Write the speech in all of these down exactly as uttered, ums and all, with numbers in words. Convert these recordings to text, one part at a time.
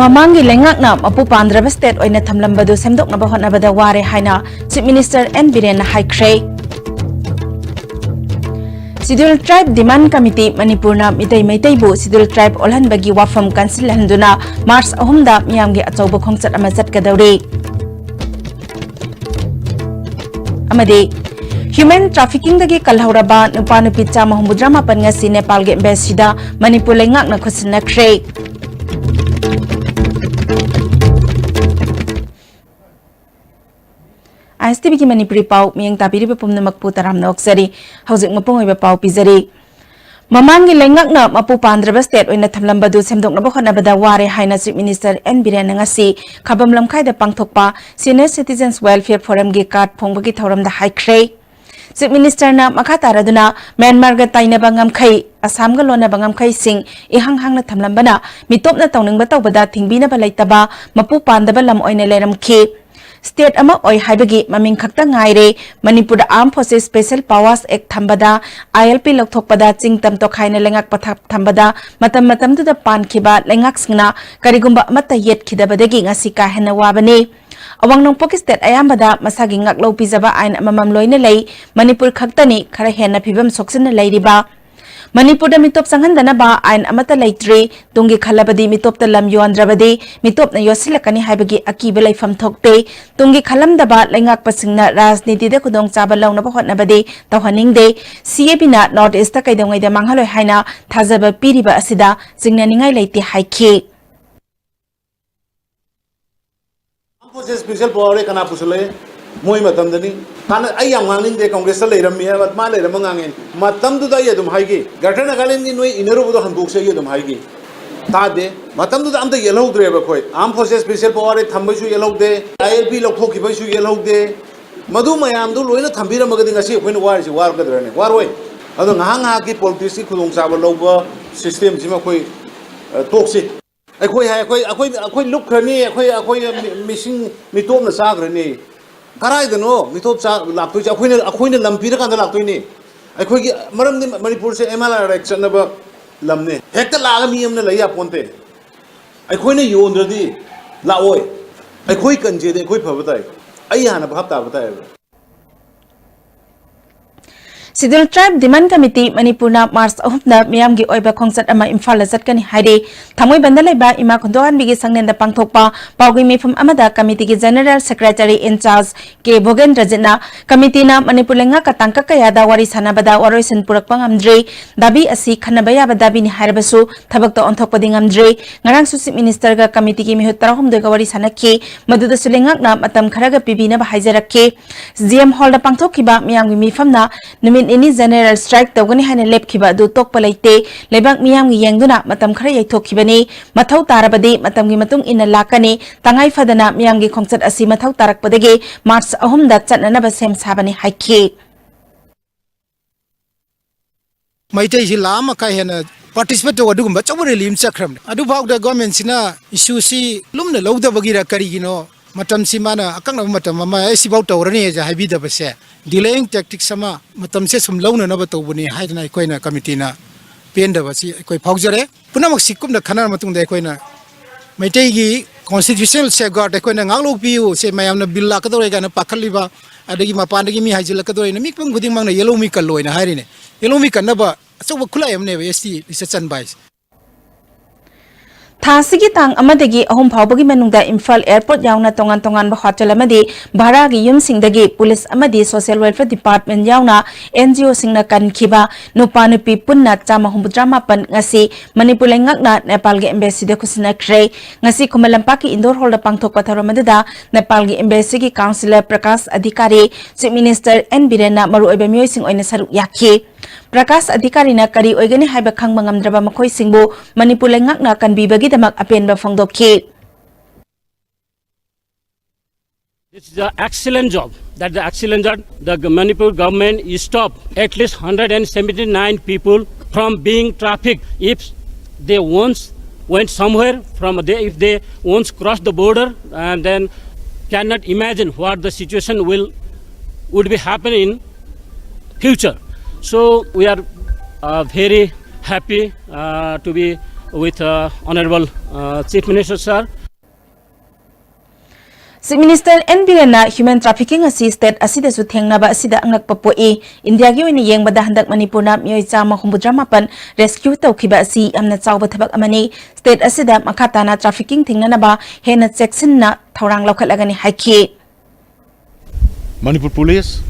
ꯃꯃꯥꯡꯒꯤ ꯂꯩꯉꯥꯛꯅ ꯃꯄꯨ ꯄꯥꯟꯗ꯭ꯔꯕ state ꯑꯣꯏꯅ ꯊꯝꯂꯝꯕꯗꯨ ꯁꯦꯝꯗꯣꯛꯅꯕ ꯍꯣꯠꯅꯕꯗ ꯋꯥꯔꯦ ꯍꯥꯏꯅ Chief Minister N ꯕꯤꯔꯦꯟꯅ ꯍꯥꯏꯈ꯭ꯔꯦ꯫ Scheduled Tribe Demand Committee ꯃꯅꯤꯄꯨꯔꯅ ꯃꯤꯇꯩ ꯃꯩꯇꯩꯕꯨ Scheduled Tribe ꯑꯣꯜꯍꯟꯕꯒꯤ ꯋꯥꯐꯝ ꯀꯟꯁꯤꯜꯍꯟꯗꯨꯅ March ꯑꯍꯨꯝꯗ ꯃꯤꯌꯥꯝꯒꯤ ꯑꯆꯧꯕ ꯈꯣꯡꯆꯠ ꯑꯃ ꯆꯠꯀꯗꯧꯔꯤ꯫ ꯑꯃꯗꯤ human traffickingꯗꯒꯤ ꯀꯜꯍꯧꯔꯕ ꯅꯨꯄꯥ ꯅꯨꯄꯤ ꯆꯥꯝꯃ ꯍꯨꯝꯐꯨꯇꯔꯥ ꯃꯥꯄꯟ ꯉꯁꯤ ꯅꯦꯄꯥꯜꯒꯤ embassyꯗ ꯃꯅꯤꯄꯨꯔ ꯂꯩꯉꯥꯛꯅ ꯈꯨꯠꯁꯤꯟꯅꯈ꯭ꯔꯦ꯫ ISTVꯒꯤ ꯃꯅꯤꯄꯨꯔꯤ ꯄꯥꯎ ꯃꯤꯠꯌꯦꯡ ꯇꯥꯕꯤꯔꯤꯕ ꯄꯨꯝꯅꯃꯛꯄꯨ ꯇꯔꯥꯝꯅ ꯑꯣꯛꯆꯔꯤ꯫ ꯍꯧꯖꯤꯛ ꯃꯄꯨꯡ ꯑꯣꯏꯕ ꯄꯥꯎ ꯄꯤꯖꯔꯤ꯫ ꯃꯃꯥꯡꯒꯤ ꯂꯩꯉꯥꯛꯅ ꯃꯄꯨ ꯄꯥꯟꯗ꯭ꯔꯕ state ꯑꯣꯏꯅ ꯊꯝꯂꯝꯕꯗꯨ ꯁꯦꯝꯗꯣꯛꯅꯕ ꯍꯣꯠꯅꯕꯗ ꯋꯥꯔꯦ ꯍꯥꯏꯅ Chief Minister N ꯕꯤꯔꯦꯟꯅ ꯉꯁꯤ ꯈꯥꯕꯝ ꯂꯝꯈꯥꯏꯗ ꯄꯥꯡꯊꯣꯛꯄ Senior Citizens Welfare Forumꯒꯤ card ꯐꯣꯡꯕꯒꯤ ꯊꯧꯔꯝꯗ ꯍꯥꯏꯈ꯭ꯔꯦ꯫ Chief Ministerꯅ ꯃꯈꯥ ꯇꯥꯔꯗꯨꯅ ꯃ꯭ꯌꯥꯟꯃꯥꯔꯒ ꯇꯥꯏꯅꯕ ꯉꯝꯈꯩ, ꯑꯁꯥꯝꯒ ꯂꯣꯟꯅꯕ ꯉꯝꯈꯩꯁꯤꯡ ꯏꯍꯥꯡ ꯍꯥꯡꯅ ꯊꯝꯂꯝꯕꯅ ꯃꯤꯇꯣꯞꯅ ꯇꯧꯅꯤꯡꯕ ꯇꯧꯕꯗ ꯊꯤꯡꯕꯤꯅꯕ ꯂꯩꯇꯕ ꯃꯄꯨ ꯄꯥꯟꯗꯕ ꯂꯝ ꯑꯣꯏꯅ ꯂꯩꯔꯝꯈꯤ꯫ State ꯑꯃ ꯑꯣꯏ ꯍꯥꯏꯕꯒꯤ ꯃꯃꯤꯡ ꯈꯛꯇ ꯉꯥꯏꯔꯦ꯫ ꯃꯅꯤꯄꯨꯔꯗ Armed Forces Special Powers Act ꯊꯝꯕꯗ, ILP ꯂꯧꯊꯣꯛꯄꯗ, ꯆꯤꯡ ꯇꯝ ꯇꯣꯈꯥꯏꯅ ꯂꯩꯉꯥꯛ ꯄꯊꯥꯞ ꯊꯝꯕꯗ ꯃꯇꯝ ꯃꯇꯝꯗꯨꯗ ꯄꯥꯟꯈꯤꯕ ꯂꯩꯉꯥꯛꯁꯤꯡꯅ ꯀꯔꯤꯒꯨꯝꯕ ꯑꯃꯠꯇ ꯌꯦꯠꯈꯤꯗꯕꯗꯒꯤ ꯉꯁꯤ ꯀꯥ ꯍꯦꯟꯅ ꯋꯥꯕꯅꯤ꯫ ꯑꯋꯥꯡ ꯅꯣꯡꯄꯣꯛꯀꯤ state ꯑꯌꯥꯝꯕꯗ ꯃꯁꯥꯒꯤ ꯉꯥꯛꯂꯧ ꯄꯤꯖꯕ ꯑꯥꯏꯟ ꯑꯃꯃꯝ ꯂꯣꯏꯅ ꯂꯩ꯫ ꯃꯅꯤꯄꯨꯔ ꯈꯛꯇꯅꯤ ꯈꯔ ꯍꯦꯟꯅ ꯐꯤꯕꯝ ꯁꯣꯛꯆꯤꯟꯅ ꯂꯩꯔꯤꯕ꯫ ꯃꯅꯤꯄꯨꯔꯗ ꯃꯤꯇꯣꯞ ꯆꯪꯍꯟꯗꯅꯕ ꯑꯥꯏꯟ ꯑꯃꯠꯇ ꯂꯩꯇ꯭ꯔꯤ꯫ ꯇꯨꯡꯒꯤ ꯈꯜꯂꯕꯗꯤ ꯃꯤꯇꯣꯞꯇ ꯂꯝ ꯌꯣꯟꯗ꯭ꯔꯕꯗꯤ ꯃꯤꯇꯣꯞꯅ ꯌꯣꯠꯁꯤꯜꯂꯛꯀꯅꯤ ꯍꯥꯏꯕꯒꯤ ꯑꯀꯤꯕ ꯂꯩꯐꯝ ꯊꯣꯛꯇꯦ꯫ ꯇꯨꯡꯒꯤ ꯈꯜꯂꯝꯗꯕ ꯂꯩꯉꯥꯛꯄꯁꯤꯡꯅ ꯔꯥꯖꯅꯤꯇꯤꯗ ꯈꯨꯗꯣꯡꯆꯥꯕ ꯂꯧꯅꯕ ꯍꯣꯠꯅꯕꯗꯤ ꯇꯧꯍꯟꯅꯤꯡꯗꯦ꯫ CABꯅ North Eastꯇ ꯀꯩꯗꯧꯉꯩꯗ ꯃꯥꯡꯍꯜꯂꯣꯏ ꯍꯥꯏꯅ ꯊꯥꯖꯕ ꯄꯤꯔꯤꯕ ꯑꯁꯤꯗ ꯆꯤꯡꯅꯅꯤꯡꯉꯥꯏ ꯂꯩꯇꯦ ꯍꯥꯏꯈꯤ꯫ Armed Forces Special Power ꯀꯅꯥ ꯄꯨꯁꯜꯂꯛꯑꯦ? ꯃꯣꯏ ꯃꯇꯝꯗꯅꯤ꯫ ꯀꯥꯟꯅ-, ꯑꯩ ꯌꯥꯝ ꯉꯥꯡꯅꯤꯡꯗꯦ, Congressꯇ ꯂꯩꯔꯝꯃꯤ ꯍꯥꯏꯕ, ꯃꯥ ꯂꯩꯔꯝꯃ ꯉꯥꯡꯉꯦ꯫ ꯃꯇꯝꯗꯨꯗ ꯑꯩ ꯑꯗꯨꯝ ꯍꯥꯏꯈꯤ, Greater Nagalandꯒꯤ ꯅꯣꯏ ꯏꯟꯅꯔꯨꯕꯗꯣ ꯍꯟꯗꯣꯛꯁꯦ, ꯑꯩ ꯑꯗꯨꯝ ꯍꯥꯏꯈꯤ꯫ ꯇꯥꯗꯦ꯫ ꯃꯇꯝꯗꯨꯗ ꯑꯝꯇ ꯌꯦꯜꯍꯧꯗ꯭ꯔꯦꯕ ꯑꯩꯈꯣꯏ꯫ Armed Forces Special Power ꯊꯝꯕꯩꯁꯨ ꯌꯦꯜꯍꯧꯗꯦ, ILP ꯂꯧꯊꯣꯛꯈꯤꯕꯩꯁꯨ ꯌꯦꯜꯍꯧꯗꯦ꯫ ꯃꯗꯨ ꯃꯌꯥꯝꯗꯨ ꯂꯣꯏꯅ ꯊꯝꯕꯤꯔꯝꯃꯒꯗꯤ ꯉꯁꯤ ꯑꯩꯈꯣꯏꯅ ꯋꯥꯔꯤꯁꯤ ꯋꯥꯔꯒꯗ꯭ꯔꯅꯦ? ꯋꯥꯔꯣꯏ꯫ ꯑꯗꯣ ꯉꯥꯏꯍꯥꯛ ꯉꯥꯏꯍꯥꯛꯀꯤ ꯄꯣꯂꯤꯇꯤꯛꯁꯀꯤ ꯈꯨꯗꯣꯡꯆꯥꯕ ꯂꯧꯕ ꯁꯤꯁꯇꯦꯝꯁꯤꯃ ꯑꯩꯈꯣꯏ, ꯑ, ꯇꯣꯛꯁꯤ꯫ ꯑꯩꯈꯣꯏ ꯍꯥꯏ, ꯑꯩꯈꯣꯏ, ꯑꯩꯈꯣꯏ, ꯑꯩꯈꯣꯏ ꯂꯨꯞꯈ꯭ꯔꯅꯤ, ꯑꯩꯈꯣꯏ, ꯑꯩꯈꯣꯏ ꯃꯤ-, ꯃꯤꯁꯤꯡ ꯃꯤꯇꯣꯞꯅ ꯆꯥꯈ꯭ꯔꯅꯤ꯫ ꯀꯗꯥꯏꯗꯅꯣ ꯃꯤꯇꯣꯞ ꯆꯥ-, ꯂꯥꯛꯇꯣꯏꯁꯦ? ꯑꯩꯈꯣꯏꯅ, ꯑꯩꯈꯣꯏꯅ ꯂꯝ ꯄꯤꯔꯀꯥꯟꯗ ꯂꯥꯛꯇꯣꯏꯅꯤ꯫ ꯑꯩꯈꯣꯏꯒꯤ ꯃꯔꯝꯗꯤ ꯃꯅꯤꯄꯨꯔꯁꯦ ꯑꯦꯝ ꯑꯦꯜ ꯑꯥꯔ ꯔꯥꯏꯠ ꯆꯠꯅꯕ ꯂꯝꯅꯦ꯫ ꯍꯦꯛꯇ ꯂꯥꯛꯑꯒ ꯃꯤ ꯑꯃꯅ ꯂꯩ ꯌꯥꯄꯣꯟꯇꯦ꯫ ꯑꯩꯈꯣꯏꯅ ꯌꯣꯟꯗ꯭ꯔꯗꯤ ꯂꯥꯛꯑꯣꯏ꯫ ꯑꯩꯈꯣꯏ ꯀꯟꯖꯦꯗꯤ ꯑꯩꯈꯣꯏ ꯐꯕ ꯇꯥꯏ꯫ ꯑꯩ ꯍꯥꯟꯅ ꯚꯥꯞ ꯇꯥꯕ ꯇꯥꯏꯌꯦꯕ꯫ Scheduled Tribe Demand Committee ꯃꯅꯤꯄꯨꯔꯅ ꯃꯥꯔꯆ ꯑꯍꯨꯝꯗ ꯃꯤꯌꯥꯝꯒꯤ ꯑꯣꯏꯕ ꯈꯣꯡꯆꯠ ꯑꯃ ꯏꯝꯐꯥꯜꯗ ꯆꯠꯀꯅꯤ ꯍꯥꯏꯔꯤ꯫ ꯊꯥꯡꯃꯩꯕꯟꯗ ꯂꯩꯕ ꯏꯃꯥ ꯈꯨꯟꯗꯣꯛꯍꯟꯕꯤꯒꯤ ꯁꯪꯂꯦꯟꯗ ꯄꯥꯡꯊꯣꯛꯄ ꯄꯥꯎꯒꯤ ꯃꯤꯐꯝ ꯑꯃꯗ committee ꯒꯤ general secretary in charge K ꯚꯣꯒꯦꯟꯗ꯭ꯔꯖꯤꯠꯅ, committee ꯅ ꯃꯅꯤꯄꯨꯔ ꯂꯩꯉꯥꯛꯀ ꯇꯥꯡꯀꯛ ꯀꯌꯥꯗ ꯋꯥꯔꯤ ꯁꯥꯟꯅꯕꯗ ꯋꯥꯔꯣꯏꯁꯤꯟ ꯄꯨꯔꯛꯄ ꯉꯝꯗ꯭ꯔꯤ꯫ ꯗꯥꯕꯤ ꯑꯁꯤ ꯈꯟꯅꯕ ꯌꯥꯕ ꯗꯥꯕꯤꯅꯤ ꯍꯥꯏꯔꯕꯁꯨ ꯊꯕꯛꯇ ꯑꯣꯟꯊꯣꯛꯄꯗꯤ ꯉꯝꯗ꯭ꯔꯤ꯫ ꯉꯔꯥꯡꯁꯨ Chief Minister ꯒ committee ꯒꯤ ꯃꯤꯍꯨꯠ ꯇꯔꯥꯍꯨꯝꯗꯣꯏꯒ ꯋꯥꯔꯤ ꯁꯥꯟꯅꯈꯤ꯫ ꯃꯗꯨꯗꯁꯨ ꯂꯩꯉꯥꯛꯅ ꯃꯇꯝ ꯈꯔꯒ ꯄꯤꯕꯤꯅꯕ ꯍꯥꯏꯖꯔꯛꯈꯤ꯫ ꯖꯤ ꯑꯦꯝ ꯍꯣꯜꯗ ꯄꯥꯡꯊꯣꯛꯈꯤꯕ ꯃꯤꯌꯥꯝꯒꯤ ꯃꯤꯐꯝꯅ ꯅꯨꯃꯤꯠ ꯅꯤꯅꯤ general strike ꯇꯧꯒꯅꯤ ꯍꯥꯏꯅ ꯂꯦꯞꯈꯤꯕ ꯑꯗꯨ ꯇꯣꯛꯄ ꯂꯩꯇꯦ꯫ ꯂꯩꯕꯥꯛ ꯃꯤꯌꯥꯝꯒꯤ ꯌꯦꯡꯗꯨꯅ ꯃꯇꯝ ꯈꯔ ꯌꯩꯊꯣꯛꯈꯤꯕꯅꯤ꯫ ꯃꯊꯧ ꯇꯥꯔꯕꯗꯤ ꯃꯇꯝꯒꯤ ꯃꯇꯨꯡ ꯏꯟꯅ ꯂꯥꯛꯀꯅꯤ꯫ ꯇꯉꯥꯏ ꯐꯗꯅ ꯃꯤꯌꯥꯝꯒꯤ ꯈꯣꯡꯆꯠ ꯑꯁꯤ ꯃꯊꯧ ꯇꯥꯔꯛꯄꯗꯒꯤ ꯃꯥꯔꯆ ꯑꯍꯨꯝꯗ ꯆꯠꯅꯅꯕ ꯁꯦꯝ ꯁꯥꯕꯅꯤ ꯍꯥꯏꯈꯤ꯫ ꯃꯩꯇꯩꯁꯤ ꯂꯥꯈ ꯑꯃ ꯃꯈꯥꯏ ꯍꯦꯟꯅ participate ꯇꯧꯕ ꯑꯗꯨꯒꯨꯝꯕ ꯑꯆꯧꯕ rally ꯑꯃ ꯆꯠꯈ꯭ꯔꯕꯅꯤ꯫ ꯑꯗꯨꯐꯥꯎꯗ government ꯁꯤꯅ issue ꯁꯤ ꯂꯨꯝꯅ ꯂꯧꯗꯕꯒꯤꯔ ꯀꯔꯤꯒꯤꯅꯣ, ꯃꯇꯝꯁꯤ ꯃꯥꯅ ꯑꯀꯛꯅꯕ ꯃꯇꯝ ꯑꯃ, "ꯑꯦ, ꯁꯤꯐꯥꯎ ꯇꯧꯔꯅꯤ" ꯍꯥꯏꯁꯦ ꯍꯥꯏꯕꯤꯗꯕꯁꯦ delaying tactics ꯑꯃ, ꯃꯇꯝꯁꯦ ꯁꯨꯝ ꯂꯧꯅꯅꯕ ꯇꯧꯕꯅꯤ ꯍꯥꯏꯗꯅ ꯑꯩꯈꯣꯏꯅ committee ꯅ ꯄꯦꯟꯗꯕꯁꯤ ꯑꯩꯈꯣꯏ ꯐꯥꯎꯖꯔꯦ꯫ ꯄꯨꯝꯅꯃꯛꯁꯤ ꯀꯨꯞꯅ ꯈꯟꯅꯔ ꯃꯇꯨꯡꯗ ꯑꯩꯈꯣꯏꯅ ꯃꯩꯇꯩꯒꯤ constitutional safeguard ꯑꯩꯈꯣꯏꯅ ꯉꯥꯛ ꯂꯧꯕꯤꯌꯨ, ꯁꯦ ꯃꯌꯥꯝꯅ bill ꯂꯥꯛꯀꯗꯧꯔꯦ ꯀꯥꯏꯅ ꯄꯥꯈꯠꯂꯤꯕ, ꯑꯗꯒꯤ ꯃꯄꯥꯟꯗꯒꯤ ꯃꯤ ꯍꯥꯏꯖꯤꯜꯂꯛꯀꯗꯧꯔꯦꯅ ꯃꯤꯄꯨꯝ ꯈꯨꯗꯤꯡꯃꯛꯅ ꯌꯦꯜꯍꯧꯃꯤ ꯀꯜꯂꯣ ꯍꯥꯏꯅ ꯍꯥꯏꯔꯤꯅꯦ꯫ ꯌꯦꯜꯍꯧꯃꯤ ꯀꯟꯅꯕ ꯑꯆꯧꯕ ꯈꯨꯠꯂꯥꯏ ꯑꯃꯅꯦꯕ S T list ꯆꯟꯕ ꯍꯥꯏꯁꯦ꯫ ꯊꯥ ꯑꯁꯤꯒꯤ ꯇꯥꯡ ꯑꯃꯗꯒꯤ ꯑꯍꯨꯝ ꯐꯥꯎꯕꯒꯤ ꯃꯅꯨꯡꯗ ꯏꯝꯐꯥꯜ airport ꯌꯥꯎꯅ ꯇꯣꯉꯥꯟ ꯇꯣꯉꯥꯟꯕ hotel ꯑꯃꯗꯤ ꯚꯔꯥꯒꯤ ꯌꯨꯝꯁꯤꯡꯗꯒꯤ police ꯑꯃꯗꯤ social welfare department ꯌꯥꯎꯅ N G O ꯁꯤꯡꯅ ꯀꯟꯈꯤꯕ ꯅꯨꯄꯥ ꯅꯨꯄꯤ ꯄꯨꯟꯅ ꯆꯥꯝꯃ ꯍꯨꯝꯐꯨꯇꯔꯥ ꯃꯥꯄꯟ ꯉꯁꯤ ꯃꯅꯤꯄꯨꯔ ꯂꯩꯉꯥꯛꯅ ꯅꯦꯄꯥꯜꯒꯤ embassy ꯗ ꯈꯨꯠꯁꯤꯟꯅꯈ꯭ꯔꯦ꯫ ꯉꯁꯤ ꯈꯨꯃꯟ ꯂꯝꯄꯥꯛꯀꯤ indoor hall ꯗ ꯄꯥꯡꯊꯣꯛꯄ ꯊꯧꯔꯝ ꯑꯗꯨꯗ ꯅꯦꯄꯥꯜꯒꯤ embassy ꯒꯤ councillor Prakash ꯑꯙꯤꯀꯥꯔꯤ, Chief Minister N ꯕꯤꯔꯦꯟꯅ ꯃꯔꯨꯑꯣꯏꯕ ꯃꯤꯑꯣꯏꯁꯤꯡ ꯑꯣꯏꯅ ꯁꯔꯨꯛ ꯌꯥꯈꯤ꯫ ꯄ꯭ꯔꯀꯥꯁ ꯑꯙꯤꯀꯥꯔꯤꯅ ꯀꯔꯤ ꯑꯣꯏꯒꯅꯤ ꯍꯥꯏꯕ ꯈꯪꯕ ꯉꯝꯗ꯭ꯔꯕ ꯃꯈꯣꯏꯁꯤꯡꯕꯨ ꯃꯅꯤꯄꯨꯔ ꯂꯩꯉꯥꯛꯅ ꯀꯟꯕꯤꯕꯒꯤꯗꯃꯛ ꯑꯄꯦꯟꯕ ꯐꯣꯡꯗꯣꯛꯈꯤ꯫ This is an excellent job. That's the excellent job. The Manipur government stop at least one hundred seventy-nine people from being trafficked. If they once went somewhere from there, if they once cross the border, and then cannot imagine what the situation will would be happening in future. So we are uh, very happy uh, to be with uh, Honorable uh, Chief Minister, sir. Chief Minister N Birenna human trafficking ꯑꯁꯤ state ꯑꯁꯤꯗꯁꯨ ꯊꯦꯡꯅꯕ ꯑꯁꯤꯗ ꯑꯉꯛꯄ ꯄꯣꯛꯏ꯫ ꯏꯟꯗꯤꯌꯥꯒꯤ ꯑꯣꯏꯅ ꯌꯦꯡꯕꯗ ꯍꯟꯗꯛ ꯃꯅꯤꯄꯨꯔꯅ ꯃꯤꯑꯣꯏ ꯆꯥꯝꯃ ꯍꯨꯝꯐꯨꯇꯔꯥ ꯃꯥꯄꯟ rescue ꯇꯧꯈꯤꯕ ꯑꯁꯤ ꯌꯥꯝꯅ ꯆꯥꯎꯕ ꯊꯕꯛ ꯑꯃꯅꯤ꯫ State ꯑꯁꯤꯗ ꯃꯈꯥ ꯇꯥꯅ trafficking ꯊꯤꯡꯅꯅꯕ ꯍꯦꯟꯅ ꯆꯦꯛꯁꯤꯟꯅ ꯊꯧꯔꯥꯡ ꯂꯧꯈꯠꯂꯒꯅꯤ ꯍꯥꯏꯈꯤ꯫ Manipur Police,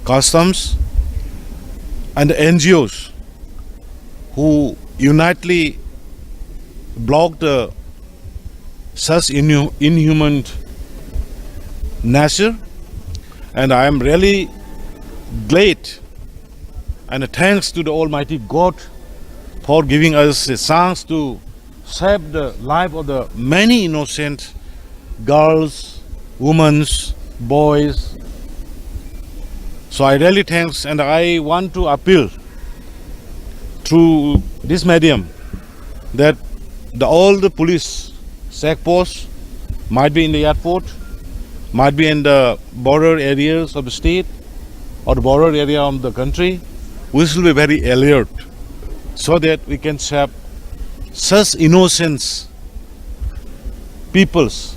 Customs, and the N G Os who unitedly blocked the such inhu- inhuman nature, and I am really glad and thanks to the Almighty God for giving us a chance to save the life of the many innocent girls, women, boys. So I really thanks, and I want to appeal through this medium that the, all the police check posts might be in the airport, might be in the border areas of the state or the border area of the country, we should be very alert so that we can save such innocent peoples.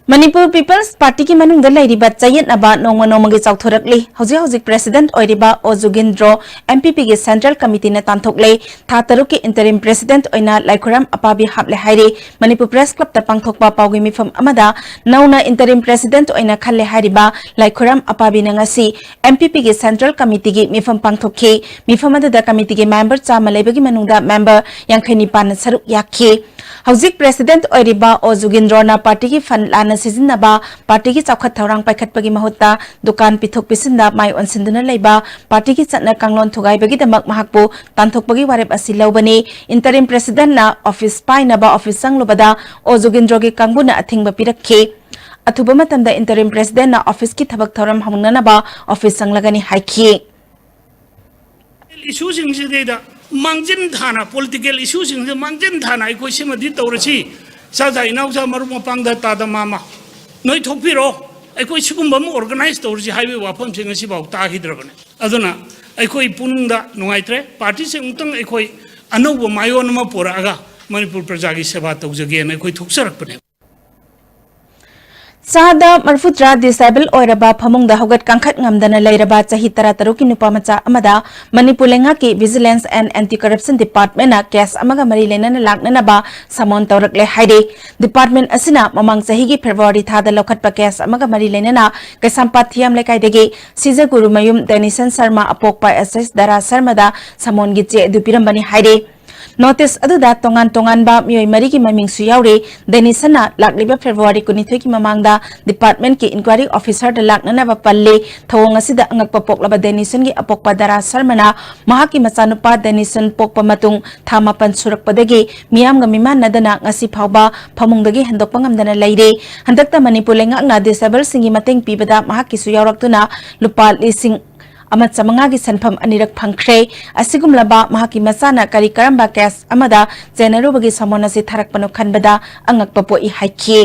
Manipur People's Party ꯒꯤ ꯃꯅꯨꯡꯗ ꯂꯩꯔꯤꯕ ꯆꯌꯦꯠꯅꯕ ꯅꯣꯡꯃ ꯅꯣꯡꯃꯒꯤ ꯆꯥꯎꯊꯣꯔꯛꯂꯤ꯫ ꯍꯧꯖꯤꯛ ꯍꯧꯖꯤꯛ president ꯑꯣꯏꯔꯤꯕ ꯑꯣ ꯖꯨꯒꯤꯟꯗ꯭ꯔꯣ M P P ꯒꯤ central committee ꯅ ꯇꯥꯟꯊꯣꯛꯂꯦ꯫ ꯊꯥ ꯇꯔꯨꯛꯀꯤ interim president ꯑꯣꯏꯅ ꯂꯥꯏꯈꯨꯔꯝ ꯑꯄꯥꯕꯤ ꯍꯥꯞꯂꯦ ꯍꯥꯏꯔꯤ꯫ ꯃꯅꯤꯄꯨꯔ Press Club ꯇ ꯄꯥꯡꯊꯣꯛꯄ ꯄꯥꯎꯒꯤ ꯃꯤꯐꯝ ꯑꯃꯗ ꯅꯧꯅ interim president ꯑꯣꯏꯅ ꯈꯜꯂꯦ ꯍꯥꯏꯔꯤꯕ ꯂꯥꯏꯈꯨꯔꯝ ꯑꯄꯥꯕꯤꯅ ꯉꯁꯤ M P P ꯒꯤ central committee ꯒꯤ ꯃꯤꯐꯝ ꯄꯥꯡꯊꯣꯛꯈꯤ꯫ ꯃꯤꯐꯝ ꯑꯗꯨꯗ committee ꯒꯤ member ꯆꯥꯝꯃ ꯂꯩꯕꯒꯤ ꯃꯅꯨꯡꯗ member ꯌꯥꯡꯈꯩ ꯅꯤꯄꯥꯟꯅ ꯁꯔꯨꯛ ꯌꯥꯈꯤ꯫ ꯍꯧꯖꯤꯛ president ꯑꯣꯏꯔꯤꯕ ꯑꯣ ꯖꯨꯒꯤꯟꯗ꯭ꯔꯣꯅ party ꯒꯤ fund ꯂꯥꯟꯅ ꯁꯤꯖꯤꯟꯅꯕ, ꯄꯥꯔꯇꯤꯒꯤ ꯆꯥꯎꯈꯠ ꯊꯧꯔꯥꯡ ꯄꯥꯏꯈꯠꯄꯒꯤ ꯃꯍꯨꯠꯇ ꯗꯨꯀꯥꯟ ꯄꯤꯊꯣꯛ ꯄꯤꯁꯤꯟꯗ ꯃꯥꯏ ꯑꯣꯟꯁꯤꯟꯗꯨꯅ ꯂꯩꯕ, ꯄꯥꯔꯇꯤꯒꯤ ꯆꯠꯅ ꯀꯥꯡꯂꯣꯟ ꯊꯨꯒꯥꯏꯕꯒꯤꯗꯃꯛ ꯃꯍꯥꯛꯄꯨ ꯇꯥꯟꯊꯣꯛꯄꯒꯤ ꯋꯥꯔꯦꯞ ꯑꯁꯤ ꯂꯧꯕꯅꯤ꯫ ꯏꯟꯇꯔꯤꯝ ꯄ꯭ꯔꯦꯁꯤꯗꯦꯟꯠꯅ ꯑꯣꯐꯤꯁ ꯄꯥꯏꯅꯕ ꯑꯣꯐꯤꯁ ꯆꯪꯂꯨꯕꯗ ꯑꯣ ꯖꯣꯒꯤꯟꯗ꯭ꯔꯣꯒꯤ ꯀꯥꯡꯕꯨꯅ ꯑꯊꯤꯡꯕ ꯄꯤꯔꯛꯈꯤ꯫ ꯑꯊꯨꯕ ꯃꯇꯝꯗ ꯏꯟꯇꯔꯤꯝ ꯄ꯭ꯔꯦꯁꯤꯗꯦꯟꯠꯅ ꯑꯣꯐꯤꯁꯀꯤ ꯊꯕꯛ ꯊꯧꯔꯝ ꯍꯧꯅꯅꯕ ꯑꯣꯐꯤꯁ ꯆꯪꯂꯒꯅꯤ ꯍꯥꯏꯈꯤ꯫ ꯏꯁꯨꯁꯤꯡꯁꯤꯗꯩꯗ ꯃꯥꯡꯖꯤꯟ ꯊꯥꯅ, ꯄꯣꯂꯤꯇꯤꯀꯦꯜ ꯏꯁꯨꯁꯤꯡꯁꯤꯗ ꯃꯥꯡꯖꯤꯟ ꯊꯥꯅ ꯑꯩꯈꯣꯏ ꯁꯤꯃꯗꯤ ꯇꯧꯔꯁꯤ, ꯏꯆꯥꯖꯥ ꯏꯅꯥꯎꯖꯥ ꯃꯔꯨꯞ ꯃꯄꯥꯡꯗ ꯇꯥꯗ ꯃꯥꯃ ꯅꯣꯏ ꯊꯣꯛꯄꯤꯔꯣ, ꯑꯩꯈꯣꯏ ꯁꯤꯒꯨꯝꯕ ꯑꯃ ꯑꯣꯔꯒꯅꯥꯏꯖ ꯇꯧꯔꯁꯤ ꯍꯥꯏꯕꯒꯤ ꯋꯥꯐꯝꯁꯦ ꯉꯁꯤꯐꯥꯎ ꯇꯥꯈꯤꯗ꯭ꯔꯕꯅꯦ꯫ ꯑꯗꯨꯅ ꯑꯩꯈꯣꯏ ꯄꯨꯛꯅꯤꯡꯗ ꯅꯨꯡꯉꯥꯏꯇ꯭ꯔꯦ꯫ ꯄꯥꯔꯇꯤꯁꯦ ꯑꯃꯨꯛꯇꯪ ꯑꯩꯈꯣꯏ ꯑꯅꯧꯕ ꯃꯥꯏꯑꯣꯟ ꯑꯃ ꯄꯨꯔꯛꯑꯒ ꯃꯅꯤꯄꯨꯔ ꯄ꯭ꯔꯖꯥꯒꯤ ꯁꯦꯕꯥ ꯇꯧꯖꯒꯦꯅ ꯑꯩꯈꯣꯏ ꯊꯣꯛꯆꯔꯛꯄꯅꯦ꯫ ꯆꯥꯗ ꯃꯔꯤꯐꯨꯇꯔꯥ disable ꯑꯣꯏꯔꯕ, ꯐꯃꯨꯡꯗ ꯍꯧꯒꯠ ꯀꯥꯡꯈꯠ ꯉꯝꯗꯅ ꯂꯩꯔꯕ ꯆꯍꯤ ꯇꯔꯥꯇꯔꯨꯛꯀꯤ ꯅꯨꯄꯥ ꯃꯆꯥ ꯑꯃꯗ ꯃꯅꯤꯄꯨꯔ ꯂꯩꯉꯥꯛꯀꯤ Vigilance and Anti Corruption Departmentꯅ case ꯑꯃꯒ ꯃꯔꯤ ꯂꯩꯅꯅ ꯂꯥꯛꯅꯅꯕ summon ꯇꯧꯔꯛꯂꯦ ꯍꯥꯏꯔꯤ꯫ Department ꯑꯁꯤꯅ ꯃꯃꯥꯡ ꯆꯍꯤꯒꯤ February ꯊꯥꯗ ꯂꯧꯈꯠꯄ case ꯑꯃꯒ ꯃꯔꯤ ꯂꯩꯅꯅ ꯀꯩꯁꯥꯝꯄꯥꯠ ꯊꯤꯌꯥꯝ ꯂꯩꯀꯥꯏꯗꯒꯤ ꯁꯤꯖꯒꯨꯔꯨꯃꯌꯨꯝ ꯗꯦꯅꯤꯁꯟ ꯁꯔꯃ, ꯑꯄꯣꯛꯄ ꯑꯦꯁ ꯑꯦꯁ ꯗꯥꯔꯥ ꯁꯔꯃꯗ summon ꯒꯤ ꯆꯦ ꯑꯗꯨ ꯄꯤꯔꯝꯕꯅꯤ ꯍꯥꯏꯔꯤ꯫ Notice ꯑꯗꯨꯗ ꯇꯣꯉꯥꯟ ꯇꯣꯉꯥꯟꯕ ꯃꯤꯑꯣꯏ ꯃꯔꯤꯒꯤ ꯃꯃꯤꯡꯁꯨ ꯌꯥꯎꯔꯤ꯫ ꯗꯦꯅꯤꯁꯟꯅ ꯂꯥꯛꯂꯤꯕ February ꯀꯨꯟꯅꯤꯊꯣꯏꯒꯤ ꯃꯃꯥꯡꯗ department ꯀꯤ inquiry officer ꯗ ꯂꯥꯛꯅꯅꯕ ꯄꯜꯂꯤ꯫ ꯊꯧꯑꯣꯡ ꯑꯁꯤꯗ ꯑꯉꯛꯄ ꯄꯣꯛꯂꯕ ꯗꯦꯅꯤꯁꯟꯒꯤ ꯑꯄꯣꯛꯄ ꯗꯥꯔꯥ ꯁꯔꯃꯅ ꯃꯍꯥꯛꯀꯤ ꯃꯆꯥꯅꯨꯄꯥ ꯗꯦꯅꯤꯁꯟ ꯄꯣꯛꯄ ꯃꯇꯨꯡ ꯊꯥ ꯃꯥꯄꯟ ꯁꯨꯔꯛꯄꯗꯒꯤ ꯃꯤꯌꯥꯝꯒ ꯃꯤꯃꯥꯟꯅꯗꯅ ꯉꯁꯤ ꯐꯥꯎꯕ ꯐꯃꯨꯡꯗꯒꯤ ꯍꯦꯟꯗꯣꯛꯄ ꯉꯝꯗꯅ ꯂꯩꯔꯤ꯫ ꯍꯟꯗꯛꯇ ꯃꯅꯤꯄꯨꯔ ꯂꯩꯉꯥꯛꯅ disable ꯁꯤꯡꯒꯤ ꯃꯇꯦꯡ ꯄꯤꯕꯗ ꯃꯍꯥꯛꯀꯤꯁꯨ ꯌꯥꯎꯔꯛꯇꯨꯅ ꯂꯨꯄꯥ ꯂꯤꯁꯤꯡ ꯑꯃ ꯆꯥꯃꯉꯥꯒꯤ ꯁꯦꯟꯐꯝ ꯑꯅꯤꯔꯛ ꯐꯪꯈ꯭ꯔꯦ꯫ ꯑꯁꯤꯒꯨꯝꯂꯕ ꯃꯍꯥꯛꯀꯤ ꯃꯆꯥꯅ ꯀꯔꯤ ꯀꯔꯝꯕ case ꯑꯃꯗ ꯆꯦꯟꯅꯔꯨꯕꯒꯤ summon ꯑꯁꯤ ꯊꯥꯔꯛꯄꯅꯣ ꯈꯟꯕꯗ ꯑꯉꯛꯄ ꯄꯣꯛꯏ ꯍꯥꯏꯈꯤ꯫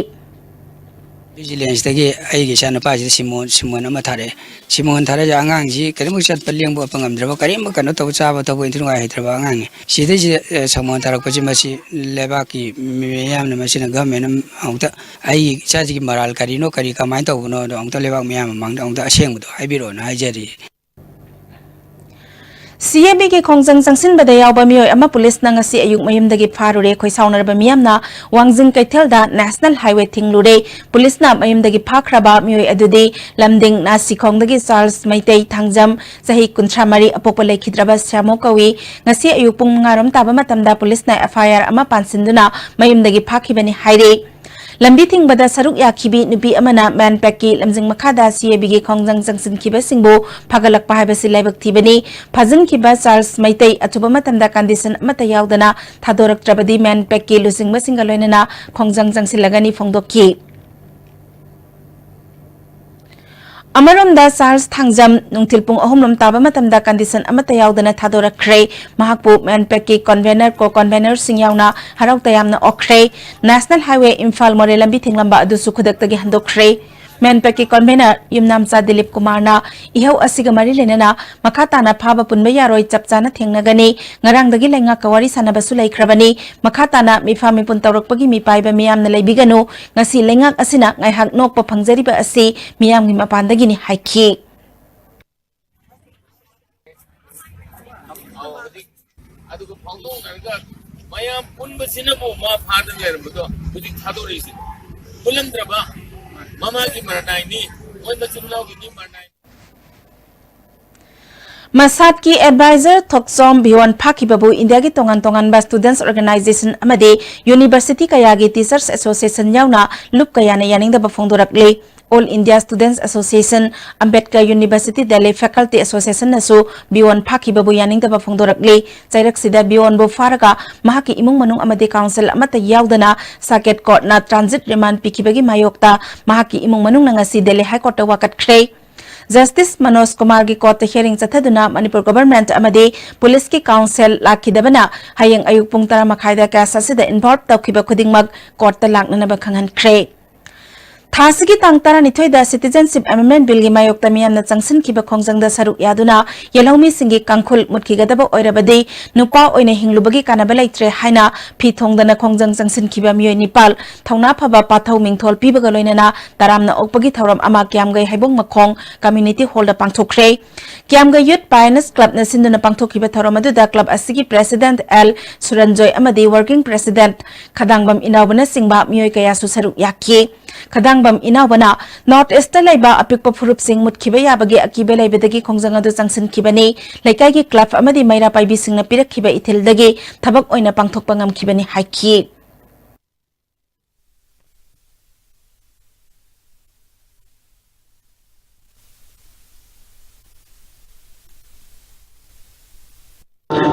Vigilance ꯇꯒꯤ ꯑꯩꯒꯤ ꯏꯆꯥ ꯅꯨꯄꯥꯁꯤꯗ summon, summon ꯑꯃ ꯊꯥꯔꯛꯑꯦ꯫ Summon ꯊꯥꯔꯛꯏꯁꯦ ꯑꯉꯥꯡꯁꯤ ꯀꯔꯤꯃꯨꯛ ꯆꯠꯄ ꯂꯦꯡꯕ ꯑꯣꯠꯄ ꯉꯝꯗ꯭ꯔꯕ, ꯀꯔꯤꯃꯨꯛ ꯀꯩꯅꯣ ꯇꯧꯕ ꯆꯥꯕ ꯊꯛꯄ ꯏꯟꯊꯤ ꯅꯨꯡꯉꯥꯏ ꯍꯩꯇ꯭ꯔꯕ ꯑꯉꯥꯡꯅꯤ꯫ ꯁꯤꯗꯩꯁꯤꯗ summon ꯊꯥꯔꯛꯄꯁꯤ ꯃꯁꯤ ꯂꯩꯕꯥꯛꯀꯤ ꯃꯤꯌꯥꯝꯅ ꯃꯁꯤꯅ government ꯑꯃ ꯑꯃꯨꯛꯇ ꯑꯩꯒꯤ ꯏꯆꯥꯁꯤꯒꯤ ꯃꯔꯥꯜ ꯀꯔꯤꯅꯣ, ꯀꯔꯤ ꯀꯃꯥꯏꯅ ꯇꯧꯕꯅꯣꯗꯣ ꯑꯃꯨꯛꯇ ꯂꯩꯕꯥꯛ ꯃꯤꯌꯥꯝ ꯃꯃꯥꯡꯗ ꯑꯃꯨꯛꯇ ꯑꯁꯦꯡꯕꯗꯣ ꯍꯥꯏꯕꯤꯔꯛꯑꯣꯅ ꯍꯥꯏꯖꯔꯤ꯫ ꯁꯤ ꯑꯦ ꯕꯤꯒꯤ ꯈꯣꯡꯖꯪ ꯆꯪꯁꯤꯟꯕꯗ ꯌꯥꯎꯕ ꯃꯤꯑꯣꯏ ꯑꯃ ꯄꯨꯂꯤꯁꯅ ꯉꯁꯤ ꯑꯌꯨꯛ ꯃꯌꯨꯝꯗꯒꯤ ꯐꯥꯔꯨꯔꯦ꯫ ꯈꯣꯏꯁꯥꯎꯅꯔꯕ ꯃꯤꯌꯥꯝꯅ ꯋꯥꯡꯖꯤꯡ ꯀꯩꯊꯦꯜꯗ national highway ꯊꯤꯡꯂꯨꯔꯦ꯫ ꯄꯨꯂꯤꯁꯅ ꯃꯌꯨꯝꯗꯒꯤ ꯐꯥꯈ꯭ꯔꯕ ꯃꯤꯑꯣꯏ ꯑꯗꯨꯗꯤ ꯂꯝꯗꯤꯡ ꯅꯥꯁꯤꯈꯣꯡꯗꯒꯤ ꯆꯥꯔꯜꯁ ꯃꯩꯇꯩ, ꯊꯥꯡꯖꯝ, ꯆꯍꯤ ꯀꯨꯟꯊ꯭ꯔꯥ ꯃꯔꯤ, ꯑꯄꯣꯛꯄ ꯂꯩꯈꯤꯗ꯭ꯔꯕ ꯁ꯭ꯌꯥꯃꯣ ꯀꯧꯏ꯫ ꯉꯁꯤ ꯑꯌꯨꯛ ꯄꯨꯡ ꯃꯉꯥꯔꯣꯝ ꯇꯥꯕ ꯃꯇꯝꯗ ꯄꯨꯂꯤꯁꯅ ꯑꯦꯐ ꯑꯥꯏ ꯑꯥꯔ ꯑꯃ ꯄꯥꯟꯁꯤꯟꯗꯨꯅ ꯃꯌꯨꯝꯗꯒꯤ ꯐꯥꯈꯤꯕꯅꯤ ꯍꯥꯏꯔꯤ꯫ ꯂꯝꯕꯤ ꯊꯤꯡꯕꯗ ꯁꯔꯨꯛ ꯌꯥꯈꯤꯕꯤ ꯅꯨꯄꯤ ꯑꯃꯅ ꯃꯦꯟꯄꯦꯛꯀꯤ ꯂꯝꯖꯤꯡ ꯃꯈꯥꯗ ꯁꯤ ꯑꯦ ꯕꯤꯒꯤ ꯈꯣꯡꯖꯪ ꯆꯪꯁꯤꯟꯈꯤꯕꯁꯤꯡꯕꯨ ꯐꯒꯠꯂꯛꯄ ꯍꯥꯏꯕꯁꯤ ꯂꯥꯏꯕꯛ ꯊꯤꯕꯅꯤ꯫ ꯐꯥꯖꯤꯟꯈꯤꯕ ꯆꯥꯔꯜꯁ ꯃꯩꯇꯩ ꯑꯊꯨꯕ ꯃꯇꯝꯗ ꯀꯟꯗꯤꯁꯟ ꯑꯃꯠꯇ ꯌꯥꯎꯗꯅ ꯊꯥꯗꯣꯔꯛꯇ꯭ꯔꯕꯗꯤ ꯃꯦꯟꯄꯦꯛꯀꯤ ꯂꯨꯆꯤꯡꯕꯁꯤꯡꯒ ꯂꯣꯏꯅꯅ ꯈꯣꯡꯖꯪ ꯆꯪꯁꯤꯜꯂꯒꯅꯤ ꯐꯣꯡꯗꯣꯛꯈꯤ꯫ ꯑꯃꯔꯣꯝꯗ ꯆꯥꯔꯜꯁ ꯊꯥꯡꯖꯝ ꯅꯨꯡꯊꯤꯜ ꯄꯨꯡ ꯑꯍꯨꯝ ꯔꯣꯝ ꯇꯥꯕ ꯃꯇꯝꯗ ꯀꯟꯗꯤꯁꯟ ꯑꯃꯠꯇ ꯌꯥꯎꯗꯅ ꯊꯥꯗꯣꯔꯛꯈ꯭ꯔꯦ꯫ ꯃꯍꯥꯛꯄꯨ ꯃꯦꯟꯄꯦꯛꯀꯤ ꯀꯣꯟꯚꯦꯅꯔ, ꯀꯣ ꯀꯣꯟꯚꯦꯅꯔꯁꯤꯡ ꯌꯥꯎꯅ ꯍꯔꯥꯎ ꯇꯌꯥꯝꯅ ꯑꯣꯛꯈ꯭ꯔꯦ꯫ ꯅꯦꯁꯅꯦꯜ ꯍꯥꯏꯋꯦ ꯏꯝꯐꯥꯜ ꯃꯣꯔꯦ ꯂꯝꯕꯤ ꯊꯤꯡꯂꯝꯕ ꯑꯗꯨꯁꯨ ꯈꯨꯗꯛꯇꯒꯤ ꯍꯟꯗꯣꯛꯈ꯭ꯔꯦ꯫ ꯃꯦꯟꯄꯦꯛꯀꯤ ꯀꯣꯟꯚꯦꯅꯔ ꯌꯨꯝꯅꯥꯝꯆꯥ ꯗꯤꯂꯤꯞ ꯀꯨꯃꯥꯔꯅ ꯏꯍꯧ ꯑꯁꯤꯒ ꯃꯔꯤ ꯂꯩꯅꯅ ꯃꯈꯥ ꯇꯥꯅ ꯐꯥꯕ ꯄꯨꯟꯕ ꯌꯥꯔꯣꯏ, ꯆꯞ ꯆꯥꯅ ꯊꯦꯡꯅꯒꯅꯤ꯫ ꯉꯔꯥꯡꯗꯒꯤ ꯂꯩꯉꯥꯛꯀ ꯋꯥꯔꯤ ꯁꯥꯟꯅꯕꯁꯨ ꯂꯩꯈ꯭ꯔꯕꯅꯤ꯫ ꯃꯈꯥ ꯇꯥꯅ ꯃꯤꯐꯥ ꯃꯤꯄꯨꯟ ꯇꯧꯔꯛꯄꯒꯤ ꯃꯤꯄꯥꯏꯕ ꯃꯤꯌꯥꯝꯅ ꯂꯩꯕꯤꯒꯅꯨ꯫ ꯉꯁꯤ ꯂꯩꯉꯥꯛ ꯑꯁꯤꯅ ꯉꯥꯏꯍꯥꯛ ꯅꯣꯛꯄ ꯐꯪꯖꯔꯤꯕ ꯑꯁꯤ ꯃꯤꯌꯥꯝꯒꯤ ꯃꯄꯥꯟꯗꯒꯤꯅꯤ ꯍꯥꯏꯈꯤ꯫ ꯑꯗꯨꯒ ꯐꯥꯎꯗꯣꯛꯅꯔꯒ ꯃꯌꯥꯝ ꯄꯨꯟꯕꯁꯤꯅꯕꯨ ꯃꯥ ꯐꯥꯗꯅ ꯂꯩꯔꯝꯕꯗꯣ ꯍꯧꯖꯤꯛ ꯊꯥꯗꯣꯔꯛꯏꯁꯤꯅꯤ꯫ ꯄꯨꯜꯂꯝꯗ꯭ꯔꯕ ꯃꯃꯥꯒꯤ ꯃꯔꯅꯥꯏꯅꯤ, ꯃꯣꯏ ꯃꯆꯤꯟ ꯃꯅꯥꯎꯒꯤꯗꯤ ꯃꯔꯅꯥꯏꯅꯤ꯫ ꯃꯁꯥꯠꯀꯤ ꯑꯦꯗꯚꯥꯏꯖꯔ ꯊꯣꯛꯆꯣꯝ ꯚꯤꯋꯣꯟ ꯐꯥꯈꯤꯕꯕꯨ ꯏꯟꯗꯤꯌꯥꯒꯤ ꯇꯣꯉꯥꯟ ꯇꯣꯉꯥꯟꯕ ꯁ꯭ꯇꯨꯗꯦꯟꯠꯁ ꯑꯣꯔꯒꯅꯥꯏꯖꯦꯁꯟ ꯑꯃꯗꯤ ꯌꯨꯅꯤꯚꯔꯁꯤꯇꯤ ꯀꯌꯥꯒꯤ ꯇꯤꯆꯔꯁ ꯑꯦꯁꯣꯁꯤꯌꯦꯁꯟ ꯌꯥꯎꯅ ꯂꯨꯞ ꯀꯌꯥꯅ ꯌꯥꯅꯤꯡꯗꯕ ꯐꯣꯡꯗꯣꯔꯛꯂꯤ꯫ All India students association, Ambedkar university Delhi faculty ꯑꯦꯁꯣꯁꯤꯌꯦꯁꯟꯅꯁꯨ ꯕꯤꯌꯣꯟ ꯐꯥꯈꯤꯕꯕꯨ ꯌꯥꯅꯤꯡꯗꯕ ꯐꯣꯡꯗꯣꯔꯛꯂꯤ꯫ ꯆꯩꯔꯛꯁꯤꯗ ꯕꯤꯌꯣꯟꯕꯨ ꯐꯥꯔꯒ ꯃꯍꯥꯛꯀꯤ ꯏꯃꯨꯡ ꯃꯅꯨꯡ ꯑꯃꯗꯤ ꯀꯥꯎꯟꯁꯤꯜ ꯑꯃꯠꯇ ꯌꯥꯎꯗꯅ ꯁꯥꯀꯦꯠ ꯀꯣꯔꯠꯅ ꯇ꯭ꯔꯥꯟꯖꯤꯠ ꯔꯤꯃꯥꯟ ꯄꯤꯈꯤꯕꯒꯤ ꯃꯥꯌꯣꯛꯇ ꯃꯍꯥꯛꯀꯤ ꯏꯃꯨꯡ ꯃꯅꯨꯡꯅ ꯉꯁꯤ ꯗꯦꯜꯂꯤ ꯍꯥꯏ ꯀꯣꯔꯠꯇ ꯋꯥꯀꯠꯈ꯭ꯔꯦ꯫ Justice Manoj ꯀꯨꯃꯥꯔꯒꯤ ꯀꯣꯔꯠꯇ hearing ꯆꯠꯊꯗꯨꯅ Manipur government ꯑꯃꯗꯤ ꯄꯨꯂꯤꯁꯀꯤ ꯀꯥꯎꯟꯁꯤꯜ ꯂꯥꯛꯈꯤꯗꯕꯅ ꯍꯌꯦꯡ ꯑꯌꯨꯛ ꯄꯨꯡ ꯇꯔꯥ ꯃꯈꯥꯏꯗ ꯀꯦꯁ ꯑꯁꯤꯗ ꯏꯟꯚꯣꯜꯕ ꯇꯧꯈꯤꯕ ꯈꯨꯗꯤꯡꯃꯛ ꯀꯣꯔꯠꯇ ꯂꯥꯛꯅꯅꯕ ꯈꯪꯍꯟꯈ꯭ꯔꯦ꯫ ꯊꯥ ꯑꯁꯤꯒꯤ ꯇꯥꯡ ꯇꯔꯥꯅꯤꯊꯣꯏꯗ ꯁꯤꯇꯤꯖꯦꯟꯁꯤꯞ ꯑꯦꯃꯦꯟꯗꯃꯦꯟꯠ ꯕꯤꯜꯒꯤ ꯃꯥꯌꯣꯛꯇ ꯃꯤꯌꯥꯝꯅ ꯆꯪꯁꯤꯟꯈꯤꯕ ꯈꯣꯡꯖꯪꯗ ꯁꯔꯨꯛ ꯌꯥꯗꯨꯅ ꯌꯦꯜꯍꯧꯃꯤꯁꯤꯡꯒꯤ ꯀꯥꯡꯈꯨꯜ ꯃꯨꯠꯈꯤꯒꯗꯕ ꯑꯣꯏꯔꯕꯗꯤ ꯅꯨꯄꯥ ꯑꯣꯏꯅ ꯍꯤꯡꯂꯨꯕꯒꯤ ꯀꯥꯟꯅꯕ ꯂꯩꯇ꯭ꯔꯦ ꯍꯥꯏꯅ ꯐꯤ ꯊꯣꯡꯗꯅ ꯈꯣꯡꯖꯪ ꯆꯪꯁꯤꯟꯈꯤꯕ ꯃꯤꯑꯣꯏ ꯅꯤꯄꯥꯜ ꯊꯧꯅꯥ ꯐꯕ ꯄꯥꯊꯧ ꯃꯤꯡꯊꯣꯜ ꯄꯤꯕꯒ ꯂꯣꯏꯅꯅ ꯇꯔꯥꯝꯅ ꯑꯣꯛꯄꯒꯤ ꯊꯧꯔꯝ ꯑꯃ ꯀꯤꯌꯥꯝꯒꯩ ꯍꯩꯕꯣꯡ ꯃꯈꯣꯡ ꯀꯝꯃ꯭ꯌꯨꯅꯤꯇꯤ ꯍꯣꯜꯗ ꯄꯥꯡꯊꯣꯛꯈ꯭ꯔꯦ꯫ ꯀꯤꯌꯥꯝꯒꯩ ꯌꯨꯠ ꯄꯥꯏꯑꯣꯅꯤꯌꯔꯁ ꯀ꯭ꯂꯕꯅ ꯁꯤꯟꯗꯨꯅ ꯄꯥꯡꯊꯣꯛꯈꯤꯕ ꯊꯧꯔꯝ ꯑꯗꯨꯗ ꯀ꯭ꯂꯕ ꯑꯁꯤꯒꯤ ꯄ꯭ꯔꯦꯁꯤꯗꯦꯟꯠ ꯑꯦꯜ ꯁꯨꯔꯟꯖꯣꯏ ꯑꯃꯗꯤ ꯋꯥꯔꯀꯤꯡ ꯄ꯭ꯔꯦꯁꯤꯗꯦꯟꯠ ꯈꯗꯥꯡꯕꯝ ꯏꯅꯥꯎꯕꯅꯆꯤꯡꯕ ꯃꯤꯑꯣꯏ ꯀꯌꯥꯁꯨ ꯁꯔꯨꯛ ꯌꯥꯈꯤ꯫ ꯈꯗꯥꯡꯕꯝ ꯏꯅꯥꯎꯕꯅ ꯅꯣꯔꯠ ꯏꯁꯇ ꯂꯩꯕ ꯑꯄꯤꯛꯄ ꯐꯨꯔꯨꯞꯁꯤꯡ ꯃꯨꯠꯈꯤꯕ ꯌꯥꯕꯒꯤ ꯑꯀꯤꯕ ꯂꯩꯕꯗꯒꯤ ꯈꯣꯡꯖꯪ ꯑꯗꯨ ꯆꯪꯁꯤꯟꯈꯤꯕꯅꯤ꯫ ꯂꯩꯀꯥꯏꯒꯤ ꯀ꯭ꯂꯕ ꯑꯃꯗꯤ ꯃꯩꯔꯥ ꯄꯥꯏꯕꯤꯁꯤꯡꯅ ꯄꯤꯔꯛꯈꯤꯕ ꯏꯊꯤꯜꯗꯒꯤ ꯊꯕꯛ ꯑꯣꯏꯅ ꯄꯥꯡꯊꯣꯛꯄ ꯉꯝꯈꯤꯕꯅꯤ ꯍꯥꯏꯈꯤ꯫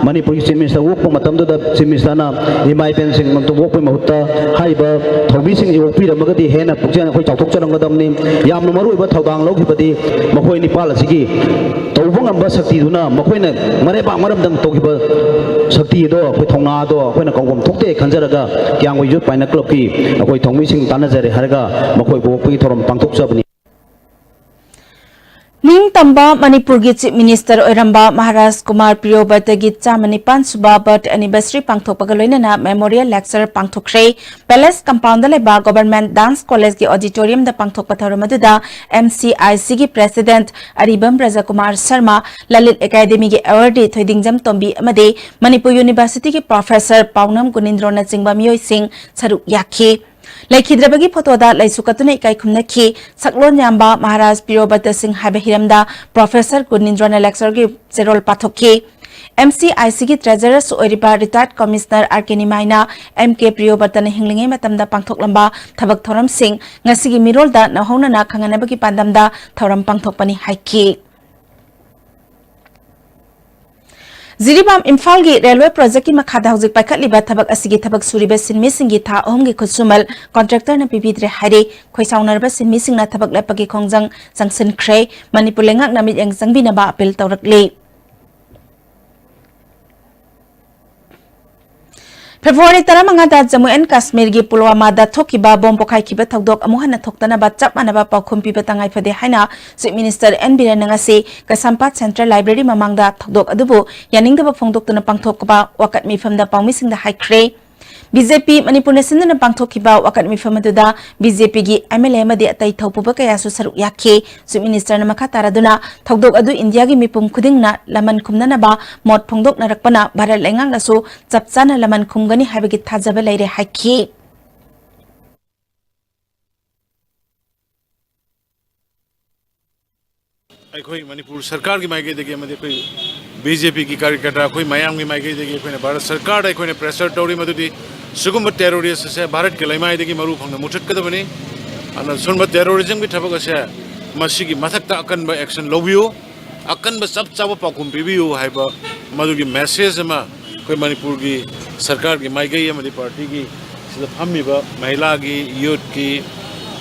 ꯃꯅꯤꯄꯨꯔꯒꯤ ꯆꯤꯐ ꯃꯤꯅꯤꯁꯇꯔ ꯑꯣꯛꯄ ꯃꯇꯝꯗꯨꯗ ꯆꯤꯐ ꯃꯤꯅꯤꯁꯇꯔꯅ ꯏꯃꯥ ꯏꯕꯦꯟꯁꯤꯡ ꯑꯃꯇ ꯑꯣꯛꯄꯒꯤ ꯃꯍꯨꯠꯇ ꯍꯥꯏꯔꯤꯕ ꯊꯧꯃꯤꯁꯤꯡꯁꯦ ꯑꯣꯛꯄꯤꯔꯝꯃꯒꯗꯤ ꯍꯦꯟꯅ ꯄꯨꯛꯆꯦꯜ ꯑꯩꯈꯣꯏ ꯆꯥꯎꯊꯣꯛꯆꯔꯝꯒꯗꯕꯅꯤ꯫ ꯌꯥꯝꯅ ꯃꯔꯨꯑꯣꯏꯕ ꯊꯧꯗꯥꯡ ꯂꯧꯈꯤꯕꯗꯤ ꯃꯈꯣꯏ ꯅꯤꯄꯥꯜ ꯑꯁꯤꯒꯤ ꯇꯧꯕ ꯉꯝꯕ ꯁꯛꯇꯤꯗꯨꯅ, ꯃꯈꯣꯏꯅ ꯃꯔꯩꯕꯥꯛ ꯃꯔꯝꯗꯝ ꯇꯧꯈꯤꯕ ꯁꯛꯇꯤ ꯑꯗꯣ, ꯑꯩꯈꯣꯏ ꯊꯧꯅꯥ ꯑꯗꯣ ꯑꯩꯈꯣꯏꯅ ꯀꯥꯎꯐꯝ ꯊꯣꯛꯇꯦ ꯈꯟꯖꯔꯒ ꯀꯤꯌꯥꯝꯒꯩ ꯌꯨꯠ ꯐꯥꯏꯅꯦꯜ ꯀ꯭ꯂꯕꯀꯤ ꯑꯩꯈꯣꯏ ꯊꯧꯃꯤꯁꯤꯡ ꯇꯥꯟꯅꯖꯔꯦ ꯍꯥꯏꯔꯒ ꯃꯈꯣꯏꯕꯨ ꯑꯣꯛꯄꯒꯤ ꯊꯧꯔꯝ ꯄꯥꯡꯊꯣꯛꯆꯕꯅꯤ꯫ ꯅꯤꯡꯇꯝꯕ ꯃꯅꯤꯄꯨꯔꯒꯤ ꯆꯤꯐ ꯃꯤꯅꯤꯁꯇꯔ ꯑꯣꯏꯔꯝꯕ ꯃꯍꯥꯔꯥꯖ ꯀꯨꯃꯥꯔ ꯄ꯭ꯔꯤꯌꯣꯕ꯭ꯔꯇꯒꯤ ꯆꯥꯃ ꯅꯤꯄꯥꯟ ꯁꯨꯕ ꯕꯔꯊ ꯑꯦꯅꯤꯚꯔꯁꯔꯤ ꯄꯥꯡꯊꯣꯛꯄꯒ ꯂꯣꯏꯅꯅ ꯃꯦꯃꯣꯔꯤꯌꯦꯜ ꯂꯦꯛꯆꯔ ꯄꯥꯡꯊꯣꯛꯈ꯭ꯔꯦ꯫ ꯄꯦꯂꯦꯁ ꯀꯝꯄꯥꯎꯟꯗ ꯂꯩꯕ ꯒꯣꯚꯔꯟꯃꯦꯟꯠ ꯗꯥꯟꯁ ꯀꯣꯂꯦꯖꯀꯤ ꯑꯣꯗꯤꯇꯣꯔꯤꯌꯝꯗ ꯄꯥꯡꯊꯣꯛꯄ ꯊꯧꯔꯝ ꯑꯗꯨꯗ ꯑꯦꯝ ꯁꯤ ꯑꯥꯏ ꯁꯤꯒꯤ ꯄ꯭ꯔꯦꯁꯤꯗꯦꯟꯠ ꯑꯔꯤꯕꯝ ꯕ꯭ꯔꯖꯀꯨꯃꯥꯔ ꯁꯔꯃ, ꯂꯂꯤꯠ ꯑꯦꯀꯥꯗꯦꯃꯤꯒꯤ ꯑꯦꯋꯥꯔꯗꯤ ꯊꯣꯏꯗꯤꯡꯖꯝ ꯇꯣꯝꯕꯤ ꯑꯃꯗꯤ ꯃꯅꯤꯄꯨꯔ ꯌꯨꯅꯤꯚꯔꯁꯤꯇꯤꯒꯤ ꯄ꯭ꯔꯣꯐꯦꯁꯔ ꯄꯥꯎꯅꯝ ꯒꯨꯅꯤꯟꯗ꯭ꯔꯣꯅꯆꯤꯡꯕ ꯃꯤꯑꯣꯏꯁꯤꯡ ꯁꯔꯨꯛ ꯌꯥꯈꯤ꯫ ꯂꯩꯈꯤꯗ꯭ꯔꯕꯒꯤ ꯐꯣꯇꯣꯗ ꯂꯩꯁꯨ ꯀꯠꯇꯨꯅ ꯏꯀꯥꯏ ꯈꯨꯝꯅꯈꯤ꯫ ꯁꯛꯂꯣꯟ ꯌꯥꯝꯕ ꯃꯍꯥꯔꯥꯖ ꯄ꯭ꯔꯤꯌꯣꯕ꯭ꯔꯇ ꯁꯤꯡ ꯍꯥꯏꯕ ꯍꯤꯔꯝꯗ ꯄ꯭ꯔꯣꯐꯦꯁꯔ ꯒꯨꯅꯤꯟꯗ꯭ꯔꯣꯅ ꯂꯦꯛꯆꯔꯒꯤ ꯆꯦꯔꯣꯜ ꯄꯥꯊꯣꯛꯈꯤ꯫ ꯑꯦꯝ ꯁꯤ ꯑꯥꯏ ꯁꯤꯒꯤ ꯇ꯭ꯔꯦꯖꯔꯔꯁꯨ ꯑꯣꯏꯔꯤꯕ ꯔꯤꯇꯥꯌꯔꯗ ꯀꯃꯤꯁꯅꯔ ꯑꯥꯔ ꯀꯦ ꯅꯤꯃꯥꯏꯅ ꯑꯦꯝ ꯀꯦ ꯄ꯭ꯔꯤꯌꯣꯕ꯭ꯔꯇꯅ ꯍꯤꯡꯂꯤꯉꯩ ꯃꯇꯝꯗ ꯄꯥꯡꯊꯣꯛꯂꯝꯕ ꯊꯕꯛ ꯊꯧꯔꯝꯁꯤꯡ ꯉꯁꯤꯒꯤ ꯃꯤꯔꯣꯜꯗ ꯅꯧꯍꯧꯅꯅ ꯈꯪꯍꯟꯅꯕꯒꯤ ꯄꯥꯟꯗꯝꯗ ꯊꯧꯔꯝ ꯄꯥꯡꯊꯣꯛꯄꯅꯤ ꯍꯥꯏꯈꯤ꯫ ꯖꯤꯔꯤꯕꯥꯝ ꯏꯝꯐꯥꯜꯒꯤ ꯔꯦꯜꯋꯦ ꯄ꯭ꯔꯣꯖꯦꯛꯀꯤ ꯃꯈꯥꯗ ꯍꯧꯖꯤꯛ ꯄꯥꯏꯈꯠꯂꯤꯕ ꯊꯕꯛ ꯑꯁꯤꯒꯤ ꯊꯕꯛ ꯁꯨꯔꯤꯕ ꯁꯤꯟꯃꯤꯁꯤꯡꯒꯤ ꯊꯥ ꯑꯍꯨꯝꯒꯤ ꯈꯨꯠꯁꯨꯃꯜ ꯀꯣꯟꯇ꯭ꯔꯦꯛꯇꯔꯅ ꯄꯤꯕꯤꯗ꯭ꯔꯦ ꯍꯥꯏꯔꯦ꯫ ꯈꯣꯏꯁꯥꯎꯅꯔꯕ ꯁꯤꯟꯃꯤꯁꯤꯡꯅ ꯊꯕꯛ ꯂꯦꯞꯄꯒꯤ ꯈꯣꯡꯖꯪ ꯆꯪꯁꯤꯟꯈ꯭ꯔꯦ꯫ ꯃꯅꯤꯄꯨꯔ ꯂꯩꯉꯥꯛꯅ ꯃꯤꯠꯌꯦꯡ ꯆꯪꯕꯤꯅꯕ ꯑꯄꯤꯜ ꯇꯧꯔꯛꯂꯤ꯫ ꯐꯦꯕ꯭ꯔꯨꯋꯥꯔꯤ ꯇꯔꯥꯃꯉꯥꯗ ꯖꯝꯃꯨ ꯑꯦꯟ ꯀꯥꯁꯃꯤꯔꯒꯤ ꯄꯨꯜꯋꯥꯃꯥꯗ ꯊꯣꯛꯈꯤꯕ ꯕꯣꯝ ꯄꯣꯈꯥꯏꯈꯤꯕ ꯊꯧꯗꯣꯛ ꯑꯃꯨꯛ ꯍꯟꯅ ꯊꯣꯛꯇꯅꯕ ꯆꯞ ꯃꯥꯟꯅꯕ ꯄꯥꯎꯈꯨꯝ ꯄꯤꯕ ꯇꯉꯥꯏ ꯐꯗꯦ ꯍꯥꯏꯅ ꯆꯤꯐ ꯃꯤꯅꯤꯁꯇꯔ ꯑꯦꯟ ꯕꯤꯔꯦꯟꯅ ꯉꯁꯤ ꯀꯩꯁꯥꯝꯄꯥꯠ ꯁꯦꯟꯇ꯭ꯔꯦꯜ ꯂꯥꯏꯕ꯭ꯔꯦꯔꯤ ꯃꯃꯥꯡꯗ ꯊꯧꯗꯣꯛ ꯑꯗꯨꯕꯨ ꯌꯥꯅꯤꯡꯗꯕ ꯐꯣꯡꯗꯣꯛꯇꯨꯅ ꯄꯥꯡꯊꯣꯛꯄ ꯋꯥꯀꯠ ꯃꯤꯐꯝꯗ ꯄꯥꯎꯃꯤꯁꯤꯡꯗ ꯍꯥꯏꯈ꯭ꯔꯦ꯫ ꯕꯤ ꯖꯦ ꯄꯤ ꯃꯅꯤꯄꯨꯔꯅ ꯁꯤꯟꯗꯨꯅ ꯄꯥꯡꯊꯣꯛꯈꯤꯕ ꯋꯥꯀꯠ ꯃꯤꯐꯝ ꯑꯗꯨꯗ ꯕꯤ ꯖꯦ ꯄꯤꯒꯤ ꯑꯦꯝ ꯑꯦꯜ ꯑꯦ ꯑꯃꯗꯤ ꯑꯇꯩ ꯊꯧꯄꯨꯕ ꯀꯌꯥꯁꯨ ꯁꯔꯨꯛ ꯌꯥꯈꯤ꯫ ꯆꯤꯐ ꯃꯤꯅꯤꯁꯇꯔꯅ ꯃꯈꯥ ꯇꯥꯔꯗꯨꯅ ꯊꯧꯗꯣꯛ ꯑꯗꯨ ꯏꯟꯗꯤꯌꯥꯒꯤ ꯃꯤꯄꯨꯝ ꯈꯨꯗꯤꯡꯅ ꯂꯃꯟ ꯈꯨꯝꯅꯅꯕ ꯃꯣꯠ ꯐꯣꯡꯗꯣꯛꯅꯔꯛꯄꯅ ꯚꯥꯔꯠ ꯂꯩꯉꯥꯛꯅꯁꯨ ꯆꯞ ꯆꯥꯅ ꯂꯃꯟ ꯈꯨꯝꯒꯅꯤ ꯍꯥꯏꯕꯒꯤ ꯊꯥꯖꯕ ꯂꯩꯔꯦ ꯍꯥꯏꯈꯤ꯫ ꯑꯩꯈꯣꯏ ꯃꯅꯤꯄꯨꯔ ꯁꯔꯀꯥꯔꯒꯤ ꯃꯥꯏꯀꯩꯗꯒꯤ ꯑꯃꯗꯤ ꯑꯩꯈꯣꯏ ꯕꯤ ꯖꯦ ꯄꯤꯒꯤ ꯀꯥꯔꯌꯀꯔꯇꯥ ꯑꯩꯈꯣꯏ ꯃꯌꯥꯝꯒꯤ ꯃꯥꯏꯀꯩꯗꯒꯤ ꯑꯩꯈꯣꯏꯅ ꯚꯥꯔꯠ ꯁꯔꯀꯥꯔꯗ ꯑꯩꯈꯣꯏꯅ ꯄ꯭ꯔꯦꯁꯔ ꯇꯧꯔꯤ, ꯃꯗꯨꯗꯤ ꯁꯤꯒꯨꯝꯕ ꯇꯦꯔꯣꯔꯤꯁ ꯑꯁꯦ ꯚꯥꯔꯠꯀꯤ ꯂꯩꯃꯥꯏꯗꯒꯤ ꯃꯔꯨ ꯐꯪꯅ ꯃꯨꯊꯠꯀꯗꯕꯅꯤ꯫ ꯑꯗꯨꯅ ꯁꯤꯒꯨꯝꯕ ꯇꯦꯔꯣꯔꯤꯖꯝꯒꯤ ꯊꯕꯛ ꯑꯁꯦ ꯃꯁꯤꯒꯤ ꯃꯊꯛꯇ ꯑꯀꯟꯕ ꯑꯦꯛꯁꯟ ꯂꯧꯕꯤꯌꯨ, ꯑꯀꯟꯕ ꯆꯞ ꯆꯥꯕ ꯄꯥꯎꯈꯨꯝ ꯄꯤꯕꯤꯌꯨ ꯍꯥꯏꯕ ꯃꯗꯨꯒꯤ ꯃꯦꯁꯦꯖ ꯑꯃ ꯑꯩꯈꯣꯏ ꯃꯅꯤꯄꯨꯔꯒꯤ ꯁꯔꯀꯥꯔꯒꯤ ꯃꯥꯏꯀꯩ ꯑꯃꯗꯤ ꯄꯥꯔꯇꯤꯒꯤ ꯁꯤꯗ ꯐꯝꯃꯤꯕ ꯃꯍꯤꯂꯥꯒꯤ, ꯌꯨꯠꯀꯤ,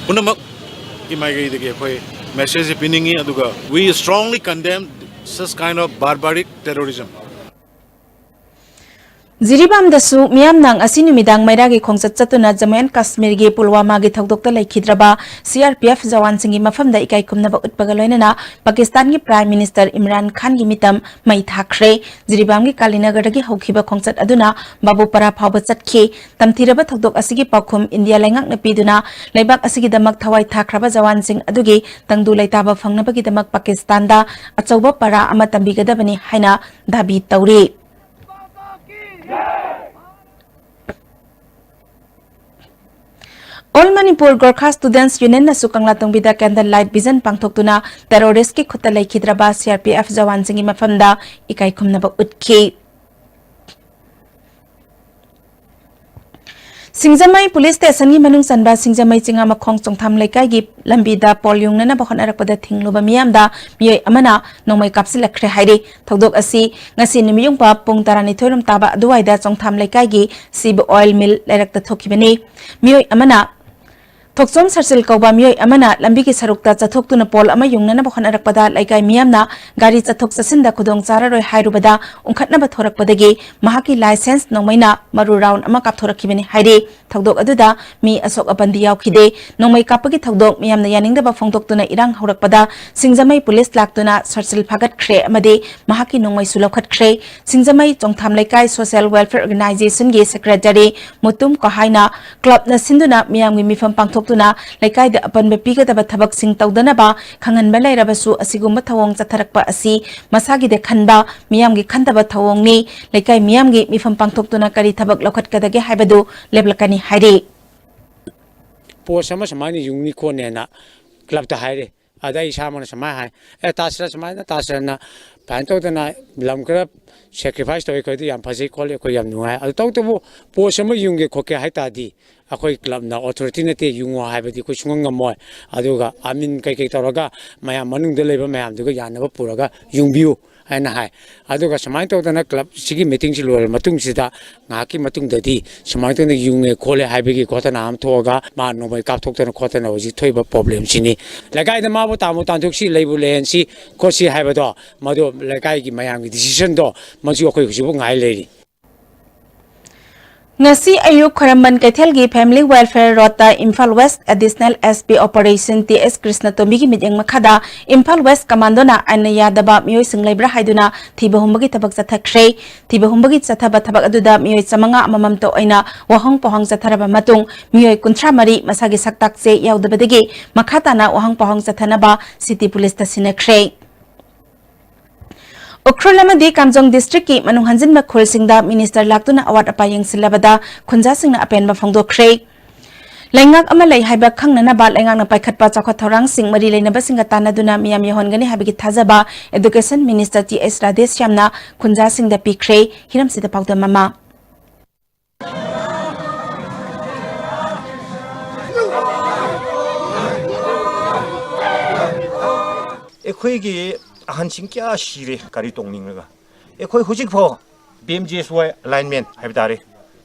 ꯄꯨꯝꯅꯃꯛꯀꯤ ꯃꯥꯏꯀꯩꯗꯒꯤ ꯑꯩꯈꯣꯏ ꯃꯦꯁꯦꯖꯁꯦ ꯄꯤꯅꯤꯡꯉꯤ꯫ ꯑꯗꯨꯒ we strongly condemn such kind of barbaric terrorism. ꯖꯤꯔꯤꯕꯥꯝꯗꯁꯨ ꯃꯤꯌꯥꯝꯅ ꯉꯁꯤ ꯅꯨꯃꯤꯗꯥꯡ ꯃꯩꯔꯥꯒꯤ ꯈꯣꯡꯆꯠ ꯆꯠꯇꯨꯅ ꯖꯝꯃꯨ ꯑꯦꯟ ꯀꯥꯁꯃꯤꯔꯒꯤ ꯄꯨꯜꯋꯥꯃꯥꯒꯤ ꯊꯧꯗꯣꯛꯇ ꯂꯩꯈꯤꯗ꯭ꯔꯕ ꯁꯤ ꯑꯥꯔ ꯄꯤ ꯑꯦꯐ ꯖꯋꯥꯟꯁꯤꯡꯒꯤ ꯃꯐꯝꯗ ꯏꯀꯥꯏ ꯈꯨꯝꯅꯕ ꯎꯠꯄꯒ ꯂꯣꯏꯅꯅ ꯄꯥꯀꯤꯁꯇꯥꯟꯒꯤ ꯄ꯭ꯔꯥꯏꯝ ꯃꯤꯅꯤꯁꯇꯔ ꯏꯝꯔꯥꯟ ꯈꯥꯟꯒꯤ ꯃꯤꯇꯝ ꯃꯩ ꯊꯥꯈ꯭ꯔꯦ꯫ ꯖꯤꯔꯤꯕꯥꯝꯒꯤ ꯀꯥꯂꯤꯅꯒꯔꯗꯒꯤ ꯍꯧꯈꯤꯕ ꯈꯣꯡꯆꯠ ꯑꯗꯨꯅ ꯕꯥꯕꯨꯄꯥꯔꯥ ꯐꯥꯎꯕ ꯆꯠꯈꯤ꯫ ꯇꯝꯊꯤꯔꯕ ꯊꯧꯗꯣꯛ ꯑꯁꯤꯒꯤ ꯄꯥꯎꯈꯨꯝ ꯏꯟꯗꯤꯌꯥ ꯂꯩꯉꯥꯛꯅ ꯄꯤꯗꯨꯅ ꯂꯩꯕꯥꯛ ꯑꯁꯤꯒꯤꯗꯃꯛ ꯊꯋꯥꯏ ꯊꯥꯈ꯭ꯔꯕ ꯖꯋꯥꯟꯁꯤꯡ ꯑꯗꯨꯒꯤ ꯇꯪꯗꯨ ꯂꯩꯇꯥꯕ ꯐꯪꯅꯕꯒꯤꯗꯃꯛ ꯄꯥꯀꯤꯁꯇꯥꯟꯗ ꯑꯆꯧꯕ ꯄꯔꯥ ꯑꯃ ꯇꯝꯕꯤꯒꯗꯕꯅꯤ ꯍꯥꯏꯅ ꯗꯥꯕꯤ ꯇꯧꯔꯤ꯫ All Manipur Gorkha Students Unionꯅꯁꯨ ꯀꯪꯂꯥꯇꯣꯡꯕꯤꯗ candle light vigil ꯄꯥꯡꯊꯣꯛꯇꯨꯅ terroristꯀꯤ ꯈꯨꯠꯇ ꯂꯩꯈꯤꯗ꯭ꯔꯕ ꯁꯤ ꯑꯥꯔ ꯄꯤ ꯑꯦꯐ ꯖꯋꯥꯟꯁꯤꯡꯒꯤ ꯃꯐꯝꯗ ꯏꯀꯥꯏ ꯈꯨꯝꯅꯕ ꯎꯠꯈꯤ꯫ ꯁꯤꯡꯖꯃꯩ ꯄꯨꯂꯤꯁ ꯁ꯭ꯇꯦꯁꯟꯒꯤ ꯃꯅꯨꯡ ꯆꯟꯕ ꯁꯤꯡꯖꯃꯩ ꯆꯤꯉꯥꯃꯈꯣꯡ ꯆꯣꯡꯊꯥꯝ ꯂꯩꯀꯥꯏꯒꯤ ꯂꯝꯕꯤꯗ ꯄꯣꯜ ꯌꯨꯡꯅꯅꯕ ꯍꯣꯠꯅꯔꯛꯄꯗ ꯊꯤꯡꯂꯨꯕ ꯃꯤꯌꯥꯝꯗ ꯃꯤꯑꯣꯏ ꯑꯃꯅ ꯅꯣꯡꯃꯩ ꯀꯥꯞꯁꯤꯜꯂꯛꯈ꯭ꯔꯦ ꯍꯥꯏꯔꯤ꯫ ꯊꯧꯗꯣꯛ ꯑꯁꯤ ꯉꯁꯤ ꯅꯨꯃꯤꯠꯌꯨꯡꯄ ꯄꯨꯡ ꯇꯔꯥꯅꯤꯊꯣꯏ ꯔꯣꯝ ꯇꯥꯕ ꯑꯗꯨꯋꯥꯏꯗ ꯆꯣꯡꯊꯥꯝ ꯂꯩꯀꯥꯏꯒꯤ ꯁꯤꯕ ꯑꯣꯏꯜ ꯃꯤꯜ ꯂꯩꯔꯛꯇ ꯊꯣꯛꯈꯤꯕꯅꯤ꯫ ꯃꯤꯑꯣꯏ ꯑꯃꯅ ꯊꯣꯛꯆꯣꯝ ꯁꯔꯁꯤꯜ ꯀꯧꯕ ꯃꯤꯑꯣꯏ ꯑꯃꯅ ꯂꯝꯕꯤꯒꯤ ꯁꯔꯨꯛꯇ ꯆꯠꯊꯣꯛꯇꯨꯅ ꯄꯣꯜ ꯑꯃ ꯌꯨꯡꯅꯅꯕ ꯍꯣꯠꯅꯔꯛꯄꯗ ꯂꯩꯀꯥꯏ ꯃꯤꯌꯥꯝꯅ ꯒꯥꯔꯤ ꯆꯠꯊꯣꯛ ꯆꯠꯁꯤꯟꯗ ꯈꯨꯗꯣꯡ ꯆꯥꯔꯔꯣꯏ ꯍꯥꯏꯔꯨꯕꯗ ꯎꯪꯈꯠꯅꯕ ꯊꯣꯔꯛꯄꯗꯒꯤ ꯃꯍꯥꯛꯀꯤ ꯂꯥꯏꯁꯦꯟꯁ ꯅꯣꯡꯃꯩꯅ ꯃꯔꯨ ꯔꯥꯎꯟ ꯑꯃ ꯀꯥꯞꯊꯣꯔꯛꯈꯤꯕꯅꯤ ꯍꯥꯏꯔꯤ꯫ ꯊꯧꯗꯣꯛ ꯑꯗꯨꯗ ꯃꯤ ꯑꯁꯣꯛ ꯑꯄꯟꯗꯤ ꯌꯥꯎꯈꯤꯗꯦ꯫ ꯅꯣꯡꯃꯩ ꯀꯥꯞꯄꯒꯤ ꯊꯧꯗꯣꯛ ꯃꯤꯌꯥꯝꯅ ꯌꯥꯅꯤꯡꯗꯕ ꯐꯣꯡꯗꯣꯛꯇꯨꯅ ꯏꯔꯥꯡ ꯍꯧꯔꯛꯄꯗ ꯁꯤꯡꯖꯃꯩ ꯄꯨꯂꯤꯁ ꯂꯥꯛꯇꯨꯅ ꯁꯔꯁꯤꯜ ꯐꯥꯒꯠꯈ꯭ꯔꯦ ꯑꯃꯗꯤ ꯃꯍꯥꯛꯀꯤ ꯅꯣꯡꯃꯩꯁꯨ ꯂꯧꯈꯠꯈ꯭ꯔꯦ꯫ ꯁꯤꯡꯖꯃꯩ ꯆꯣꯡꯊꯥꯝ ꯂꯩꯀꯥꯏ Social Welfare Organizationꯒꯤ secretary ꯃꯨꯇꯨꯝ ꯀꯣꯍꯥꯏꯅ clubꯅ ꯁꯤꯟꯗꯨꯅ ꯃꯤꯌꯥꯝꯒꯤ ꯃꯤꯐꯝ ꯄꯥꯡꯊꯣꯛꯇꯨꯅ ꯂꯩꯀꯥꯏꯗ ꯑꯄꯟꯕ ꯄꯤꯒꯗꯕ ꯊꯕꯛꯁꯤꯡ ꯇꯧꯗꯅꯕ ꯈꯪꯍꯟꯕ ꯂꯩꯔꯕꯁꯨ ꯑꯁꯤꯒꯨꯝꯕ ꯊꯧꯑꯣꯡ ꯆꯠꯊꯔꯛꯄ ꯑꯁꯤ ꯃꯁꯥꯒꯤꯗ ꯈꯟꯕ, ꯃꯤꯌꯥꯝꯒꯤ ꯈꯟꯗꯕ ꯊꯧꯑꯣꯡꯅꯤ꯫ ꯂꯩꯀꯥꯏ ꯃꯤꯌꯥꯝꯒꯤ ꯃꯤꯐꯝ ꯄꯥꯡꯊꯣꯛꯇꯨꯅ ꯀꯔꯤ ꯊꯕꯛ ꯂꯧꯈꯠꯀꯗꯒꯦ ꯍꯥꯏꯕꯗꯨ ꯂꯦꯞꯂꯛꯀꯅꯤ ꯍꯥꯏꯔꯤ꯫ ꯄꯣꯁ ꯑꯃ ꯁꯨꯃꯥꯏꯅ ꯌꯨꯡꯅꯤ ꯈꯣꯠꯅꯦꯅ clubꯇ ꯍꯥꯏꯔꯦ꯫ ꯑꯗ ꯑꯩ ꯏꯁꯥꯃꯛꯅ ꯁꯨꯃꯥꯏꯅ ꯍꯥꯏ, "ꯑꯦ, ꯇꯥꯁꯤꯔ ꯁꯨꯃꯥꯏꯅ, ꯇꯥꯁꯤꯔꯅ ꯁꯨꯃꯥꯏꯅ ꯇꯧꯗꯅ ꯂꯝ ꯈꯔ sacrifice ꯇꯧꯋꯤ, ꯑꯩꯈꯣꯏꯗꯤ ꯌꯥꯝ ꯐꯖꯩ ꯈꯣꯠꯂꯤ, ꯑꯩꯈꯣꯏ ꯌꯥꯝ ꯅꯨꯡꯉꯥꯏ꯫ ꯑꯗꯨ ꯇꯧꯕꯇꯕꯨ ꯄꯣꯁ ꯑꯃ ꯌꯨꯡꯒꯦ ꯈꯣꯠꯀꯦ ꯍꯥꯏ ꯇꯥꯔꯗꯤ ꯑꯩꯈꯣꯏ ꯀ꯭ꯂꯕꯅ ꯑꯣꯊꯣꯔꯤꯇꯤ ꯅꯠꯇꯦ, ꯌꯨꯡꯉꯣ ꯍꯥꯏꯕꯗꯤ ꯑꯩꯈꯣꯏ ꯁꯨꯡꯉꯝ ꯉꯝꯃꯣꯏ꯫ ꯑꯗꯨꯒ ꯑꯥꯃꯤꯟ ꯀꯩꯀꯩ ꯇꯧꯔꯒ ꯃꯌꯥꯝ ꯃꯅꯨꯡꯗ ꯂꯩꯕ ꯃꯌꯥꯝꯗꯨꯒ ꯌꯥꯅꯕ ꯄꯨꯔꯒ ꯌꯨꯡꯕꯤꯌꯨ ꯍꯥꯏꯅ ꯍꯥꯏ꯫ ꯑꯗꯨꯒ ꯁꯨꯃꯥꯏꯅ ꯇꯧꯗꯅ ꯀ꯭ꯂꯕꯁꯤꯒꯤ ꯃꯤꯇꯤꯡꯁꯤ ꯂꯣꯏꯔꯕ ꯃꯇꯨꯡꯁꯤꯗ ꯉꯥꯏꯍꯥꯛꯀꯤ ꯃꯇꯨꯡꯗꯗꯤ ꯁꯨꯃꯥꯏꯅ ꯇꯧꯗꯅ ꯌꯨꯡꯉꯦ ꯈꯣꯠꯂꯦ ꯍꯥꯏꯕꯒꯤ ꯒꯣꯊꯅꯥ ꯑꯃ ꯊꯣꯛꯑꯒ ꯃꯥ ꯅꯣꯡꯃꯩ ꯀꯥꯞꯊꯣꯛꯇꯅ ꯈꯣꯠꯇꯅ ꯍꯧꯖꯤꯛ ꯊꯣꯛꯏꯕ ꯄ꯭ꯔꯣꯕ꯭ꯂꯦꯝꯁꯤꯅꯤ꯫ ꯂꯩꯀꯥꯏꯗ ꯃꯥꯕꯨ ꯇꯥꯃꯨ ꯇꯥꯟꯊꯣꯛꯁꯤ, ꯂꯩꯕꯨ ꯂꯩꯍꯟꯁꯤ ꯈꯣꯠꯁꯤ ꯍꯥꯏꯕꯗꯣ, ꯃꯗꯨ ꯂꯩꯀꯥꯏꯒꯤ ꯃꯌꯥꯝꯒꯤ ꯗꯤꯁꯤꯖꯟꯗꯣ ꯃꯗꯨ ꯑꯩꯈꯣꯏ ꯍꯧꯖꯤꯛꯐꯥꯎ ꯉꯥꯏ ꯂꯩꯔꯤ꯫ ꯉꯁꯤ ꯑꯌꯨꯛ ꯈ꯭ꯋꯥꯏꯔꯝꯕꯟ ꯀꯩꯊꯦꯜꯒꯤ Family Welfare Road ꯇ Imphal West Additional S P Operation T S ꯀ꯭ꯔꯤꯁꯅꯇꯣꯝꯕꯤꯒꯤ ꯃꯤꯠꯌꯦꯡ ꯃꯈꯥꯗ ꯏꯝꯐꯥꯜ West Commando ꯅ ꯑꯥꯏꯟꯅ ꯌꯥꯗꯕ ꯃꯤꯑꯣꯏꯁꯤꯡ ꯂꯩꯕ꯭ꯔꯥ ꯍꯥꯏꯗꯨꯅ ꯊꯤꯕ ꯍꯨꯝꯕꯒꯤ ꯊꯕꯛ ꯆꯠꯊꯈ꯭ꯔꯦ꯫ ꯊꯤꯕ ꯍꯨꯝꯕꯒꯤ ꯆꯠꯊꯕ ꯊꯕꯛ ꯑꯗꯨꯗ ꯃꯤꯑꯣꯏ ꯆꯥꯃꯉꯥ ꯑꯃꯃꯝꯇ ꯑꯣꯏꯅ ꯋꯥꯍꯪ ꯄꯥꯎꯍꯪ ꯆꯠꯊꯔꯕ ꯃꯇꯨꯡ, ꯃꯤꯑꯣꯏ ꯀꯨꯟꯊ꯭ꯔꯥ ꯃꯔꯤ ꯃꯁꯥꯒꯤ ꯁꯛꯇꯥꯛꯆꯦ ꯌꯥꯎꯗꯕꯗꯒꯤ ꯃꯈꯥ ꯇꯥꯅ ꯋꯥꯍꯪ ꯄꯥꯎꯍꯪ ꯆꯠꯊꯅꯕ ꯁꯤꯇꯤ ꯄꯨꯂꯤꯁꯇ ꯁꯤꯟꯅꯈ꯭ꯔꯦ꯫ ꯎꯈ꯭ꯔꯨꯜ ꯑꯃꯗꯤ ꯀꯥꯝꯖꯣꯡ ꯗꯤꯁꯇ꯭ꯔꯤꯛꯀꯤ ꯃꯅꯨꯡ ꯍꯟꯖꯤꯟꯕ ꯈꯨꯜꯁꯤꯡꯗ ꯃꯤꯅꯤꯁꯇꯔ ꯂꯥꯛꯇꯨꯅ ꯑꯋꯥꯠ ꯑꯄꯥ ꯌꯦꯡꯁꯤꯜꯂꯕꯗ ꯈꯨꯟꯖꯥꯁꯤꯡꯅ ꯑꯄꯦꯟꯕ ꯐꯣꯡꯗꯣꯛꯈ꯭ꯔꯦ꯫ ꯂꯩꯉꯥꯛ ꯑꯃ ꯂꯩ ꯍꯥꯏꯕ ꯈꯪꯅꯅꯕ ꯂꯩꯉꯥꯛꯅ ꯄꯥꯏꯈꯠꯄ ꯆꯥꯎꯈꯠ ꯊꯧꯔꯥꯡꯁꯤꯡ ꯃꯔꯤ ꯂꯩꯅꯕꯁꯤꯡꯒ ꯇꯥꯟꯅꯗꯨꯅ ꯃꯤꯌꯥꯝ ꯌꯧꯍꯟꯒꯅꯤ ꯍꯥꯏꯕꯒꯤ ꯊꯥꯖꯕ Education Minister T S ꯔꯥꯙꯦꯁ꯭ꯌꯥꯝꯅ ꯈꯨꯟꯖꯥꯁꯤꯡꯗ ꯄꯤꯈ꯭ꯔꯦ꯫ ꯍꯤꯔꯝꯁꯤꯗ ꯄꯥꯎꯗꯝ ꯑꯃ꯫ ꯑꯩꯈꯣꯏꯒꯤ ꯑꯍꯟꯁꯤꯡ ꯀꯌꯥ ꯁꯤꯔꯦ ꯒꯥꯔꯤ ꯇꯣꯡꯅꯤꯡꯂꯒ꯫ ꯑꯩꯈꯣꯏ ꯍꯧꯖꯤꯛꯐꯥꯎ P M G S Y alignment ꯍꯥꯏꯕ ꯇꯥꯔꯦ,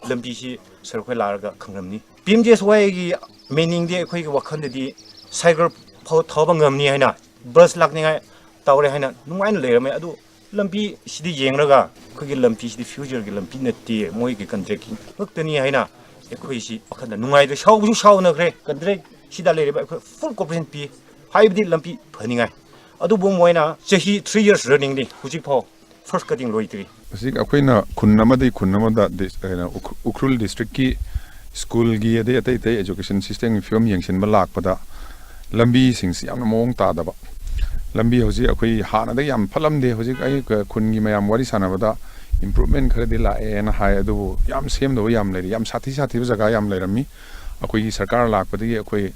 ꯂꯝꯕꯤꯁꯤ ꯁꯔꯨꯛ ꯈꯔ ꯂꯥꯛꯑꯒ ꯈꯪꯂꯝꯅꯤ꯫ P M G S Y ꯒꯤ meaning ꯗꯤ ꯑꯩꯈꯣꯏꯒꯤ ꯋꯥꯈꯜꯗꯗꯤ ꯁꯥꯏꯀꯜ ꯐꯥꯎ ꯊꯧꯕ ꯉꯝꯅꯤ ꯍꯥꯏꯅ, ꯕꯁ ꯂꯥꯛꯅꯤꯡꯉꯥꯏ ꯇꯧꯔꯦ ꯍꯥꯏꯅ ꯅꯨꯡꯉꯥꯏꯅ ꯂꯩꯔꯝꯃꯦ꯫ ꯑꯗꯨ ꯂꯝꯕꯤ ꯁꯤꯗꯤ ꯌꯦꯡꯂꯒ ꯑꯩꯈꯣꯏꯒꯤ ꯂꯝꯕꯤꯁꯤꯗꯤ future ꯒꯤ ꯂꯝꯕꯤ ꯅꯠꯇꯦ, ꯃꯣꯏꯒꯤ contract ꯀꯤ ꯉꯛꯇꯅꯤ ꯍꯥꯏꯅ ꯑꯩꯈꯣꯏꯁꯤ ꯋꯥꯈꯜꯗ ꯅꯨꯡꯉꯥꯏꯇ꯭ꯔꯦ, ꯁꯥꯎꯕꯁꯨ ꯁꯥꯎꯅꯈ꯭ꯔꯦ꯫ Contract ꯁꯤꯗ ꯂꯩꯔꯤꯕ ꯑꯩꯈꯣꯏ full cooperation ꯄꯤ, ꯍꯥꯏꯕꯗꯤ ꯂꯝꯕꯤ ꯐꯅꯤꯡꯉꯥꯏ꯫ ꯑꯗꯨꯕꯨ ꯃꯣꯏꯅ ꯆꯍꯤ three years running ꯅꯤ, ꯍꯧꯖꯤꯛꯐꯥꯎ first cutting ꯂꯣꯏꯗ꯭ꯔꯤ꯫ ꯍꯧꯖꯤꯛ ꯑꯩꯈꯣꯏꯅ ꯈꯨꯟ ꯑꯃꯗꯒꯤ ꯈꯨꯟ ꯑꯃꯗ ꯗꯤꯁ-, ꯀꯩꯅꯣ, ꯎꯈ꯭ꯔꯨ-, ꯎꯈ꯭ꯔꯨꯜ district ꯀꯤ school ꯒꯤ ꯑꯗꯩ ꯑꯇꯩ ꯑꯇꯩ education system ꯒꯤ ꯐꯤꯕꯝ ꯌꯦꯡꯁꯤꯟꯕ ꯂꯥꯛꯄꯗ ꯂꯝꯕꯤꯁꯤꯡꯁꯤ ꯌꯥꯝꯅ ꯃꯑꯣꯡ ꯇꯥꯗꯕ꯫ ꯂꯝꯕꯤ ꯍꯧꯖꯤꯛ ꯑꯩꯈꯣꯏ ꯍꯥꯟꯅꯗꯒꯤ ꯌꯥꯝ ꯐꯠꯂꯝꯗꯦ꯫ ꯍꯧꯖꯤꯛ ꯑꯩ ꯈꯨꯟꯒꯤ ꯃꯌꯥꯝ ꯋꯥꯔꯤ ꯁꯥꯟꯅꯕꯗ improvement ꯈꯔꯗꯤ ꯂꯥꯛꯑꯦꯅ ꯍꯥꯏ, ꯑꯗꯨꯕꯨ ꯌꯥꯝ ꯁꯦꯝꯗꯕ ꯌꯥꯝ ꯂꯩꯔꯤ꯫ ꯌꯥꯝ ꯁꯥꯊꯤ ꯁꯥꯊꯤꯕ ꯖꯒꯥ ꯌꯥꯝ ꯂꯩꯔꯝꯃꯤ꯫ ꯑꯩꯈꯣꯏꯒꯤ ꯁꯔꯀꯥꯔ ꯂꯥꯛꯄꯗꯒꯤ ꯑꯩꯈꯣꯏ,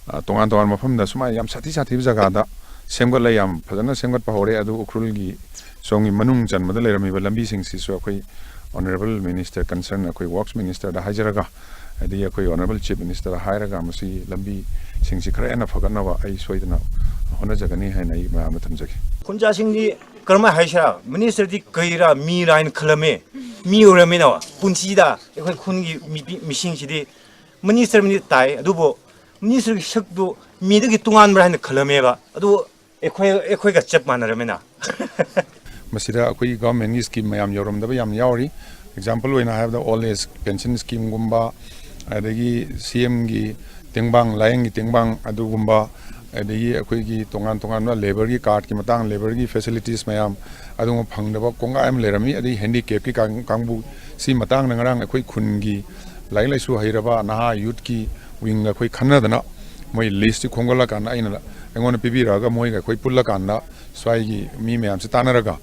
ꯑ, ꯇꯣꯉꯥꯟ ꯇꯣꯉꯥꯟꯕ ꯃꯐꯝꯗ ꯁꯨꯃꯥꯏꯅ ꯌꯥꯝ ꯁꯥꯊꯤ ꯁꯥꯊꯤꯕ ꯖꯒꯥꯗ ꯁꯦꯝꯒꯠꯂꯦ, ꯌꯥꯝ ꯐꯖꯅ ꯁꯦꯝꯒꯠꯄ ꯍꯧꯔꯦ꯫ ꯑꯗꯨ ꯎꯈ꯭ꯔꯨꯜꯒꯤ ꯁꯣꯝꯒꯤ ꯃꯅꯨꯡ ꯆꯟꯕꯗ ꯂꯩꯔꯝꯃꯤꯕ ꯂꯝꯕꯤꯁꯤꯡꯁꯤꯁꯨ ꯑꯩꯈꯣꯏ honourable minister concern, ꯑꯩꯈꯣꯏ works minister ꯗ ꯍꯥꯏꯖꯔꯒ ꯑꯗꯒꯤ ꯑꯩꯈꯣꯏ Honourable Chief Minister ꯍꯥꯏꯔꯒ ꯃꯁꯤꯒꯤ ꯂꯝꯕꯤꯁꯤꯡꯁꯤ ꯈꯔ ꯍꯦꯟꯅ ꯐꯒꯠꯅꯕ ꯑꯩ ꯁꯣꯏꯗꯅ ꯍꯣꯠꯅꯖꯒꯅꯤ ꯍꯥꯏꯅ ꯑꯩ ꯃꯌꯥꯝꯗ ꯊꯝꯖꯒꯦ꯫ ꯈꯨꯟꯖꯥꯁꯤꯡꯗꯤ ꯀꯔꯝꯍꯥꯏꯅ ꯍꯥꯏꯁꯤꯔꯥ, ministerꯗꯤ ꯀꯩꯔꯥ ꯃꯤꯔꯥ ꯍꯥꯏꯅ ꯈꯜꯂꯝꯃꯦ꯫ ꯃꯤ ꯑꯣꯏꯔꯝꯃꯤꯅ ꯄꯨꯟꯁꯤꯗ ꯑꯩꯈꯣꯏ ꯈꯨꯟꯒꯤ ꯃꯤꯄꯤ- ꯃꯤꯁꯤꯡꯁꯤꯗꯤ ministerꯕꯨꯗꯤ ꯇꯥꯏ, ꯑꯗꯨꯕꯨ ministerꯒꯤ ꯁꯛꯇꯨ ꯃꯤꯗꯒꯤ ꯇꯣꯉꯥꯟꯕ꯭ꯔꯥ ꯍꯥꯏꯅ ꯈꯜꯂꯝꯃꯦꯕ꯫ ꯑꯗꯨ ꯑꯩꯈꯣꯏ ꯑꯩꯈꯣꯏꯒ ꯆꯞ ꯃꯥꯟꯅꯔꯝꯃꯤꯅ꯫ ꯃꯁꯤꯗ ꯑꯩꯈꯣꯏꯒꯤ governmentꯀꯤ scheme ꯃꯌꯥꯝ ꯌꯧꯔꯝꯗꯕ ꯌꯥꯝ ꯌꯥꯎꯔꯤ꯫ Example ꯑꯣꯏꯅ ꯍꯥꯏꯔꯕꯗ old age pension schemeꯒꯨꯝꯕ, ꯑꯗꯒꯤ CMꯒꯤ ꯇꯦꯡꯕꯥꯡ, ꯂꯥꯏꯌꯦꯡꯒꯤ ꯇꯦꯡꯕꯥꯡ ꯑꯗꯨꯒꯨꯝꯕ, ꯑꯗꯒꯤ ꯑꯩꯈꯣꯏꯒꯤ ꯇꯣꯉꯥꯟ ꯇꯣꯉꯥꯟꯕ labourꯒꯤ cardꯀꯤ ꯃꯇꯥꯡ, labourꯒꯤ facilities ꯃꯌꯥꯝ ꯑꯗꯨꯒꯨꯝꯕ ꯐꯪꯗꯕ ꯀꯣꯡꯒꯥꯏ ꯑꯃ ꯂꯩꯔꯝꯃꯤ꯫ ꯑꯗꯒꯤ handicapꯀꯤ ꯀꯥꯡ- ꯀꯥꯡꯕꯨ ꯁꯤ ꯃꯇꯥꯡꯗ ꯉꯔꯥꯡ ꯑꯩꯈꯣꯏ ꯈꯨꯟꯒꯤ ꯂꯥꯏꯔꯤꯛ ꯂꯥꯏꯁꯨ ꯍꯩꯔꯕ ꯅꯍꯥ youthꯀꯤ wingꯒ ꯑꯩꯈꯣꯏ ꯈꯟꯅꯗꯅ ꯃꯣꯏ listꯁꯤ ꯈꯣꯝꯒꯠꯂꯀꯥꯟꯗ ꯑꯩꯅ ꯑꯩꯉꯣꯟꯗ ꯄꯤꯕꯤꯔꯛꯑꯒ ꯃꯣꯏꯒ ꯑꯩꯈꯣꯏ ꯄꯨꯜꯂꯀꯥꯟꯗ ꯁ꯭ꯋꯥꯏꯒꯤ ꯃꯤ ꯃꯌꯥꯝꯁꯤ ꯇꯥꯟꯅꯔꯒ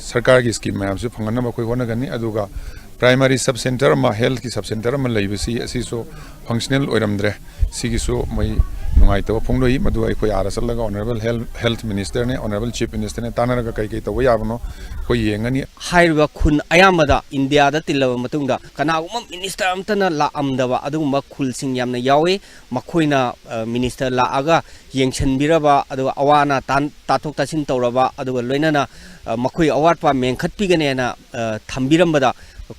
ꯁꯔꯀꯥꯔꯒꯤ scheme ꯃꯌꯥꯝꯁꯤ ꯐꯪꯍꯟꯅꯕ ꯑꯩꯈꯣꯏ ꯍꯣꯠꯅꯒꯅꯤ꯫ ꯑꯗꯨꯒ primary sub centre ꯑꯃ, healthꯀꯤ sub centre ꯑꯃ ꯂꯩꯕꯁꯤ ꯑꯁꯤꯁꯨ functional ꯑꯣꯏꯔꯝꯗ꯭ꯔꯦ꯫ ꯁꯤꯒꯤꯁꯨ ꯃꯣꯏ ꯅꯨꯡꯉꯥꯏꯇꯕ ꯐꯣꯡꯗꯣꯛꯏ꯫ ꯃꯗꯨ ꯑꯩꯈꯣꯏ ꯑꯥꯗ ꯆꯠꯂꯒ Honourable Health, Health Ministerꯅꯦ, Honourable Chief Ministerꯅꯦ ꯇꯥꯟꯅꯔꯒ ꯀꯩ ꯀꯩ ꯇꯧꯕ ꯌꯥꯕꯅꯣ ꯑꯩꯈꯣꯏ ꯌꯦꯡꯒꯅꯤ꯫ ꯍꯥꯏꯔꯤꯕ ꯈꯨꯟ ꯑꯌꯥꯝꯕꯗ ꯏꯟꯗꯤꯌꯥꯗ ꯇꯤꯜꯂꯕ ꯃꯇꯨꯡꯗ ꯀꯅꯥꯒꯨꯝꯕ minister ꯑꯝꯇꯅ ꯂꯥꯛꯑꯝꯗꯕ ꯑꯗꯨꯒꯨꯝꯕ ꯈꯨꯜꯁꯤꯡ ꯌꯥꯝꯅ ꯌꯥꯎꯏ꯫ ꯃꯈꯣꯏꯅ minister ꯂꯥꯛꯑꯒ ꯌꯦꯡꯁꯤꯟꯕꯤꯔꯕ, ꯑꯗꯨꯒ ꯑꯋꯥ ꯑꯅꯥ ꯇꯥꯊꯣꯛ ꯇꯥꯁꯤꯟ ꯇꯧꯔꯕ, ꯑꯗꯨꯒ ꯂꯣꯏꯅꯅ ꯃꯈꯣꯏ ꯑꯋꯥꯠꯄ ꯃꯦꯟꯈꯠꯄꯤꯒꯅꯦꯅ ꯊꯝꯕꯤꯔꯝꯕꯗ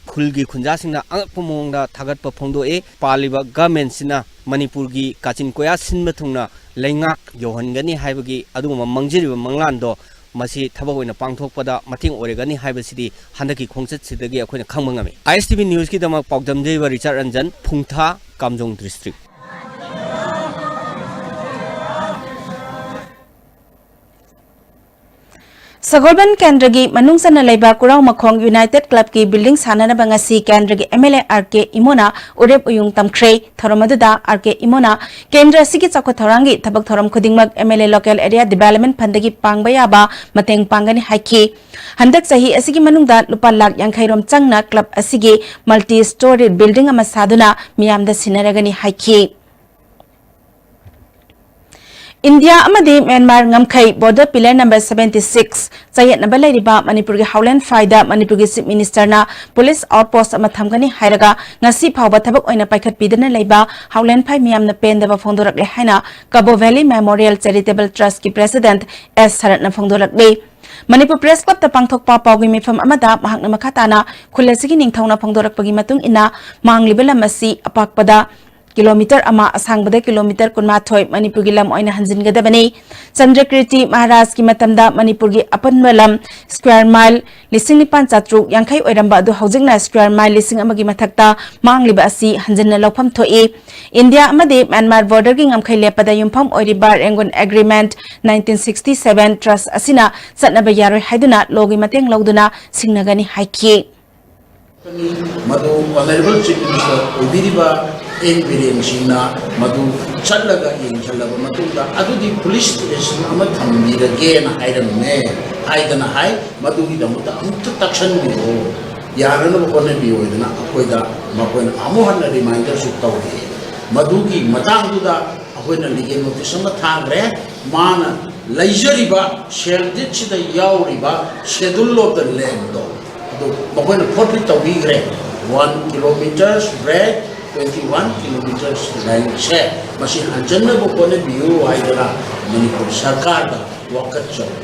ꯈꯨꯜꯒꯤ ꯈꯨꯟꯖꯥꯁꯤꯡꯅ ꯑꯉꯛꯄ ꯃꯑꯣꯡꯗ ꯊꯥꯒꯠꯄ ꯐꯣꯡꯗꯣꯛꯏ꯫ ꯄꯥꯜꯂꯤꯕ governmentꯁꯤꯅ ꯃꯅꯤꯄꯨꯔꯒꯤ ꯀꯥꯆꯤꯟ ꯀꯣꯌꯥ ꯁꯤꯟꯕ ꯊꯨꯡꯅ ꯂꯩꯉꯥꯛ ꯌꯧꯍꯟꯒꯅꯤ ꯍꯥꯏꯕꯒꯤ ꯑꯗꯨꯒꯨꯝꯕ ꯃꯪꯖꯔꯤꯕ ꯃꯪꯂꯥꯟꯗꯣ ꯃꯁꯤ ꯊꯕꯛ ꯑꯣꯏꯅ ꯄꯥꯡꯊꯣꯛꯄꯗ ꯃꯇꯦꯡ ꯑꯣꯏꯔꯒꯅꯤ ꯍꯥꯏꯕꯁꯤꯗꯤ ꯍꯟꯗꯛꯀꯤ ꯈꯣꯡꯆꯠꯁꯤꯗꯒꯤ ꯑꯩꯈꯣꯏꯅ ꯈꯪꯕ ꯉꯝꯃꯤ꯫ ISTV Newsꯀꯤꯗꯃꯛ ꯄꯥꯎꯗꯝꯖꯔꯤꯕ ꯔꯤꯆꯥꯔꯗ ꯔꯟꯖꯟ, ꯐꯨꯡꯊꯥ, ꯀꯥꯝꯖꯣꯡ district꯫ ꯁꯒꯣꯜꯕꯟ ꯀꯦꯟꯗ꯭ꯔꯒꯤ ꯃꯅꯨꯡ ꯆꯟꯅ ꯂꯩꯕ ꯀꯨꯔꯥꯎꯃꯈꯣꯡ United Clubꯀꯤ building ꯁꯥꯟꯅꯅꯕ ꯉꯁꯤ ꯀꯦꯟꯗ꯭ꯔꯒꯤ MLA RK ꯏꯃꯣꯅ ꯎꯔꯦꯞ ꯎꯌꯨꯡ ꯇꯝꯈ꯭ꯔꯦ꯫ ꯊꯧꯔꯝ ꯑꯗꯨꯗ RK ꯏꯃꯣꯅ ꯀꯦꯟꯗ꯭ꯔ ꯑꯁꯤꯒꯤ ꯆꯥꯎꯈꯠ ꯊꯧꯔꯥꯡꯒꯤ ꯊꯕꯛ ꯊꯧꯔꯝ ꯈꯨꯗꯤꯡꯃꯛ MLA Local Area Development Fundꯗꯒꯤ ꯄꯥꯡꯕ ꯌꯥꯕ ꯃꯇꯦꯡ ꯄꯥꯡꯒꯅꯤ ꯍꯥꯏꯈꯤ꯫ ꯍꯟꯗꯛ ꯆꯍꯤ ꯑꯁꯤꯒꯤ ꯃꯅꯨꯡꯗ ꯂꯨꯄꯥ ꯂꯥꯈ ꯌꯥꯡꯈꯩ ꯔꯣꯝ ꯆꯪꯅ club ꯑꯁꯤꯒꯤ multi story building ꯑꯃ ꯁꯥꯗꯨꯅ ꯃꯤꯌꯥꯝꯗ ꯁꯤꯟꯅꯔꯒꯅꯤ ꯍꯥꯏꯈꯤ꯫ ꯏꯟꯗꯤꯌꯥ ꯑꯃꯗꯤ ꯃ꯭ꯌꯥꯟꯃꯥꯔ ꯉꯝꯈꯩ border pillar number seventy six ꯆꯌꯦꯠꯅꯕ ꯂꯩꯔꯤꯕ ꯃꯅꯤꯄꯨꯔꯒꯤ ꯍꯥꯎꯂꯦꯟ ꯐꯥꯏꯗ ꯃꯅꯤꯄꯨꯔꯒꯤ Chief Minister ꯅ police outpost ꯑꯃ ꯊꯝꯒꯅꯤ ꯍꯥꯏꯔꯒ ꯉꯁꯤ ꯐꯥꯎꯕ ꯊꯕꯛ ꯑꯣꯏꯅ ꯄꯥꯏꯈꯠꯄꯤꯗꯅ ꯂꯩꯕ ꯍꯥꯎꯂꯦꯟ ꯐꯥꯏ ꯃꯤꯌꯥꯝꯅ ꯄꯦꯟꯗꯕ ꯐꯣꯡꯗꯣꯔꯛꯂꯦ ꯍꯥꯏꯅ Kabo Valley Memorial Charitable Trust ꯀꯤ President S ꯁꯔꯠꯅ ꯐꯣꯡꯗꯣꯔꯛꯂꯤ꯫ Manipur Press Club ꯇ ꯄꯥꯡꯊꯣꯛꯄ ꯄꯥꯎꯒꯤ ꯃꯤꯐꯝ ꯑꯃꯗ ꯃꯍꯥꯛꯅ ꯃꯈꯥ ꯇꯥꯅ ꯈꯨꯜ ꯑꯁꯤꯒꯤ ꯅꯤꯡꯊꯧꯅ ꯐꯣꯡꯗꯣꯔꯛꯄꯒꯤ ꯃꯇꯨꯡ ꯏꯟꯅ ꯃꯥꯡꯂꯤꯕ ꯂꯝ ꯑꯁꯤ ꯑꯄꯥꯛꯄꯗ kilometre ꯑꯃ, ꯑꯁꯥꯡꯕꯗ kilometre ꯀꯨꯟꯃꯥꯊꯣꯏ ꯃꯅꯤꯄꯨꯔꯒꯤ ꯂꯝ ꯑꯣꯏꯅ ꯍꯟꯖꯤꯟꯒꯗꯕꯅꯤ꯫ ꯆꯟꯗ꯭ꯔꯀꯤꯔꯇꯤ ꯃꯍꯥꯔꯥꯖꯀꯤ ꯃꯇꯝꯗ ꯃꯅꯤꯄꯨꯔꯒꯤ ꯑꯄꯨꯟꯕ ꯂꯝ square mile ꯂꯤꯁꯤꯡ ꯅꯤꯄꯥꯟ ꯆꯥꯇ꯭ꯔꯨꯛ ꯌꯥꯡꯈꯩ ꯑꯣꯏꯔꯝꯕ ꯑꯗꯨ ꯍꯧꯖꯤꯛꯅ square mile ꯂꯤꯁꯤꯡ ꯑꯃꯒꯤ ꯃꯊꯛꯇ ꯃꯥꯡꯂꯤꯕ ꯑꯁꯤ ꯍꯟꯖꯤꯟꯅ ꯂꯧꯐꯝ ꯊꯣꯛꯏ꯫ ꯏꯟꯗꯤꯌꯥ ꯑꯃꯗꯤ ꯃ꯭ꯌꯥꯟꯃꯥꯔ border ꯒꯤ ꯉꯝꯈꯩ ꯂꯦꯞꯄꯗ ꯌꯨꯝꯐꯝ ꯑꯣꯏꯔꯤꯕ Rangoon Agreement nineteen sixty seven trust ꯑꯁꯤꯅ ꯆꯠꯅꯕ ꯌꯥꯔꯣꯏ ꯍꯥꯏꯗꯨꯅ law ꯒꯤ ꯃꯇꯦꯡ ꯂꯧꯗꯨꯅ ꯁꯤꯡꯅꯒꯅꯤ ꯍꯥꯏꯈꯤ꯫ ꯃꯗꯨ Honourable Chief Minister ꯑꯣꯏꯕꯤꯔꯤꯕ ꯑꯦꯟ ꯕꯤꯔꯦꯟ ꯁꯤꯡꯅ ꯃꯗꯨ ꯆꯠꯂꯒ ꯌꯦꯡꯁꯤꯜꯂꯕ ꯃꯇꯨꯡꯗ ꯑꯗꯨꯗꯤ police station ꯑꯃ ꯊꯝꯕꯤꯔꯒꯦꯅ ꯍꯥꯏꯔꯝꯃꯦ ꯍꯥꯏꯗꯅ ꯍꯥꯏ꯫ ꯃꯗꯨꯒꯤꯗꯃꯛꯇ ꯑꯃꯨꯛꯇ ꯇꯛꯁꯟꯕꯤꯔꯛꯑꯣ, ꯌꯥꯅꯅꯕ ꯍꯣꯠꯅꯕꯤꯌꯣ ꯍꯥꯏꯗꯅ ꯑꯩꯈꯣꯏꯗ ꯃꯈꯣꯏꯅ ꯑꯃꯨꯛ ꯍꯟꯅ reminder ꯁꯨ ꯇꯧꯔꯛꯑꯦ꯫ ꯃꯗꯨꯒꯤ ꯃꯇꯥꯡꯗꯨꯗ ꯑꯩꯈꯣꯏꯅ legal notice ꯑꯃ ꯊꯥꯈ꯭ꯔꯦ꯫ ꯃꯥꯅ ꯂꯩꯖꯔꯤꯕ share deed ꯁꯤꯗ ꯌꯥꯎꯔꯤꯕ Schedule of the Land ꯗꯣ ꯑꯗꯨ ꯃꯈꯣꯏꯅ forfeit ꯇꯧꯕꯤꯈ꯭ꯔꯦ꯫ One kilometre breadth, twenty one kilometre length ꯁꯦ ꯃꯁꯤ ꯍꯟꯖꯟꯅꯕ ꯍꯣꯠꯅꯕꯤꯌꯨ ꯍꯥꯏꯗꯅ ꯃꯅꯤꯄꯨꯔ ꯁꯔꯀꯥꯔꯗ ꯋꯥꯀꯠꯆꯔꯤ꯫